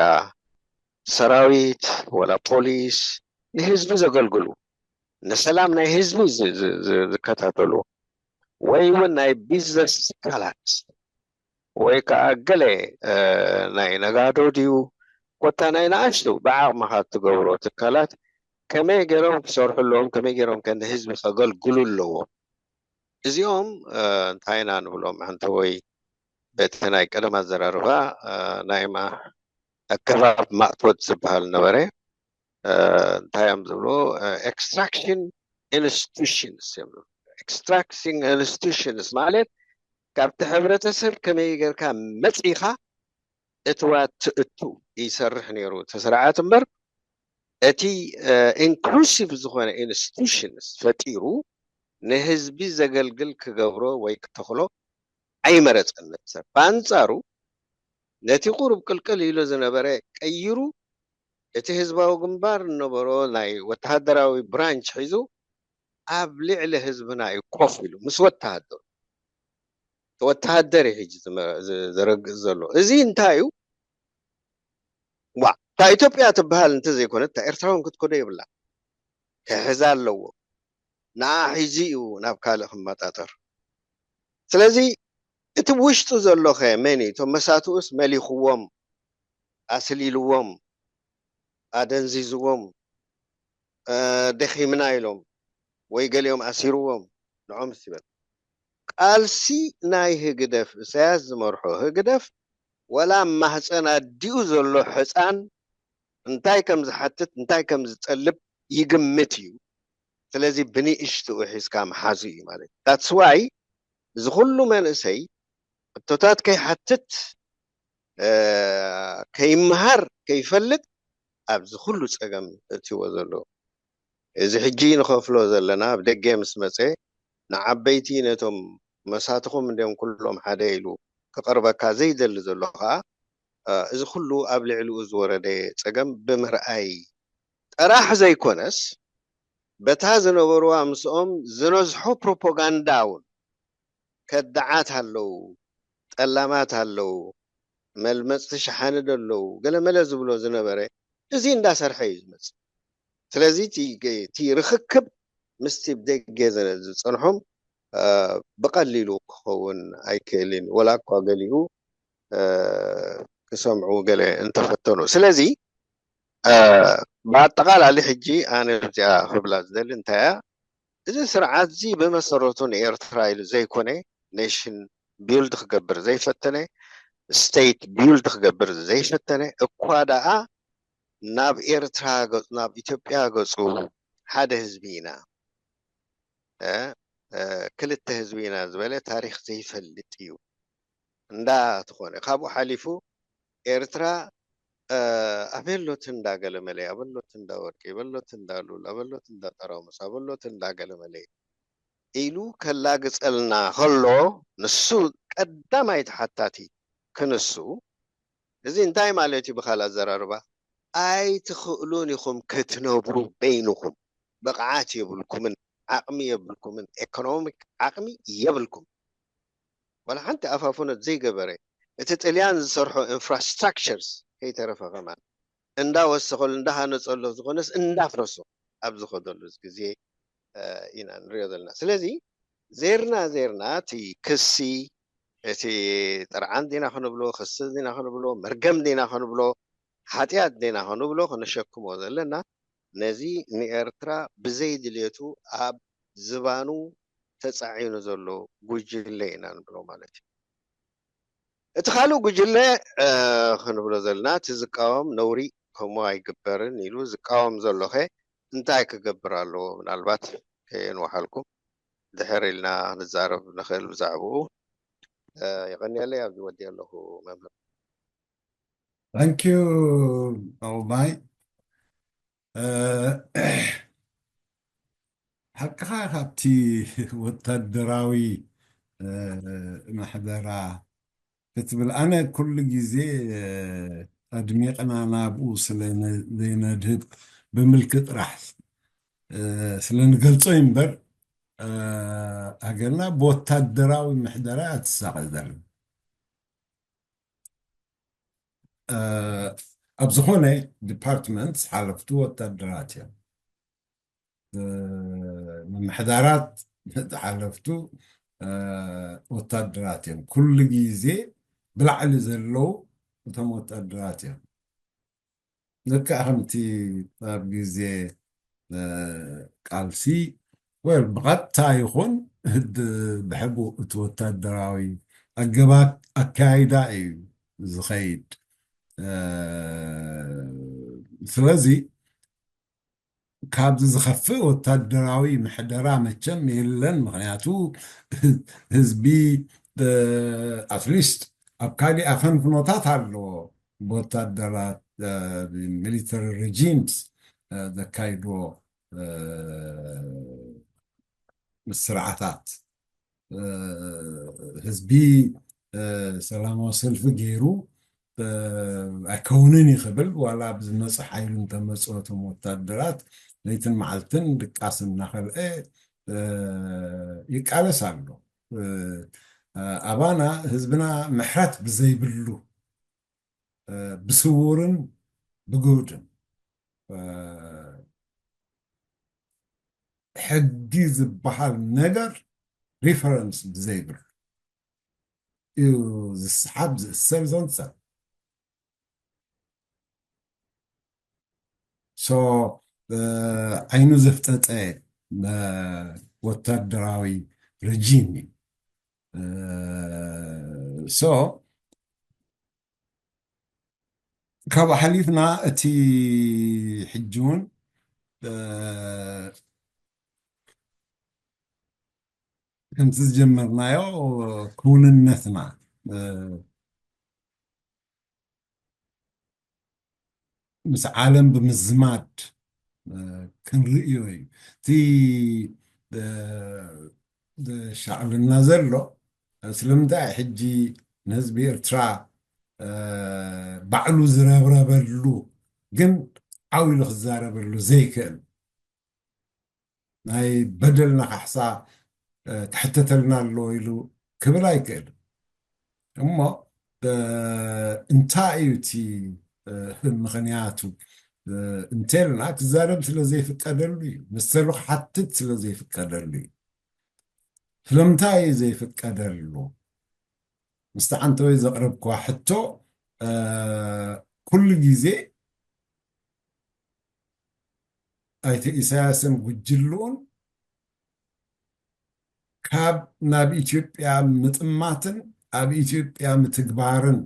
ሰራዊት ወላ ፖሊስ ንህዝቢ ዘገልግሉ ንሰላም ናይ ህዝቢ ዝከታተሉ ወይ እውን ናይ ቢዝነስ ትካላት ወይ ከዓ ገለ ናይ ነጋዶ ድዩ ኮታ ናይ ንኣሽቱ ብዓቕምኻ ትገብሮ ትካላት ከመይ ገይሮም ክሰርሑ ኣለዎም፣ ከመይ ገይሮም ከ ንህዝቢ ከገልግሉ ኣለዎም። እዚኦም እንታይ ኢና ንብሎም? ኣንተ ወይ በቲ ናይ ቀደም ኣዘራርባ ናይ ኣከባብ ማእቶት ዝበሃል ነበረ። እንታይ እዮም ዝብሉ? ኤክስትራክሽን ኢንስቲቱሽንስ እዮም። ኤክስትራክሽን ኢንስቲቱሽንስ ማለት ካብቲ ሕብረተሰብ ከመይ ጌርካ መፂኻ እትዋት ትእቱ ይሰርሕ ነይሩ እቲ ስርዓት እምበር እቲ ኢንክሉሲቭ ዝኾነ ኢንስቲቱሽንስ ፈጢሩ ንህዝቢ ዘገልግል ክገብሮ ወይ ክተኽሎ ኣይመረፀን። ሰብ ብኣንፃሩ ነቲ ቁሩብ ቅልቅል ኢሉ ዝነበረ ቀይሩ እቲ ህዝባዊ ግንባር ዝነበሮ ናይ ወተሃደራዊ ብራንች ሒዙ ኣብ ልዕሊ ህዝብና እዩ ኮፍ ኢሉ ምስ ወተሃደሩ። ወተሃደር እዩ ሕጂ ዝረግእ ዘሎ። እዚ እንታይ እዩ? ዋ እታ ኢትዮጵያ ትበሃል እንተዘይኮነት እታ ኤርትራ እውን ክትከዶ የብላ። ክሕዛ ኣለዎ። ንዓ ሒዙ እዩ ናብ ካልእ ክመጣጠር። ስለዚ እቲ ውሽጡ ዘሎ ከ መን እዩ? እቶም መሳትኡስ መሊኽዎም፣ ኣስሊልዎም፣ ኣደንዚዝዎም፣ ደኺምና ኢሎም ወይ ገሊኦም ኣሲርዎም ንዖምስ ይበል። ቃልሲ ናይ ህግደፍ፣ እሳያስ ዝመርሖ ህግደፍ ወላ ኣብ ማህፀን ኣዲኡ ዘሎ ሕፃን እንታይ ከም ዝሓትት እንታይ ከም ዝጠልብ ይግምት እዩ። ስለዚ ብንእሽትኡ ሒዝካ ምሓዙ እዩ ማለት እዩ። That's why እዚ ኩሉ መንእሰይ ሕቶታት ከይሓትት፣ እ፣ ከይመሃር፣ ከይፈልጥ ኣብዚ ኩሉ ጸገም እትዎ ዘሎ። እዚ ሕጂ ንኸፍሎ ዘለና ኣብ ደገ ምስ መጸ ንዓበይቲ ነቶም መሳትኹም እንዲዮም ኩሎም ሓደ ኢሉ ክቐርበካ ዘይደሊ ዘሎ ኸኣ፣ እ፣ እዚ ኩሉ ኣብ ልዕሊኡ ዝወረደ ጸገም ብምርኣይ ጥራሕ ዘይኮነስ፣ በታ ዝነበርዋ ምስኦም ዝነዝሖ ፕሮፓጋንዳ እውን ከዳዓት ኣለዉ፣ ጠላማት ኣለዉ፣ መልመጽቲ ሸሓኒ ዶ ኣለዉ፣ ገለመለ ዝብሎ ዝነበረ፣ እዚ እንዳሰርሐ እዩ ዝመጽእ። ስለዚ እቲ፣ እቲ ርኽክብ ምስቲ ብደገ ዘ-፣ ዝጸንሖም፣ እ፣ ብቐሊሉ ክኸውን ኣይክእልን እዩ። ወላ እኳ ገሊኡ፣ እ፣ ክሰምዑ ገለ እንተፈተኑ። ስለዚ፣ እ፣ ብኣጠቓላሊ ሕጂ ኣነ እዚኣ ክብላ ዝደሊ እንታይ እያ፣ እዚ ስርዓት እዚ ብመሰረቱ ንኤርትራ ኢሉ ዘይኮነ፣ ኔሽን ቢልድ ክገብር ዘይፈተነ፣ ስቴት ቢልድ ክገብር ዘይፈተነ፣ እኳ ደኣ ናብ ኤርትራ ገጹ፣ ናብ ኢትዮጵያ ገጹ፣ ሓደ ህዝቢ ኢና፣ እ፣ እ፣ ክልተ ህዝቢ ኢና ዝበለ ታሪኽ ዘይፈልጥ እዩ። እንዳ ተኾነ፣ ካብኡ ሓሊፉ ኤርትራ፣ እ፣ ኣበሎት እንዳ ገለመለ፣ ኣበሎት እንዳ ወርቂ፣ ኣበሎት እንዳ ሉል፣ ኣበሎት እንዳ ጠራሙስ፣ ኣበሎት እንዳ ገለመለ ኢሉ ከላግጸልና ከሎ፣ ንሱ ቀዳማይ ተሓታቲ ክንሱ፣ እዚ እንታይ ማለት እዩ? ብኻልእ ኣዘራርባ፣ ኣይትኽእሉን ኢኹም ክትነብሩ በይንኹም። ብቕዓት የብልኩምን፣ ዓቕሚ የብልኩምን፣ ኤኮኖሚክ ዓቕሚ የብልኩም። ዋላ ሓንቲ ኣፋፍኖት ዘይገበረ፣ እቲ ጥልያን ዝሰርሖ ኢንፍራስትራክቸርስ ከይተረፈ ከማን እንዳወሰኸሉ፣ እንዳሃነጸሎ፣ ዝኾነስ እንዳፍረሶ ኣብ ዝኸደሉ ግዜ፣ እ፣ ኢና ንሪኦ ዘለና። ስለዚ ዜርና ዜርና እቲ ክሲ፣ እቲ ጥርዓን ዲና ክንብሎ፣ ክሲ ዲና ክንብሎ፣ መርገም ዲና ክንብሎ፣ ሓጢኣት ዲና ክንብሎ፣ ክንሸክሞ ዘለና፣ ነዚ ንኤርትራ ብዘይ ድልየቱ ኣብ ዝባኑ ተጻዒኑ ዘሎ ጉጅለ ኢና ንብሎ ማለት እዩ። እቲ ካልእ ጉጅለ፣ እ፣ ክንብሎ ዘለና፣ እቲ ዝቃወም ነውሪ ከምኡ ኣይግበርን ኢሉ ዝቃወም ዘሎ ኸ እንታይ ክገብር ኣለዎ? ምናልባት ከየንውሓልኩም ድሕር ኢልና ክንዛረብ ንኽእል ብዛዕባኡ። እ፣ የቐንየለይ፣ ኣብዚ ወዲእ ኣለኹ መምህር። Thank you፣ ኦባይ። እ፣ ሓቅኻ፣ ካብቲ ወታደራዊ፣ እ፣ ምሕደራ ክትብል፣ ኣነ ኩሉ ግዜ፣ እ፣ ኣድሚቕና ናብኡ ስለ ነ-፣ ዘይነድህብ፣ ብምልኪ ጥራሕ፣ እ፣ ስለ ንገልጾ እዩ እምበር፣ እ፣ ሃገርና ብወታደራዊ ምሕደራ እያ ትሳቐ ዘላ። እ፣ ኣብ ዝኾነ ዲፓርትመንት ሓለፍቱ ወታደራት እዮም። እ፣ ምምሕዳራት ሓለፍቱ፣ እ፣ ወታደራት እዮም። ኩሉ ግዜ ብላዕሊ ዘለዉ እቶም ወታደራት እዮም። ልክዕ ከምቲ ኣብ ግዜ፣ እ፣ ቃልሲ፣ ወይ ብቐጥታ ይኹን ድ-፣ ብሕቡእ እቲ ወታደራዊ ኣገባብ ኣካያይዳ እዩ ዝኸይድ። እ፣ ስለዚ ካብዚ ዝኸፍእ ወታደራዊ ምሕደራ መቸም የለን። ምኽንያቱ ህዝቢ፣ እ፣ ኣትሊስት ኣብ ካሊእ ኣፈንፍኖታት ኣሎ፣ ብወታደራት፣ እ፣ ሚሊተሪ ሬጂምስ፣ እ፣ ዘካይድዎ፣ እ፣ ስርዓታት፣ እ፣ ህዝቢ፣ እ፣ ሰላማዊ ሰልፊ ገይሩ፣ እ፣ ኣይከውንን እዩ ክብል፣ ዋላ ብዝመፁ ሓይሉ እንተመፅወቶም ወታደራት ለይትን መዓልትን ድቃስ እናኸልአ፣ እ፣ ይቃለስ ኣሎ። እ፣ ኣባና ህዝብና ምሕረት ብዘይብሉ፣ እ፣ ብስውርን ብግሁድን፣ እ፣ ሕጊ ዝበሃል ነገር ሪፈረንስ ብዘይብሉ እዩ ዝስሓብ፣ ዝእሰር፣ ዘንጸል። ሶ፣ እ፣ ዓይኑ ዘፍጠጠ፣ እ፣ ወታደራዊ ረጂም እዩ። እ፣ ሶ፣ ካብኡ ሓሊፍና እቲ ሕጂ እውን፣ እ፣ ከምቲ ዝጀመርናዮ ክውንነትና፣ እ፣ ምስ ዓለም ብምዝማድ፣ እ፣ ክንርእዮ እዩ። እቲ፣ እ፣ ዘሻቕለና ዘሎ፣ ስለምንታይ ሕጂ ንህዝቢ ኤርትራ፣ እ፣ ባዕሉ ዝረብረበሉ ግን ዓው ኢሉ ክዛረበሉ ዘይክእል፣ ናይ በደልና ካሕሳ፣ እ፣ ክሕተተልና ኣለዎ ኢሉ ክብል ኣይክእልን። እሞ፣ እ፣ እንታይ እዩ እቲ፣ እ፣ ምኽንያቱ፣ እ፣ እንተልና ክዛረብ ስለ ዘይፍቀደሉ እዩ። መሰሉ ክሓትት ስለ ዘይፍቀደሉ እዩ። ስለምንታይ እዩ ዘይፍቀደሉ? ምስቲ ዓንተወይ ዘቕረብክዋ ሕቶ፣ እ፣ ኩሉ ግዜ ኣይተ ኢሳያስን ጉጅልኡን ካብ ናብ ኢትዮጵያ ምጥማትን ኣብ ኢትዮጵያ ምትግባርን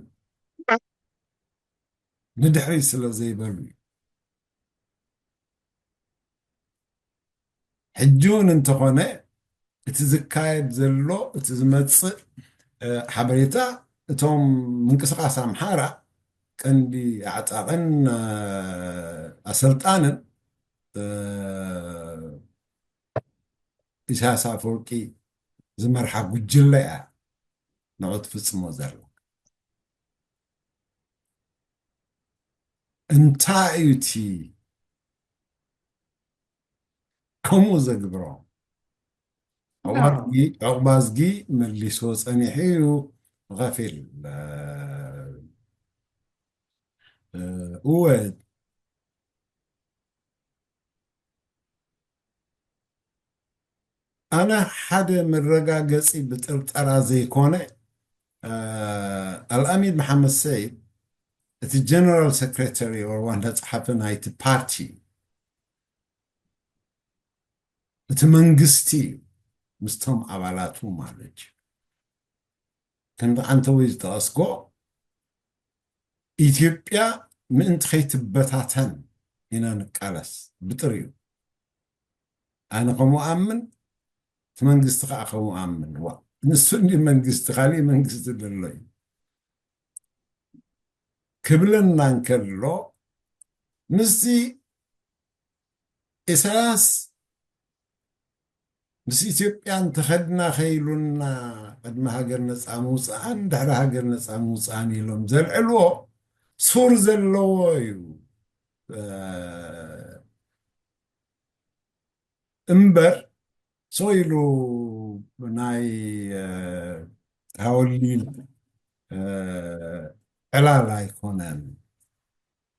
ንድሕሪት ስለ ዘይበሉ እዩ። ሕጂ እውን እንተኾነ እቲ ዝካየድ ዘሎ፣ እቲ ዝመጽእ፣ እ፣ ሓበሬታ እቶም ምንቅስቓስ ኣምሓራ ቀንዲ ኣዕጣቕን፣ እ፣ ኣሰልጣንን፣ እ፣ ኢሳያስ ኣፈወርቂ ዝመርሓ ጉጅለ እያ ንዑ ትፍጽሞ ዘላ። እንታይ እዩ እቲ ከምኡ ዘግብሮ? ዕቑባ ኣዝጊ፣ ዕቑባ ኣዝጊ መሊስዎ ጸኒሑ እዩ ብኸፊል። እ፣ እ፣ እወ፣ ኣነ ሓደ መረጋገጺ ብጥርጠራ ዘይኮነ፣ እ፣ ኣልኣሚድ መሓመድ ሰይድ እቲ ጀነራል ሰክሬታሪ ወር ዋና ጸሓፊ ናይቲ ፓርቲ፣ እቲ መንግስቲ እዩ፣ ምስቶም ኣባላቱ ማለት እዩ። ከምቲ ዓንተወይ ዝጠቐስኮ፣ ኢትዮጵያ ምእንቲ ከይትበታተን ኢና ንቃለስ ብጥሪኡ። ኣነ ከምኡ ኣምን፣ እቲ መንግስቲ ከዓ ከምኡ ኣምን። ዋ፣ ንሱ እንዲ መንግስቲ፣ ካሊእ መንግስቲ ዘሎ እዩ ክብለና እንከሎ፣ ምስቲ ኢሳያስ ምስ ኢትዮጵያ እንተኸድና ከይሉና፣ ቅድሚ ሃገር ነፃ ምውፅኣን ድሕሪ ሃገር ነፃ ምውፅኣን ኢሎም ዘልዕልዎ ሱር ዘለዎ እዩ። እ፣ እምበር፣ ሶ ኢሉ ናይ፣ እ፣ ሃወሊን፣ እ፣ ዕላል ኣይኮነን።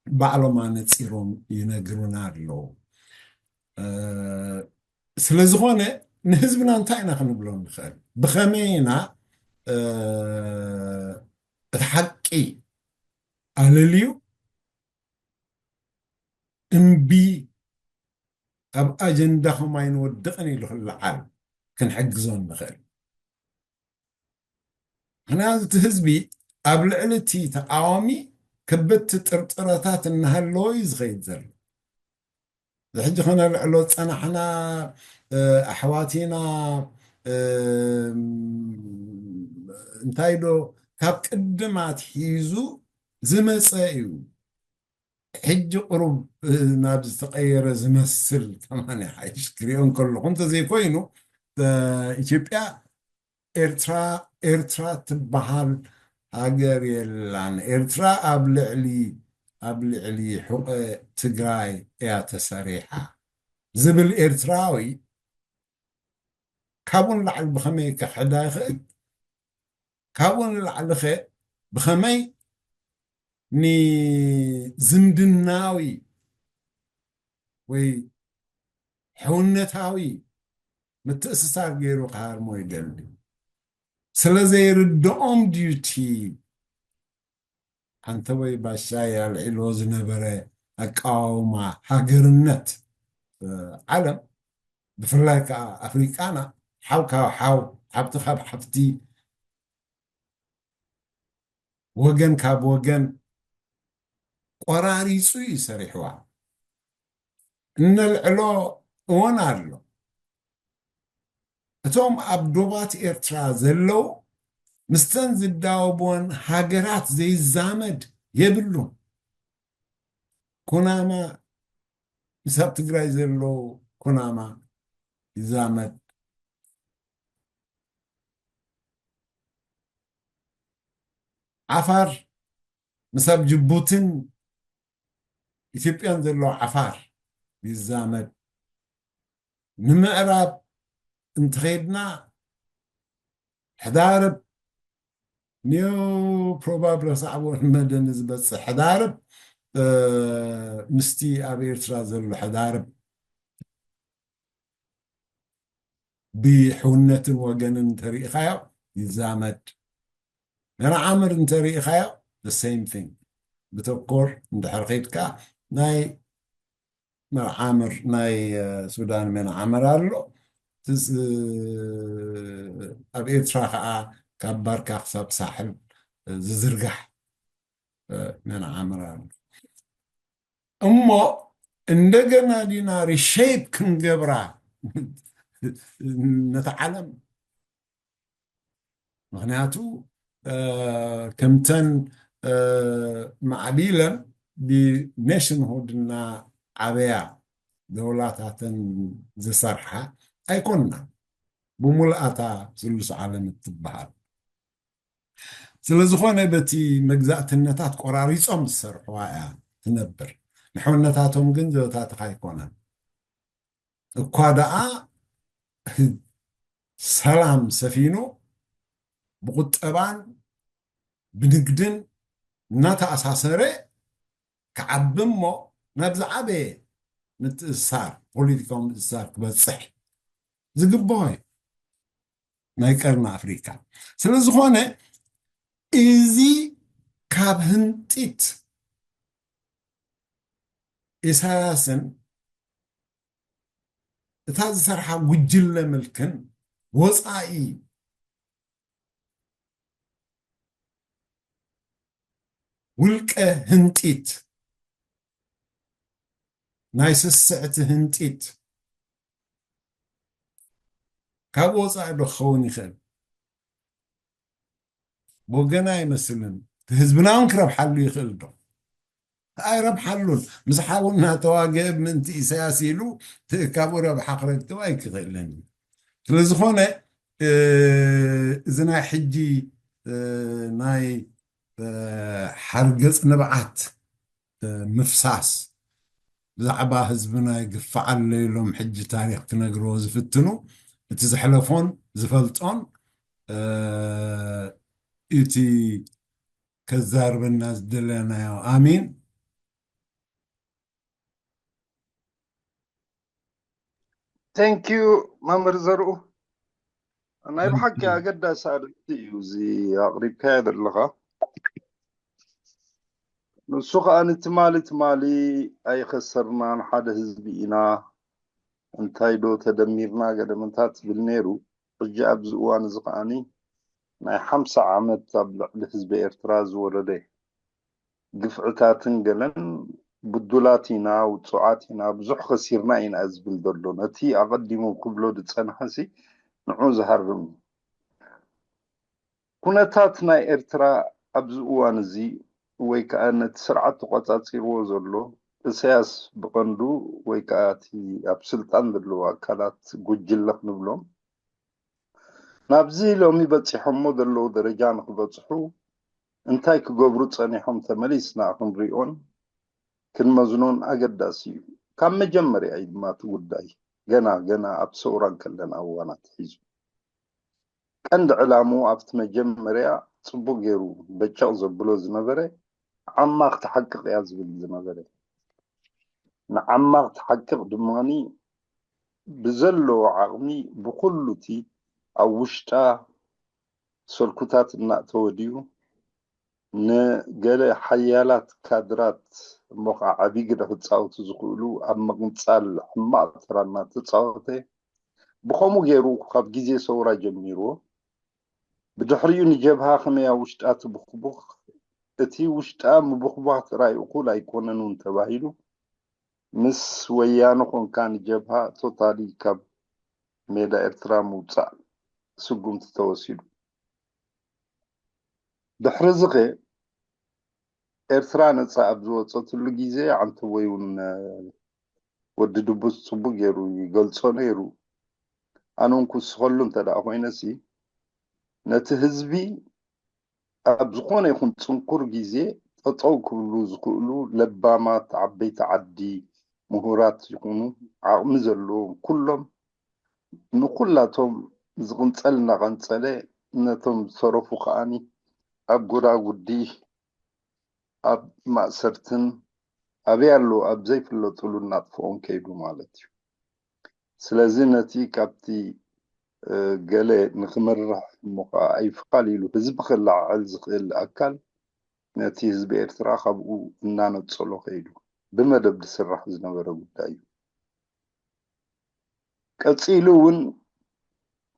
ባዕሎም ኣነጺሮም ይነግሩና ኣለዉ። እ፣ ስለ ዝኾነ ንህዝብና እንታይ ኢና ክንብሎ ንኽእል? ብኸመይ ኢና፣ እ፣ እቲ ሓቂ ኣለልዩ እምቢ ኣብ ኣጀንዳኹም ኣይንወድቕን ኢሉ ክለዓል ክንሕግዞ ንኽእል? ምኽንያቱ እቲ ህዝቢ ኣብ ልዕሊ እቲ ተቃዋሚ ከበድቲ ጥርጥረታት እናሃለዎ እዩ ዝኸይድ ዘሎ። እዚ ሕጂ ከነልዕሎ ዝጸናሕና፣ እ፣ ኣሕዋት ኢና፣ እ፣ እንታይ ዶ ካብ ቅድም ኣትሒዙ ዝመጸ እዩ። ሕጂ ቁሩብ፣ እ፣ ናብ ዝተቐየረ ዝመስል ከማን ይሓይሽ ክሪኦ እንከለኹ እንተዘይኮይኑ፣ እ፣ ኢትዮጵያ ኤርትራ፣ ኤርትራ ትበሃል ሃገር የላን። ኤርትራ ኣብ ልዕሊ፣ ኣብ ልዕሊ ሕቆ ትግራይ እያ ተሰሪሓ ዝብል ኤርትራዊ ካብኡ ንላዕሊ ብኸመይ ከሕዳ ይኽእል? ካብኡ ንላዕሊ ኸ ብኸመይ ንዝምድናዊ ወይ ሕውነታዊ ምትእስሳር ገይሩ ክሃርሞ ይደሊ? ስለ ዘይርድኦም ድዩ እቲ ኣንተወይ ባሻይ ኣልዒልዎ ዝነበረ ኣቃውማ ሃገርነት፣ እ፣ ዓለም፣ ብፍላይ ከዓ ኣፍሪቃና፣ ሓው ካብ ሓው፣ ሓብቲ ካብ ሓብቲ፣ ወገን ካብ ወገን ቆራሪጹ እዩ ሰሪሕዋ። እነልዕሎ እወን ኣሎ። እቶም ኣብ ዶባት ኤርትራ ዘለዉ ምስተን ዝዳወብወን ሃገራት ዘይዛመድ የብሉን። ኩናማ፣ ምስ ኣብ ትግራይ ዘሎ ኩናማ ይዛመድ። ዓፋር፣ ምስ ኣብ ጅቡትን ኢትዮጵያን ዘሎ ዓፋር ይዛመድ። ንምዕራብ እንተኸይድና፣ ሕዳርብ፣ ኒው ፕሮባብለ ሳዕቦን መደን ዝበጽሕ ሕዳርብ፣ እ፣ ምስቲ ኣብ ኤርትራ ዘሎ ሕዳርብ ብሕውነትን ወገንን እንተሪኢኻዮ ይዛመድ። መርዓምር እንተሪኢኻዮ፣ the same thing። ብተኮር እንድሕር ኸይድካ፣ ናይ መርዓምር፣ ናይ፣ እ፣ ሱዳን መርዓምር ኣሎ። ትዝ-፣ ኣብ ኤርትራ ኸዓ ካብ ባርካ ክሳብ ሳሕል፣ እ፣ ዝዝርጋሕ፣ እ፣ መርዓምር ኣሎ። እሞ እንደገና ዲና ሪሼፕ ክንገብራ ነታ ዓለም? ምኽንያቱ፣ እ፣ ከምተን፣ እ፣ ማዕቢለን ብኔሽንሁድ እና ዓበያ ደውላታተን ዝሰርሓ ኣይኮንና። ብሙልኣታ ስሉስ ዓለም እትበሃል። ስለ ዝኾነ በቲ መግዛእትነታት ቆራሪጾም ዝሰርሕዋ እያ ትነብር። ንሕውነታቶም ግን ዘበታትኽ ኣይኮነን። እኳ ደኣ ሰላም ሰፊኑ ብቁጠባን ብንግድን እናተኣሳሰረ ክዓቢ እሞ ናብ ዝዓበየ ምትእስሳር፣ ፖለቲካዊ ምትእስሳር ክበጽሕ ዝግብኦ እዩ ናይ ቀርኒ ኣፍሪካ። ስለ ዝኾነ እዚ ካብ ህንጢት ኢሳያስን እታ ዝሰርሓ ጉጅለ ምልክን ወፃኢ ውልቀ ህንጢት፣ ናይ ስስዕቲ ህንጢት ካብ ወፃኢ ዶ ክኸውን ይኽእል? ብወገና ኣይመስልን። ህዝብና እውን ክረብሓሉ ይኽእል ዶ? ኣይረብሓሉን። ምስ ሓው እናተዋግአ ምእንቲ ኢሳያስ ኢሉ ካብኡ ረብሓ ክረክብ ኣይክኽእልን እዩ። ስለ ዝኾነ፣ እ፣ እዚ ናይ ሕጂ፣ እ፣ ናይ፣ እ፣ ሓርገጽ ንብዓት፣ እ፣ ምፍሳስ ብዛዕባ ህዝብና ይግፋዕ ኣሎ ኢሎም ሕጂ ታሪኽ ክነግርዎ ዝፍትኑ፣ እቲ ዘሕለፎን ዝፈልጦን፣ እ፣ እቲ ከዛርበና ዝደለናዮ። ኣሚን። Thank you መምህር ዘርኡ። ናይ ብሓቂ ኣገዳሲ ኣርእስቲ እዩ እዚ ኣቕሪብካዮ ዘለኻ። ንሱ ከኣ ንትማሊ ትማሊ ኣይኸሰርናን፣ ሓደ ህዝቢ ኢና፣ እንታይ ዶ ተደሚርና ገለ ምንታት ትብል ነይሩ። ሕጂ ኣብዚ እዋን እዚ ከኣኒ ናይ ሓምሳ ዓመት ኣብ ልዕሊ ህዝቢ ኤርትራ ዝወረደ ግፍዕታትን ገለን ብዱላት ኢና፣ ውጹዓት ኢና፣ ብዙሕ ከሲርና ኢና ዝብል ዘሎ፣ ነቲ ኣቐዲሙ ክብሎ ዝጸንሐሲ ንዑ ዝሃርም እዩ። ኩነታት ናይ ኤርትራ ኣብዚ እዋን እዚ ወይ ከኣ ነቲ ስርዓት ተቖጻጺርዎ ዘሎ ኢሳያስ ብቐንዱ ወይ ከኣ እቲ ኣብ ስልጣን ዘለዉ ኣካላት ጉጅለ ክንብሎም ናብዚ ሎሚ በጺሖሞ ዘለዉ ደረጃ ንኽበጽሑ እንታይ ክገብሩ ጸኒሖም ተመሊስና ክንሪኦን ክንመዝኖን ኣገዳሲ እዩ። ካብ መጀመርያ እዩ ድማ እቲ ጉዳይ ገና ገና ኣብ ሰውራ እንከለና እዋን ኣትሒዙ ቀንዲ ዕላምኡ ኣብቲ መጀመርያ ጽቡቕ ገይሩ በጨቕ ዘብሎ ዝነበረ ዓማ ክትሓቅቕ እያ ዝብል ዝነበረ። ንዓማ ክትሓቅቕ ድማ ብዘለዎ ዓቕሚ ብኹሉ እቲ ኣብ ውሽጣ ሰልኩታት እናእተወ ድዩ ንገለ ሓያላት ካድራት እሞ ከዓ ዓብዪ ግደ ክፃወቱ ዝኽእሉ ኣብ ምቕንፃል ሕማቕ ተራ እናተፃወተ ብኸምኡ ገይሩ ካብ ግዜ ሰውራ ጀሚርዎ ብድሕሪኡ ንጀብሃ ከመይ ኣብ ውሽጣ ትብኽቡኽ እቲ ውሽጣ ምብኽባኽ ጥራይ እኹል ኣይኮነን እውን ተባሂሉ ምስ ወያነ ኮንካ ንጀብሃ ቶታሊ ካብ ሜዳ ኤርትራ ምውፃእ ስጉምቲ ተወሲዱ። ድሕሪ ዝኸ ኤርትራ ነፃ ኣብ ዝወፀትሉ ግዜ፣ ዓንተቦይ እውን ወዲ ድቡስ ፅቡቅ ገይሩ ይገልፆ ነይሩ። ኣነ እውን ክውስኸሉ እንተ ደኣ ኮይነሲ፣ ነቲ ህዝቢ ኣብ ዝኾነ ይኹን ፅንኩር ግዜ ጠጠው ክብሉ ዝኽእሉ ለባማት ዓበይቲ ዓዲ፣ ምሁራት ይኹኑ ዓቕሚ ዘለዎም ኩሎም ንኩላቶም ዝቕንፀል እናቐንፀለ፣ ነቶም ዝተረፉ ከኣኒ ኣብ ጎዳጉዲ፣ ኣብ ማእሰርትን ኣበይ ኣለዉ ኣብ ዘይፍለጥሉ እናጥፍኦም ከይዱ ማለት እዩ። ስለዚ ነቲ ካብቲ ገለ ንክመርሕ እሞ ከዓ ኣይፋል ኢሉ ህዝቢ ክለዓዕል ዝኽእል ኣካል ነቲ ህዝቢ ኤርትራ ካብኡ እናነጸሎ ከይዱ ብመደብ ዝስራሕ ዝነበረ ጉዳይ እዩ። ቀጺሉ እውን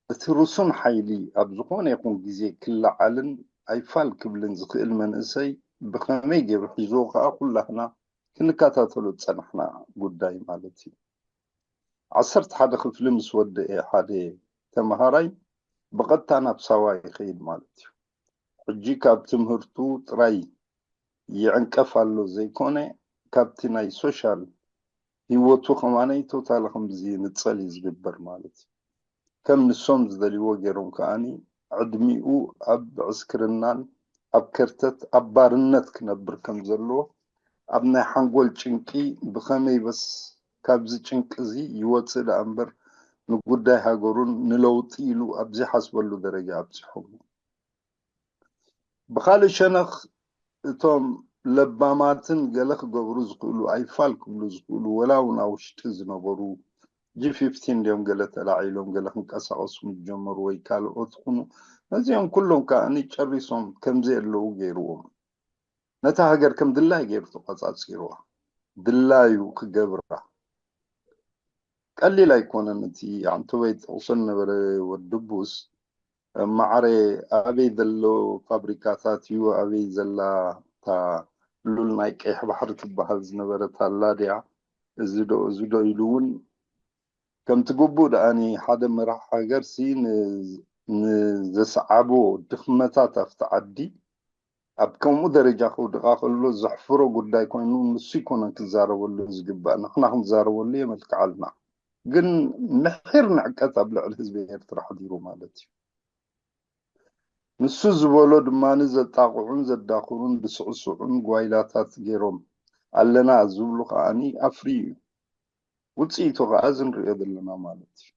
እቲ ርሱን ሓይሊ ኣብ ዝኾነ ይኹን ግዜ ክለዓልን ኣይፋል ክብልን ዝኽእል መንእሰይ ብኸመይ ገይሩ ሒዝዎ ከዓ ኩላህና ክንከታተሎ ዝጸናሕና ጉዳይ ማለት እዩ። ዓሰርተ ሓደ ክፍሊ ምስ ወደአ ሓደ ተምሃራይ ብቐጥታ ናብ ሳዋ ይኸይድ ማለት እዩ። ሕጂ ካብ ትምህርቱ ጥራይ ይዕንቀፍ ኣሎ ዘይኮነ፣ ካብቲ ናይ ሶሻል ህይወቱ ከማነይ ቶታሊ ከምዚ ንጸል እዩ ዝግበር ማለት እዩ። ከም ንሶም ዝደልይዎ ገይሮም ከኣኒ ዕድሚኡ ኣብ ዕስክርናን ኣብ ከርተት ኣብ ባርነት ክነብር ከም ዘለዎ ኣብ ናይ ሓንጎል ጭንቂ ብኸመይ በስ ካብዚ ጭንቂ እዚ ይወፅእ ደኣ እምበር ንጉዳይ ሃገሩን ንለውጢ ኢሉ ኣብ ዘይሓስበሉ ደረጃ ኣብፂሖም። ብኻልእ ሸነኽ እቶም ለባማትን ገለ ክገብሩ ዝኽእሉ ኣይፋል ክብሉ ዝኽእሉ ወላ እውን ኣብ ውሽጢ ዝነበሩ ጂ ፊፍቲን ድዮም ገለ ተላዒሎም ገለ ክንቀሳቐሱ ዝጀመሩ ወይ ካልኦት ይኹኑ ነዚኦም ኩሎም ከኣኒ ጨሪሶም ከምዘየለዉ ገይርዎም። ነታ ሃገር ከም ድላይ ገይሩ ተቆጻጺርዋ። ድላዩ ክገብራ ቀሊል ኣይኮነን። እቲ ኣንቶበይ ጠቕሶ ነበረ ወዲ ቡስ ማዕረ ኣበይ ዘሎ ፋብሪካታት እዩ ኣበይ ዘላ እታ ሉል ናይ ቀይሕ ባሕሪ ትበሃል ዝነበረት ኣላ ድያ እዚ ዶ እዚ ዶ ኢሉ እውን ከምቲ ግቡእ ደኣኒ ሓደ መራሕ ሃገር ሲ ንዘስዓቦ ድኽመታት ኣብቲ ዓዲ ኣብ ከምኡ ደረጃ ክውድቓ ከሎ ዘሕፍሮ ጉዳይ ኮይኑ ንሱ ይኮነን ክዛረበሉ ዝግባእ ንሕና ክንዛረበሉ የመልክዓልና ግን ምሒር ንዕቀት ኣብ ልዕሊ ህዝቢ ኤርትራ ሓዲሩ ማለት እዩ። ንሱ ዝበሎ ድማ ዘጣቕዑን ዘዳኽሩን ብስዕስዑን ጓይላታት ገይሮም ኣለና ዝብሉ ከዓኒ ኣፍርዩ እዩ። ውፅኢቱ ከዓ እዚ ንሪኦ ዘለና ማለት እዩ።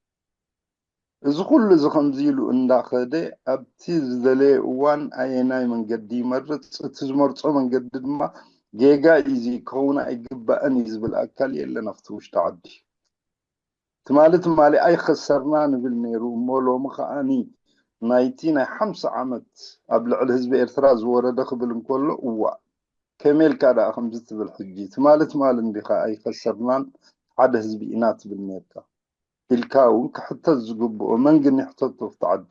እዚ ኩሉ እዚ ከምዚ ኢሉ እንዳኸደ ኣብቲ ዝደለየ እዋን ኣየናይ መንገዲ ይመርፅ፣ እቲ ዝመርፆ መንገዲ ድማ ጌጋ እዩ፣ እዚ ክኸውን ኣይግባእን እዩ ዝብል ኣካል የለን ኣብቲ ውሽጢ ዓዲ። ትማሊ ትማሊ ኣይኸሰርና ንብል ነይሩ እሞ ሎሚ ከዓኒ ናይቲ ናይ ሓምሳ ዓመት ኣብ ልዕሊ ህዝቢ ኤርትራ ዝወረደ ክብል እንከሎ እዋእ ከመይ ኢልካ ደኣ ከምዚ ትብል ሕጂ ትማሊ ትማሊ እንዲኻ ኣይኸሰርናን ሓደ ህዝቢ ኢና ትብል ነርካ ኢልካ እውን ክሕተት ዝግብኦ መን ግን ይሕተቶ ኣብቲ ዓዲ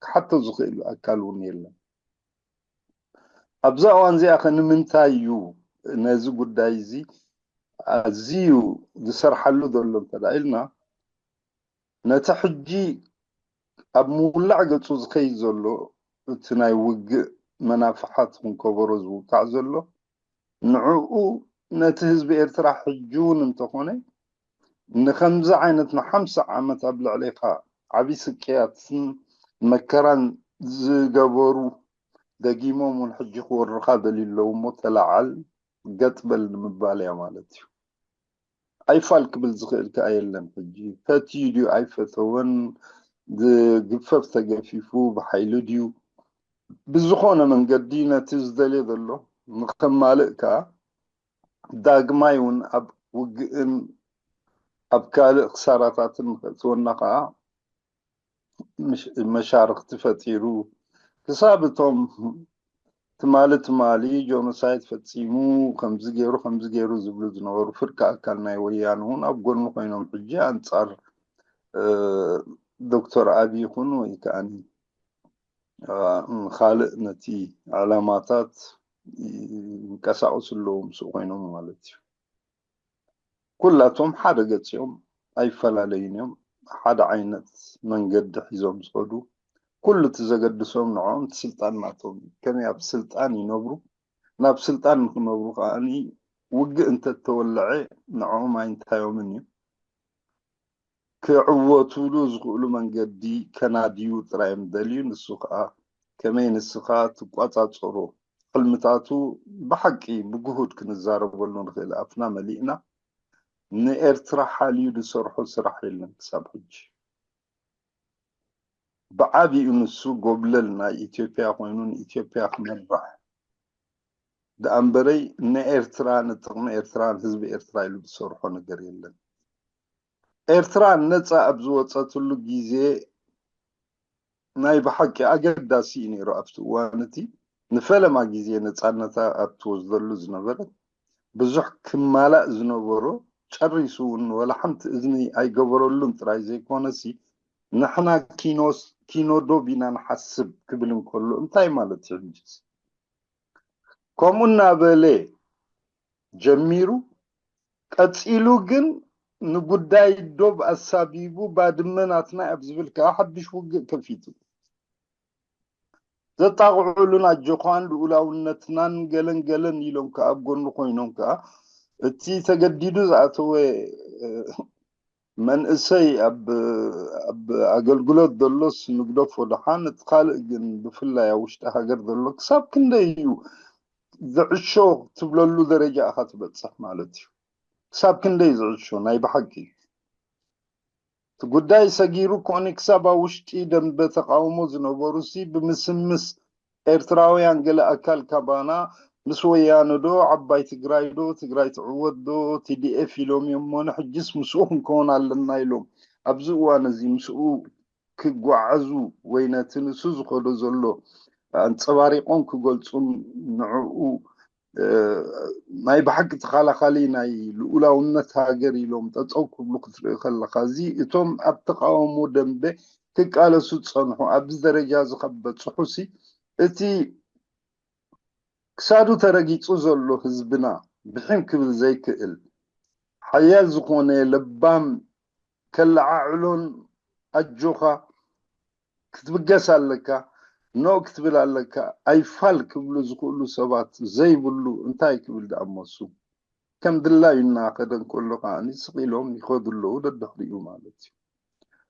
ክሓቶ ዝኽእል ኣካል እውን የለን። ኣብዛ እዋን እዚኣ ከ ንምንታይ እዩ ነዚ ጉዳይ እዚ ኣዝዩ ዝሰርሓሉ ዘሎ እንተ ኢልና ነቲ ሕጂ ኣብ ምውላዕ ገጹ ዝኸይድ ዘሎ እቲ ናይ ውግእ መናፍሓት ክንከበሮ ዝውቃዕ ዘሎ ንዕኡ ነቲ ህዝቢ ኤርትራ ሕጂ እውን እንተኾነ ንከምዚ ዓይነት ንሓምሳ ዓመት ኣብ ልዕሌኻ ዓብዪ ስቅያትን መከራን ዝገበሩ ደጊሞም እውን ሕጂ ክወርኻ ደልዩ ኣለዉ እሞ ተለዓል ገጥ በል ንምባል እያ ማለት እዩ። ኣይፋል ክብል ዝኽእል ከኣ የለን። ሕጂ ፈትዩ ድዩ ኣይፈተወን፣ ዝግፈፍ ተገፊፉ ብሓይሊ ድዩ ብዝኾነ መንገዲ ነቲ ዝደልዮ ዘሎ ንኸማልእ ከኣ ዳግማይ እውን ኣብ ውግእን ኣብ ካልእ ክሳራታትን ንኸእትወና ከኣ መሻርኽቲ ፈጢሩ ክሳብ እቶም ትማሊ ትማሊ ጆኖሳይድ ፈፂሙ ከምዚ ገይሩ ከምዚ ገይሩ ዝብሉ ዝነበሩ ፍርቂ ኣካል ናይ ወያነ እውን ኣብ ጎኑ ኮይኖም ሕጂ ኣንፃር ዶክተር ኣብይ ይኹን ወይ ከዓኒ ካልእ ነቲ ዕላማታት ይንቀሳቀሱ ኣለዉ ምስኡ ኮይኖም ማለት እዩ። ኩላቶም ሓደ ገፂኦም ኣይፈላለዩን እዮም። ሓደ ዓይነት መንገዲ ሒዞም ዝኸዱ ኩሉ እቲ ዘገድሶም ንዕኦም እቲ ስልጣን ናቶም እዩ። ከመይ ኣብ ስልጣን ይነብሩ፣ ናብ ስልጣን ንክነብሩ ከዓኒ ውግእ እንተተወለዐ ንዕኦም ኣይንታዮምን እዩ። ክዕወቱሉ ዝኽእሉ መንገዲ ከናድዩ ጥራይ እዮም ደልዩ። ንሱ ከዓ ከመይ ንስኻ ትቋጻጸሮ፣ ሕልምታቱ ብሓቂ ብግሁድ ክንዛረበሉ ንኽእል ኣፍና መሊእና። ንኤርትራ ሓልዩ ዝሰርሖ ስራሕ የለን ክሳብ ሕጂ። ብዓቢኡ ንሱ ጎብለል ናይ ኢትዮጵያ ኮይኑ ንኢትዮጵያ ክመርሕ ደኣ እምበረይ ንኤርትራ፣ ንጥቕሚ ኤርትራ፣ ንህዝቢ ኤርትራ ኢሉ ዝሰርሖ ነገር የለን። ኤርትራ ነጻ ኣብ ዝወጸትሉ ግዜ ናይ ብሓቂ ኣገዳሲ እዩ ነይሩ። ኣብቲ እዋን እቲ ንፈለማ ግዜ ነጻነታ ኣብ ትወስደሉ ዝነበረት ብዙሕ ክማላእ ዝነበሮ ጨሪሱ እውን ወላ ሓንቲ እዝኒ ኣይገበረሉን ጥራይ ዘይኮነሲ ንሕና ኪኖስ ኪኖ ዶብ ኢና ንሓስብ ክብል እንከሎ እንታይ ማለት እዩ? ሕጅስ ከምኡ እናበለ ጀሚሩ ቀጺሉ ግን ንጉዳይ ዶብ ኣሳቢቡ ባድመ ናትና ኣብ ዝብል ከዓ ሓድሽ ውግእ ከፊቱ። ዘጣቕዑሉን ኣጆኻን ልኡላውነትናን ገለን ገለን ኢሎም ከዓ ኣብ ጎኑ ኮይኖም ከዓ እቲ ተገዲዱ ዝኣተወ መንእሰይ ኣብ ኣብ ኣገልግሎት ዘሎስ ንግደፎ ደሓን፣ እቲ ካልእ ግን ብፍላይ ኣብ ውሽጢ ሃገር ዘሎ ክሳብ ክንደይ እዩ ዝዕሾ ትብለሉ ደረጃ ኢኻ ትበጽሕ ማለት እዩ። ክሳብ ክንደይ ዝዕሾ ናይ ብሓቂ እቲ ጉዳይ ሰጊሩ ኮኒ ክሳብ ኣብ ውሽጢ ደንበ ተቃውሞ ዝነበሩ ሲ ብምስምስ ኤርትራውያን ገለ ኣካል ካባና ምስ ወያነ ዶ ዓባይ ትግራይ ዶ ትግራይ ትዕወት ዶ ቲዲኤፍ ኢሎም እዮም እሞ ንሕጅስ ምስኡ ክንከውን ኣለና ኢሎም ኣብዚ እዋን እዚ ምስኡ ክጓዓዙ ወይ ነቲ ንሱ ዝኸዶ ዘሎ ኣንጸባሪቆም ክገልጹን ንዕኡ ናይ ብሓቂ ተኻላኻሊ ናይ ልኡላውነት ሃገር ኢሎም ጠጠው ክብሉ ክትርኢ ከለኻ እዚ እቶም ኣብ ተቃውሞ ደንበ ክቃለሱ ዝጸንሑ ኣብዚ ደረጃ እዚ ካብ በጽሑ ሲ እቲ ክሳዱ ተረጊጹ ዘሎ ህዝብና ብሒም ክብል ዘይክእል ሓያል ዝኾነ ለባም ከለዓዕሎን ኣጆኻ ክትብገስ ኣለካ ኖ ክትብል ኣለካ ኣይፋል ክብሉ ዝኽእሉ ሰባት ዘይብሉ እንታይ ክብል ደኣ እሞ እሱ ከም ድላዩ እናኸደ እንከሎ ከዓ ስቕ ኢሎም ይኸዱ ኣለዉ ደድሕሪኡ ማለት እዩ።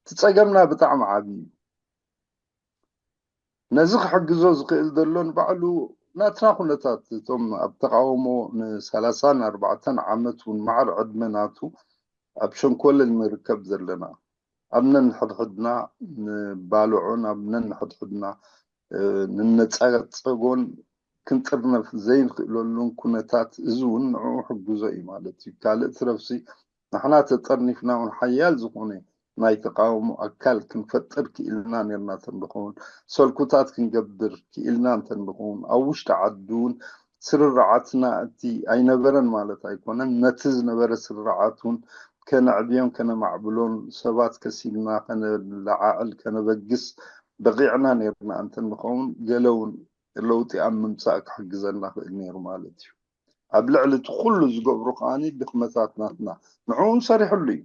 እቲ ጸገምና ብጣዕሚ ዓብዪ እዩ። ነዚ ክሕግዞ ዝኽእል ዘሎ ንባዕሉ ናትና ኩነታት እቶም ኣብ ተቃውሞ ንሰላሳን ኣርባዕተን ዓመት እውን ማዕር ዕድመ ናቱ ኣብ ሸንኮለል ንርከብ ዘለና ኣብ ነንሕድሕድና ንባልዖን ኣብ ነንሕድሕድና ንነጻጸጎን ክንጥርነፍ ዘይንኽእለሉን ኩነታት እዚ እውን ንዕኡ ሕግዞ እዩ ማለት እዩ። ካልእ ትረፍሲ ንሕና ተጠርኒፍና እውን ሓያል ዝኾነ ናይ ተቃውሞ ኣካል ክንፈጥር ክኢልና ነርና እንተንኸውን ሰልኩታት ክንገብር ክኢልና እንተንኸውን ኣብ ውሽጢ ዓዲ እውን ስርርዓትና እቲ ኣይነበረን ማለት ኣይኮነን ነቲ ዝነበረ ስርርዓት እውን ከነዕብዮን ከነማዕብሎን ሰባት ከሲብና ከነለዓዕል ከነበግስ በቂዕና ነርና እንተንኸውን ገለ እውን ለውጢ ኣብ ምምፃእ ክሕግዘና ክእል ነይሩ ማለት እዩ። ኣብ ልዕሊ እቲ ኩሉ ዝገብሩ ከዓኒ ድኽመታት ናትና ንዕኡ እውን ሰሪሕሉ እዩ።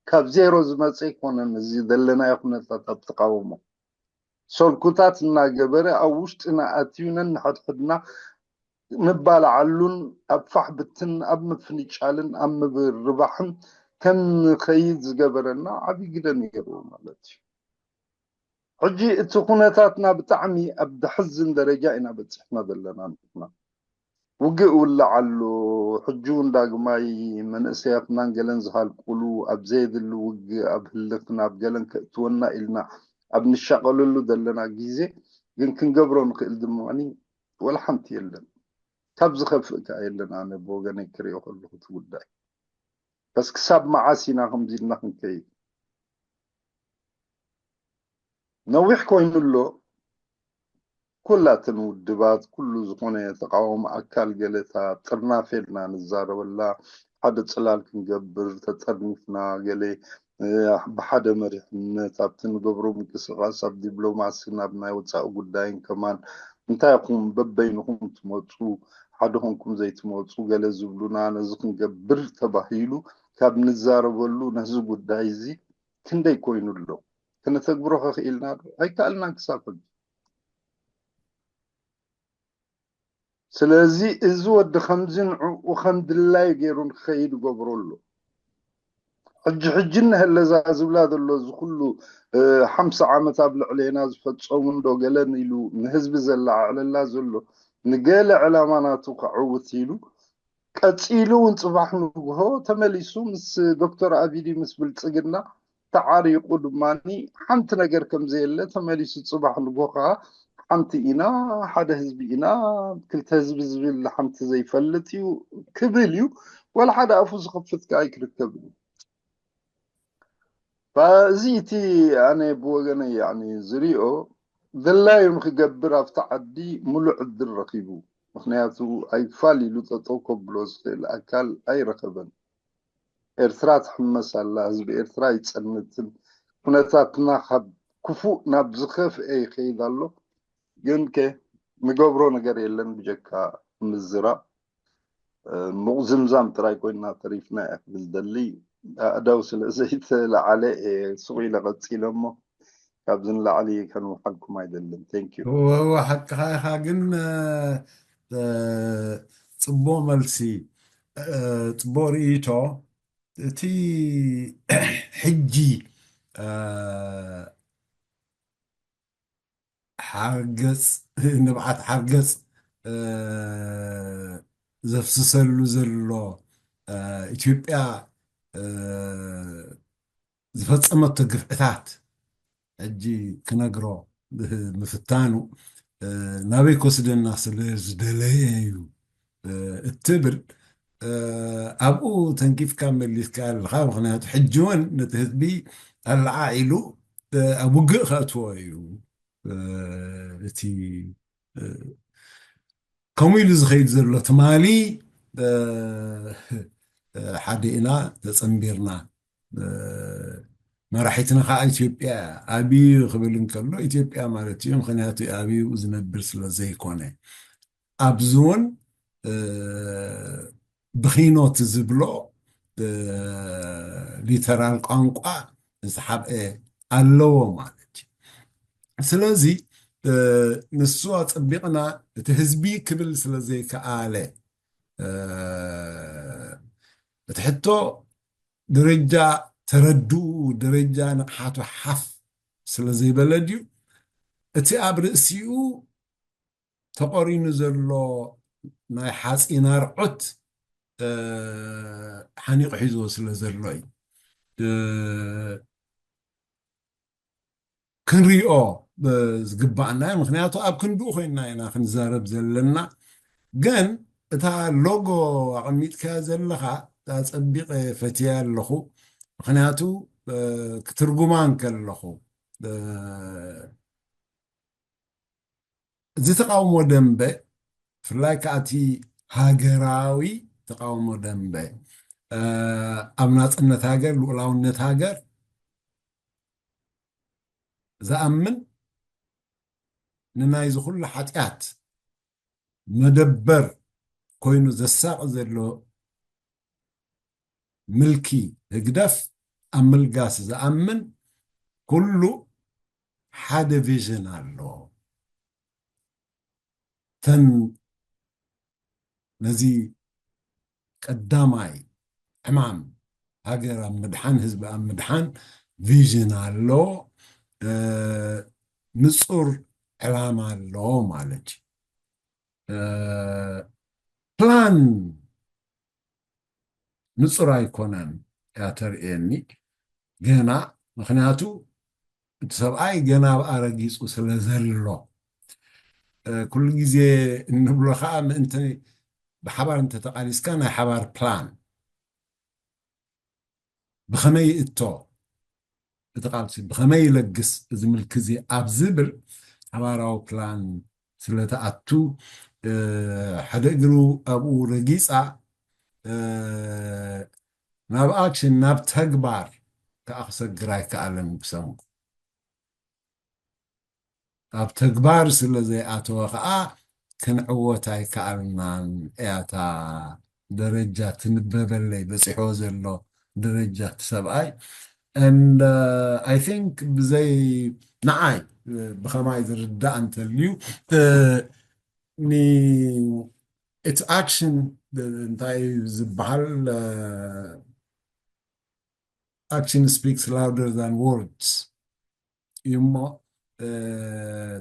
ካብ ዜሮ ዝመፀ ኣይኮነን እዚ ዘለናዮ ኩነታት ኣብ ተቃውሞ ሰልኩታት እናገበረ ኣብ ውሽጥና ኣትዩ ነንሕድሕድና ንባላዓሉን ኣብ ፋሕ ብትን ኣብ ምፍንጫልን ኣብ ምብርባሕን ከም ንኸይድ ዝገበረና ዓብዪ ግደ ነይሩ ማለት እዩ። ሕጂ እቲ ኩነታትና ብጣዕሚ ኣብ ደሕዝን ደረጃ ኢና በፂሕና ዘለና ንሕና ውግእ ውላዕ ኣሎ። ሕጂ እውን ዳግማይ መንእሰያትናን ገለን ዝሃልቁሉ ኣብ ዘየድሊ ውግእ ኣብ ህልኽን ኣብ ገለን ከእትወና ኢልና ኣብ ንሻቐለሉ ዘለና ግዜ ግን ክንገብሮ ንኽእል ድማ ወላ ሓንቲ የለን። ካብ ዝኸፍእ ከዓ የለን። ኣነ ብወገነይ ክሪኦ ከለኹ እቲ ጉዳይ በስ ክሳብ መዓስ ኢና ከምዚ ኢልና ክንከይድ? ነዊሕ ኮይኑ ኣሎ። ኩላተን ውድባት ኩሉ ዝኾነ ተቃወሞ ኣካል ገለታ ጥርናፌ ኢልና ንዛረበላ ሓደ ጽላል ክንገብር ተጠርኒፍና ገለ ብሓደ መሪሕነት ኣብቲ ንገብሮ ምንቅስቃስ ኣብ ዲፕሎማሲ ናብ ናይ ወፃኢ ጉዳይን ከማን እንታይ ኹም በበይንኹም ትመፁ ሓደ ኾንኩም ዘይትመፁ ገለ ዝብሉና ነዚ ክንገብር ተባሂሉ ካብ ንዛረበሉ ነዚ ጉዳይ እዚ ክንደይ ኮይኑ ኣሎ ክነተግብሮ ከኽኢልና ዶ? ኣይከኣልናን ክሳብ ሕጂ። ስለዚ እዚ ወዲ ከምዚ ንዕኡ ከም ድላዩ ገይሩ ንክኸይድ ይገብሮ ኣሎ። ሕጂ ሕጂ እነሀ ለዛ ዝብላ ዘሎ እዚ ኩሉ ሓምሳ ዓመት ኣብ ልዕሌና ዝፈጸሙ እንዶ ገለን ኢሉ ንህዝቢ ዘለዓዕለላ ዘሎ ንገለ ዕላማ ናቱ ከዕውት ኢሉ ቀጺሉ እውን ጽባሕ ንግሆ ተመሊሱ ምስ ዶክተር ኣቢዲ ምስ ብልጽግና ተዓሪቁ ድማ ሓንቲ ነገር ከም ዘየለ ተመሊሱ ጽባሕ ንግሆ ከዓ ሓንቲ ኢና፣ ሓደ ህዝቢ ኢና፣ ክልተ ህዝቢ ዝብል ሓንቲ ዘይፈልጥ እዩ ክብል እዩ። ወላ ሓደ ኣፉ ዝኸፍት ከዓ ኣይክርከብን እዩ። እዚ እቲ ኣነ ብወገነይ ያኒ ዝሪኦ ድላዩ ንክገብር ኣብቲ ዓዲ ሙሉእ ዕድል ረኪቡ። ምክንያቱ ኣይፋል ኢሉ ጠጠው ከብሎ ዝኽእል ኣካል ኣይረኸበን። ኤርትራ ትሕመስ ኣላ፣ ህዝቢ ኤርትራ ኣይጸንትን። ኩነታትና ካብ ክፉእ ናብ ዝኸፍአ ይኸይድ ኣሎ። ግን ከ ንገብሮ ነገር የለን ብጀካ ምዝራብ። ምቑዝምዛም ጥራይ ኮይንና ተሪፍና እየ ክብል ደሊ። ኣእዳው ስለ ዘይተለዓለ እየ ስቕ ኢለ ቀጺለ እሞ ካብዚ ንላዕሊ ከንውሓልኩም ኣይደልን። Thank you። እወ፣ እወ፣ ሓቅኻ ኢኻ። ግን፣ እ፣ እ፣ ጽቡቕ መልሲ፣ እ፣ ጽቡቕ ርእይቶ። እቲ ሕጂ፣ እ፣ ሓርገጽ፣ ንብዓት ሓርገጽ፣ እ፣ ዘፍስሰሉ ዘሎ፣ እ፣ ኢትዮጵያ፣ እ፣ ዝፈጸመቶ ግፍዕታት ሕጂ ክነግሮ ምፍታኑ፣ እ፣ ናበይ ክወስደና ስለ ዝደለየ እዩ፣ እ፣ እትብል፣ እ፣ ኣብኡ ተንኪፍካ መሊስካ ኣለኻ። ምክንያቱ ሕጂ እውን ነቲ ህዝቢ ኣለዓዒሉ፣ እ፣ ኣብ ውግእ ከእትዎ እዩ፣ እ፣ እቲ፣ እ፣ ከምኡ ኢሉ ዝኸይድ ዘሎ ትማሊ፣ እ፣ እ፣ ሓደ ኢና ተጸንቢርና። እ፣ መራሒትና ከዓ ኢትዮጵያ እያ። ኣብዩ ክብል እንከሎ ኢትዮጵያ ማለት እዩ። ምክንያቱ ኣብዩ ዝነብር ስለ ዘይኮነ። ኣብዚ እውን፣ እ፣ ብኺኖት ዝብሎ፣ እ፣ ሊተራል ቋንቋ ዝተሓብአ ኣለዎ ማለት እዩ። ስለዚ፣ እ፣ ንሱ ኣጸቢቕና እቲ ህዝቢ ክብል ስለ ዘይከኣለ፣ እ፣ እቲ ሕቶ ደረጃ ተረድኡ፣ ደረጃ ንቕሓቱ ሓፍ ስለ ዘይበለ ድዩ? እቲ ኣብ ርእሲኡ ተቖሪኑ ዘሎ ናይ ሓጺን ኣርዑት፣ እ፣ ሓኒቑ ሒዝዎ ስለ ዘሎ እዩ። እ፣ ክንሪኦ፣ እ፣ ዝግባኣና እዩ። ምክንያቱ ኣብ ክንድኡ ኮይንና ኢና ክንዛረብ ዘለና። ግን እታ ሎጎ ኣቐሚጥካያ ዘለኻ ኣጸቢቐ ፈትያ ኣለኹ። ምክንያቱ፣ እ፣ ክትርጉማ እንከለኹ፣ እ፣ እዚ ተቃውሞ ደንበ፣ ብፍላይ ከኣ እቲ ሃገራዊ ተቃውሞ ደንበ፣ እ፣ ኣብ ናጽነት ሃገር፣ ልኡላውነት ሃገር ዝኣምን፣ ንናይዚ ኩሉ ሓጢኣት መደበር ኮይኑ ዘሳቒ ዘሎ ምልኪ ህግደፍ ኣብ ምልጋስ ዝኣምን ኩሉ ሓደ ቪዥን ኣሎ። ተን ነዚ ቀዳማይ ዕማም ሃገር ኣብ ምድሓን፣ ህዝቢ ኣብ ምድሓን ቪዥን ኣሎ፣ እ፣ ንጹር ዕላማ ኣሎ ማለት እዩ። እ፣ ፕላን ንጹር ኣይኮነን እያ ተርእየኒ ገና። ምክንያቱ እቲ ሰብኣይ ገና ኣብኣ ረጊጹ ስለ ዘሎ፣ እ፣ ኩሉ ግዜ እንብሎ ከዓ ምእንቲ ብሓባር እንተተቃሊስካ ናይ ሓባር ፕላን ብኸመይ ይእቶ፣ እቲ ቃልሲ ብኸመይ ይለግስ እዚ ምልኪ እዚ ኣብ ዝብል ሓባራዊ ፕላን ስለ ትኣቱ፣ እ፣ ሓደ እግሩ ኣብኡ ረጊጻ፣ እ፣ ናብ ኣክሽን፣ ናብ ተግባር ከኣ ክሰግር ኣይከኣለን ብሰንኩ። ኣብ ተግባር ስለ ዘይኣተወ ከኣ ክንዕወት ኣይከኣልናን እያ እታ ደረጃ ትንበበለይ በጺሕዎ ዘሎ ደረጃ እቲ ሰብኣይ። And uh, I think ብዘይ ንዓይ ብኸማይ ዝርዳእ እንተልዩ ኒ it's action እንታይ እዩ ዝበሃል? Action speaks louder than words እዩ እሞ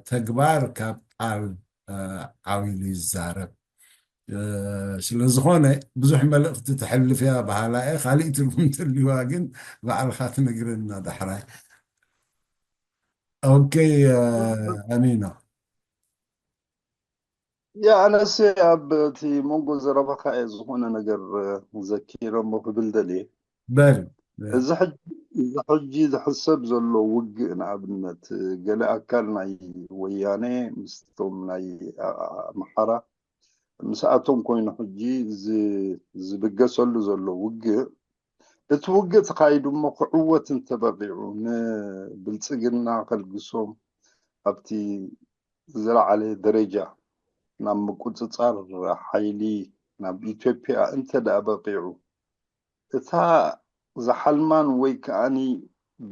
ተግባር ካብ ቃል ዓብዩ ይዛረብ። ስለዝኾነ ብዙሕ መልእኽቲ ተሕልፍ እያ በሃላ እየ። ካሊእ ትርጉም እንተልዩዋ ግን ባዕልኻ ትነግረና ዳሕራይ። ኦኬ ኣሚና። ያ ኣነስ ኣብ እቲ መንጎ ዘረባኻ እየ ዝኾነ ነገር ዘኪረሞ ክብል ደልየ። በል እዚ ሕጂ ዝሕሰብ ዘሎ ውግእ ንኣብነት ገለ ኣካል ናይ ወያነ ምስቶም ናይ ኣምሓራ ምስኣቶም ኮይኑ ሕጂ ዝብገሰሉ ዘሎ ውግእ እቲ ውግእ ተኻይዱ እሞ ክዕወት እንተበቂዑ ንብልፅግና ከልግሶም ኣብቲ ዝለዓለ ደረጃ ናብ ምቁፅፃር ሓይሊ ናብ ኢትዮጵያ እንተ ደኣ በቂዑ እታ ዝሓልማን ወይ ከኣኒ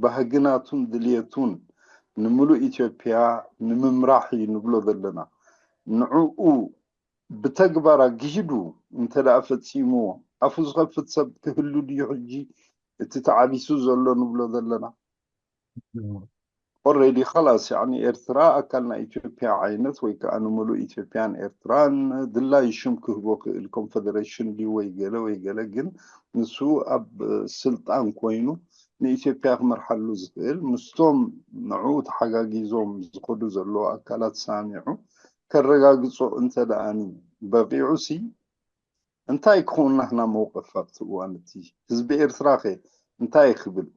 ባህግናቱን ድልየቱን ንምሉእ ኢትዮጵያ ንምምራሕ እዩ ንብሎ ዘለና። ንዕኡ ብተግባር ኣግሂዱ እንተ ደኣ ፈፂምዎ ኣፉ ዝኸፍት ሰብ ክህሉ ድዩ ሕጂ እቲ ተዓቢሱ ዘሎ ንብሎ ዘለና? ኦረዲ ኸላስ ያኒ ኤርትራ ኣካል ናይ ኢትዮጵያ ዓይነት ወይ ከዓ ንምሉእ ኢትዮጵያን ኤርትራን ድላይ ሽም ክህቦ ክእል ኮንፈደሬሽን ድዩ ወይ ገለ ወይ ገለ ግን ንሱ ኣብ ስልጣን ኮይኑ ንኢትዮጵያ ክመርሓሉ ዝኽእል ምስቶም ንዕኡ ተሓጋጊዞም ዝኸዱ ዘለዉ ኣካላት ሳሚዑ ከረጋግጾ እንተ ደኣኒ በቂዑ ሲ እንታይ ክኸውን ናህና መውቀፍ ኣብቲ እዋን እቲ ህዝቢ ኤርትራ ከ እንታይ ክብል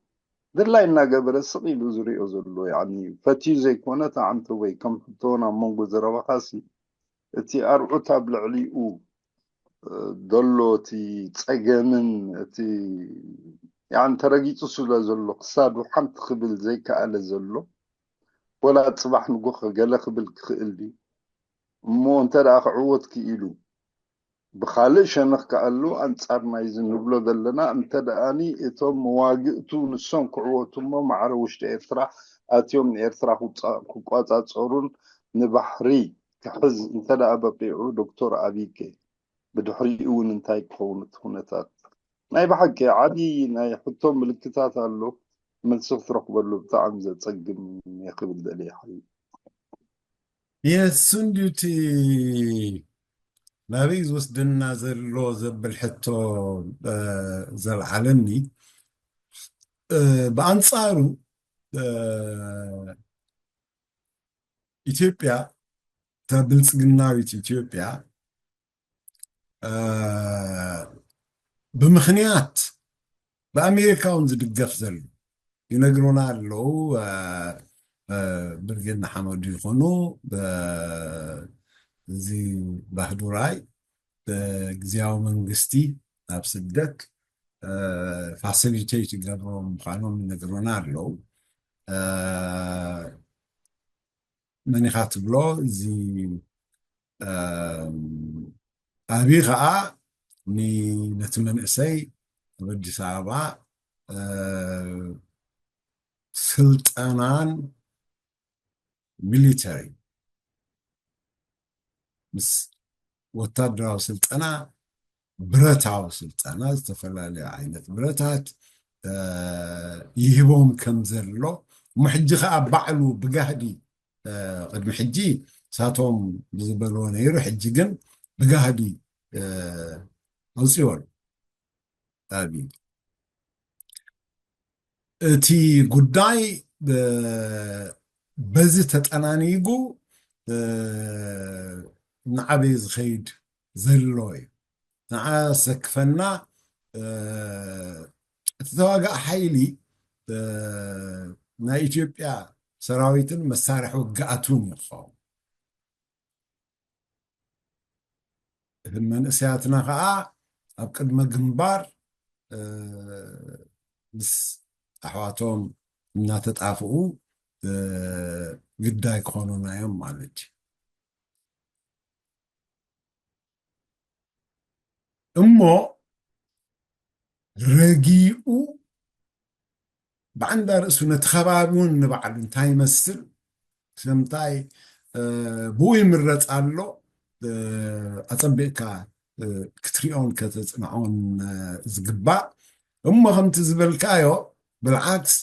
ድላይ እናገበረ ስቕ ኢሉ ዝሪኦ ዘሎ ያኒ ፈትዩ ዘይኮነ ተዓንተ ወይ ከም ሕቶ ናብ መንጎ ዘረባኻሲ እቲ ኣርዑት ኣብ ልዕሊኡ ዘሎ እቲ ፀገምን እቲ ያን ተረጊፁ ስለ ዘሎ ክሳዱ ሓንቲ ክብል ዘይከኣለ ዘሎ ወላ ፅባሕ ንጎኸ ገለ ክብል ክኽእል ድዩ እሞ እንተ ደኣ ክዕወት ክኢሉ ብኻልእ ሸነኽ ከኣሉ ኣንጻር ናይዚ ንብሎ ዘለና እንተ ደኣኒ እቶም መዋግእቱ ንሶም ክዕወቱ እሞ ማዕረ ውሽጢ ኤርትራ ኣትዮም ንኤርትራ ክቋጻጸሩን ንባሕሪ ክሕዝ እንተ ደኣ በቂዑ ዶክተር ኣብይ ከ ብድሕሪኡ እውን እንታይ ክኸውን እቲ ኩነታት ናይ ብሓቂ ዓብዪ ናይ ሕቶ ምልክታት ኣሎ መልሲ ክትረኽበሉ ብጣዕሚ ዘጸግም እየ ክብል ደልየ ሓዩ የሱ እንድዩ እቲ ናበይ ዝወስደና ዘሎ ዘብል ሕቶ ዘልዓለኒ ብኣንፃሩ ኢትዮጵያ እታ ብልፅግናዊት ኢትዮጵያ ብምኽንያት ብኣሜሪካ እውን ዝድገፍ ዘሎ ይነግሩና ኣለዉ ብርጌድ ንሓመዱ ይኾኑ እዚ ባህዱራይ ብግዜያዊ መንግስቲ ኣብ ስደት ፋሲሊቴት ይገብሮ ምዃኖም ይነግሩና ኣለዉ መን ኢኻ ትብሎ እዚ ኣብይ ከዓ ነቲ መንእሰይ ኣብ ኣዲስ ኣበባ ስልጠናን ሚሊተሪ ምስ ወታደራዊ ስልጠና ብረታዊ ስልጠና ዝተፈላለዩ ዓይነት ብረታት ይህቦም ከም ዘሎ እሞ ሕጂ ከዓ ባዕሉ ብጋህዲ ቅድሚ ሕጂ ሳቶም ብዝበልዎ ነይሩ ሕጂ ግን ብጋህዲ ኣውፅዎ ኣሎ ኣብይ እቲ ጉዳይ በዚ ተጠናኒጉ ንዓበይ ዝኸይድ ዘሎ እዩ ንዓ ዘሰክፈና እቲ ተዋጋእ ሓይሊ ናይ ኢትዮጵያ ሰራዊትን መሳርሒ ውግኣቱን ይኸውን መንእሰያትና ከዓ ኣብ ቅድመ ግንባር ምስ ኣሕዋቶም እናተጣፍኡ ግዳይ ክኾኑና እዮም ማለት እዩ እሞ ረጊኡ ብዓንዳ ርእሱ ነቲ ከባቢ እውን ንባዕሉ እንታይ ይመስል፣ ስለምንታይ ብኡ ይምረፅ ኣሎ፣ ኣፀቢቕካ ክትሪኦን ከተፅንዖን ዝግባእ። እሞ ከምቲ ዝበልካዮ ብልዓክስ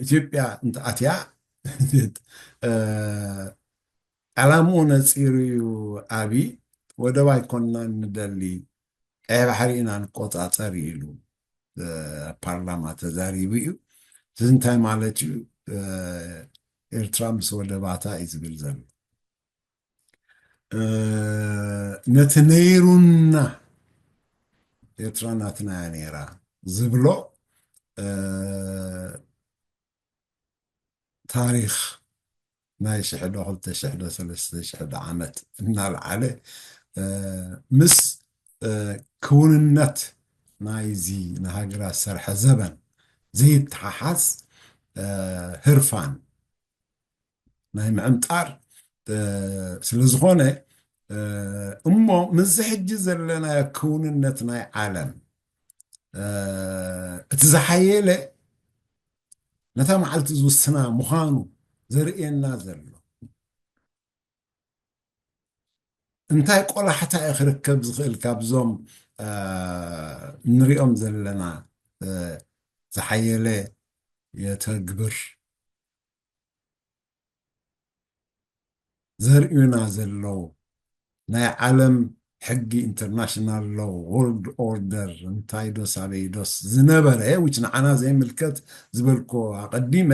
ኢትዮጵያ እንተኣትያ ዕላምኡ ነፂሩ እዩ። ኣቢ ወደብ ኣይኮንናን ንደሊ፣ ቀይ ባሕሪ ኢና ንቆፃፀር ኢሉ ኣብ ፓርላማ ተዛሪቡ እዩ። እዚ እንታይ ማለት እዩ? ኤርትራ ምስ ወደባታ እዩ ዝብል ዘሎ። ነቲ ነይሩና፣ ኤርትራ ናትና እያ ነይራ ዝብሎ ታሪኽ ናይ ሽሕዶ ክልተ ሽሕዶ ሰለስተ ሽሕዶ ዓመት እናልዓለ ምስ ክውንነት ናይዚ ንሃገራ ዝሰርሐ ዘበን ዘይተሓሓዝ ህርፋን ናይ ምዕምጣር ስለ ዝኾነ፣ እሞ ምስዚ ሕጂ ዘለናዮ ክውንነት ናይ ዓለም እቲ ዝሓየለ ነታ መዓልቲ ዝውስና ምዃኑ ዘርእየና ዘሎ እንታይ ቆላሕታ እዩ ክርከብ ዝኽእል ካብዞም ንሪኦም ዘለና ዝሓየለ የተግብር ዘርእዩና ዘለዉ ናይ ዓለም ሕጊ ኢንተርናሽናል ሎ ወርልድ ኦርደር እንታይ ዶስ ኣበይ ዶስ ዝነበረ which ንዓና ዘይምልከት ዝበልኮ ኣቐዲመ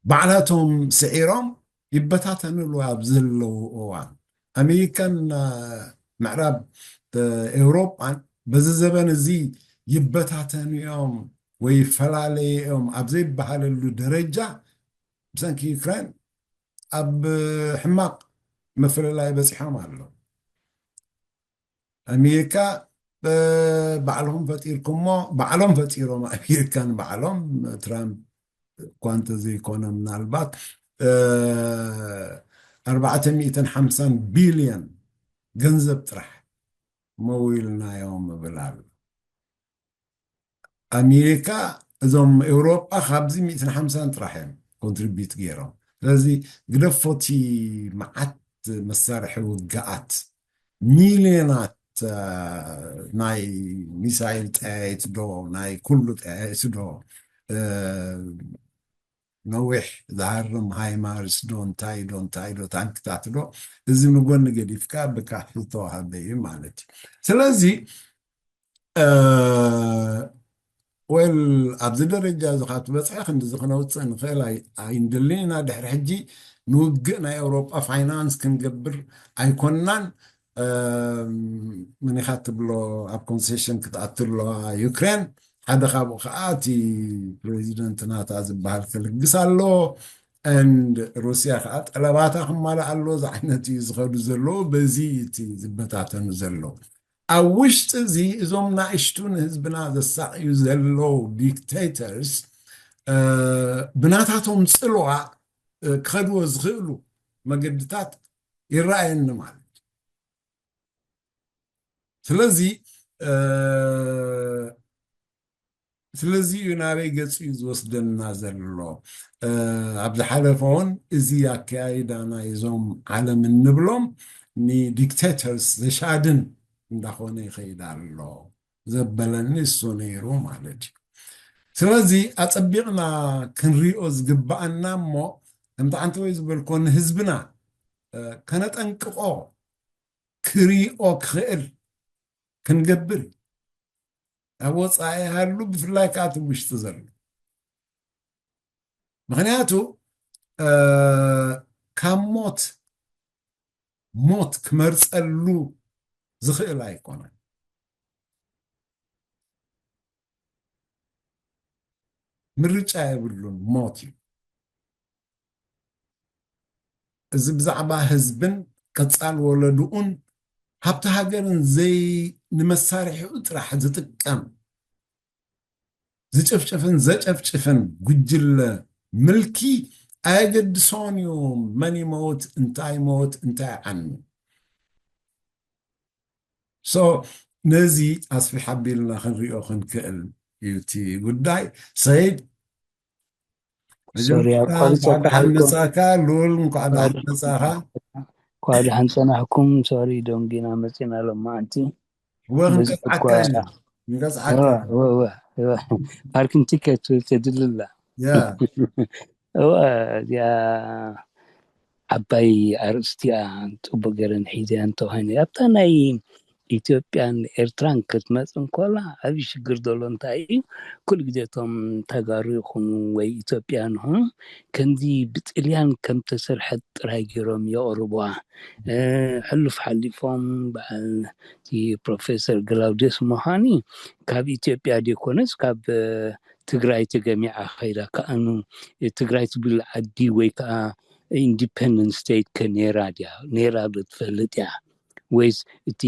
ባዕላቶም ስዒሮም ይበታተንሉ ኣብ ዘለዉ እዋን ኣሜሪካን ምዕራብ ኤውሮጳን በዚ ዘበን እዚ ይበታተኑ እዮም ወይ ይፈላለዩ እዮም ኣብ ዘይበሃለሉ ደረጃ ብሰንኪ ዩክሬን ኣብ ሕማቕ መፍለላይ በፂሖም ኣለዉ። ኣሜሪካ ባዕልኹም ፈጢርኩሞ ባዕሎም ፈጢሮም ኣሜሪካን ባዕሎም ትራምፕ እኳ እንተዘይኮነ ምናልባት ኣርባዕተ ሚእትን ሓምሳን ቢልዮን ገንዘብ ጥራሕ መዊልናዮም እብል ኣሎ። ኣሜሪካ እዞም ኤውሮጳ ካብዚ ሚእትን ሓምሳን ጥራሕ እዮም ኮንትሪቢዩት ገይሮም። ስለዚ ግደፎቲ መዓት መሳርሒ ውግኣት ሚልዮናት ናይ ሚሳይል ጠያየት ዶ ናይ ኩሉ ጠያየት ዶ ነዊሕ ዝሃርም ሃይማርስ ዶ እንታይ ዶ እንታይ ዶ ታንክታት ዶ እዚ ንጎኒ ገዲፍካ ብካሽ ዝተዋሃበ እዩ ማለት እዩ። ስለዚ ወል ኣብዚ ደረጃ እዚ ካብ ትበፅሐ ክንድዚ ክነውፅእ ንኽእል ኣይንደልን ኢና። ድሕሪ ሕጂ ንውግእ ናይ ኤውሮጳ ፋይናንስ ክንገብር ኣይኮንናን። ምኒኻ ትብሎ ኣብ ኮንሴሽን ክትኣቱ ኣለዋ ዩክሬን ሓደ ካብኡ ከዓ እቲ ፕሬዚደንት ናታ ዝበሃል ክልግስ ኣለዎ and ሩስያ ከዓ ጠለባታ ክማልእ ኣለዎ ዝዓይነት እዩ ዝኸዱ ዘለዎ በዚ እቲ ዝበታተኑ ዘለዉ ኣብ ውሽጢ እዚ እዞም ናእሽቱ ንህዝብና ዘሳቅዩ ዘለዉ ዲክቴተርስ ብናታቶም ፅልዋ ክኸድዎ ዝኽእሉ መገድታት ይረኣየኒ ማለት እዩ። ስለዚ ስለዚ እዩ ናበይ ገፅ እዩ ዝወስደና ዘሎ። ኣብ ዝሓለፈ እውን እዚ ኣከያይዳ ናይዞም ዓለም እንብሎም ንዲክቴተርስ ዘሻድን እንዳኾነ ይኸይድ ኣሎ ዘበለኒ እሱ ነይሩ ማለት እዩ። ስለዚ ኣፀቢቕና ክንሪኦ ዝግባኣና እሞ ከምቲ ዓንተወይ ዝበልኮ ንህዝብና ከነጠንቅቆ ክሪኦ ክኽእል ክንገብር ኣብ ወፃኢ ሃሉ ብፍላይ ከዓ እቲ ውሽጢ ዘሎ ምክንያቱ ካብ ሞት ሞት ክመርፀሉ ዝኽእል ኣይኮነን። ምርጫ የብሉን፣ ሞት እዩ። እዚ ብዛዕባ ህዝብን ቀፃል ወለድኡን ሃብቲ ሃገርን ዘይ ንመሳርሒኡ ጥራሕ ዝጥቀም ዝጭፍጭፍን ዘጨፍጭፍን ጉጅለ ምልኪ ኣየገድሶን እዩ መን ይመውት እንታይ ይመውት እንታይ ይዓኑ so ነዚ ኣስፊሕ ኣቢልና ክንሪኦ ክንክእል እዩ እቲ ጉዳይ። ሰይድ፣ ሶሪ፣ መጀመርታ እንኳዕ ኣቋሪፀካ ደሓን ሓልኩም። መጻእካ። ልኡል፣ እንኳዕ ደሓን መጻእካ። እኳ ደሓን ጸናሕኩም። ሶሪ፣ ደንጊና መጺና ሎማዓንቲ። ወ በዚ ክንቀጽዓካ እኳ- ኢና፣ ክንቀጽዓካ። እወ፣ እወ፣ እወ፣ እወ። ፓርኪንግ ቲኬት ተድልላ። ያ እወ፣ እዚኣ ዓባይ ኣርእስቲ እያ፣ ጽቡቅ ገይረን ሒዘያ እንተኾይነ። ኣብታ ናይ ኢትዮጵያን ኤርትራን ክትመጽእ እንኮላ፣ ዓብዪ ሽግር ዘሎ እንታይ እዩ? ኩሉ ግዜ እቶም ተጋሩ ይኹኑ ወይ ኢትዮጵያን ይኹኑ፣ ከምዚ ብጥልያን ከም ተሰርሐት ጥራይ ገይሮም የቕርቡዋ። እ፣ ሕሉፍ ሓሊፎም በዓል እቲ ፕሮፌሰር ግላውዲዮስ ምዃኒ ካብ ኢትዮጵያ ዲኮነስ ካብ፣ እ፣ ትግራይ ተገሚዓ ኸይዳ። ከኣኑ ትግራይ ትብል ዓዲ ወይ ከዓ ኢንዲፐንደንት ስቴት ከ ነይራ ድያ? ነይራ ዶ ትፈልጥ እያ? ወይስ እቲ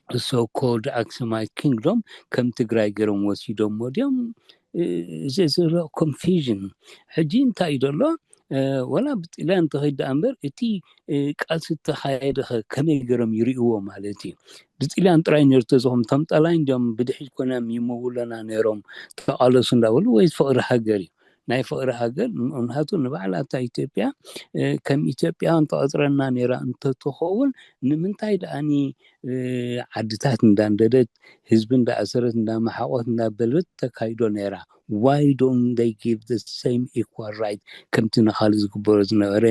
so called Aksumite Kingdom ከም ትግራይ ገይሮም ወሲዶሞ ድዮም? እ፣ እዚ ዘሎ ኮንፊዥን ሕጂ እንታይ እዩ ዘሎ? እ፣ ወላ ብጥልያን እንተኸይድ ደኣ እምበር፣ እቲ፣ እ፣ ቃልሲ ዝተኻየደ ኸ ከመይ ገይሮም ይርእይዎ ማለት እዩ? ብጥልያን ጥራይ ነይሩ ተዝኾም፣ እቶም ጠላይ እንዲዮም ብድሕሪት ኮይኖም ይምውሉና ነይሮም፣ ተቓለሱ እንዳበሉ፣ ወይስ ፍቕሪ ሃገር እዩ? ናይ ፍቕሪ ሃገር፣ ምኽንያቱ ንባዕላ እታ ኢትዮጵያ፣ እ፣ ከም ኢትዮጵያ እንተቐጽረና ነይራ እንተትኸውን፣ ንምንታይ ደኣኒ፣ እ፣ ዓድታት እንዳንደደት፣ ህዝቢ እንዳኣሰረት፣ እንዳመሓቖት፣ እንዳበልበት ተካይዶ ነይራ? Why don't they give the same equal right ከምቲ ንኻልእ ዝግበሮ ዝነበረ?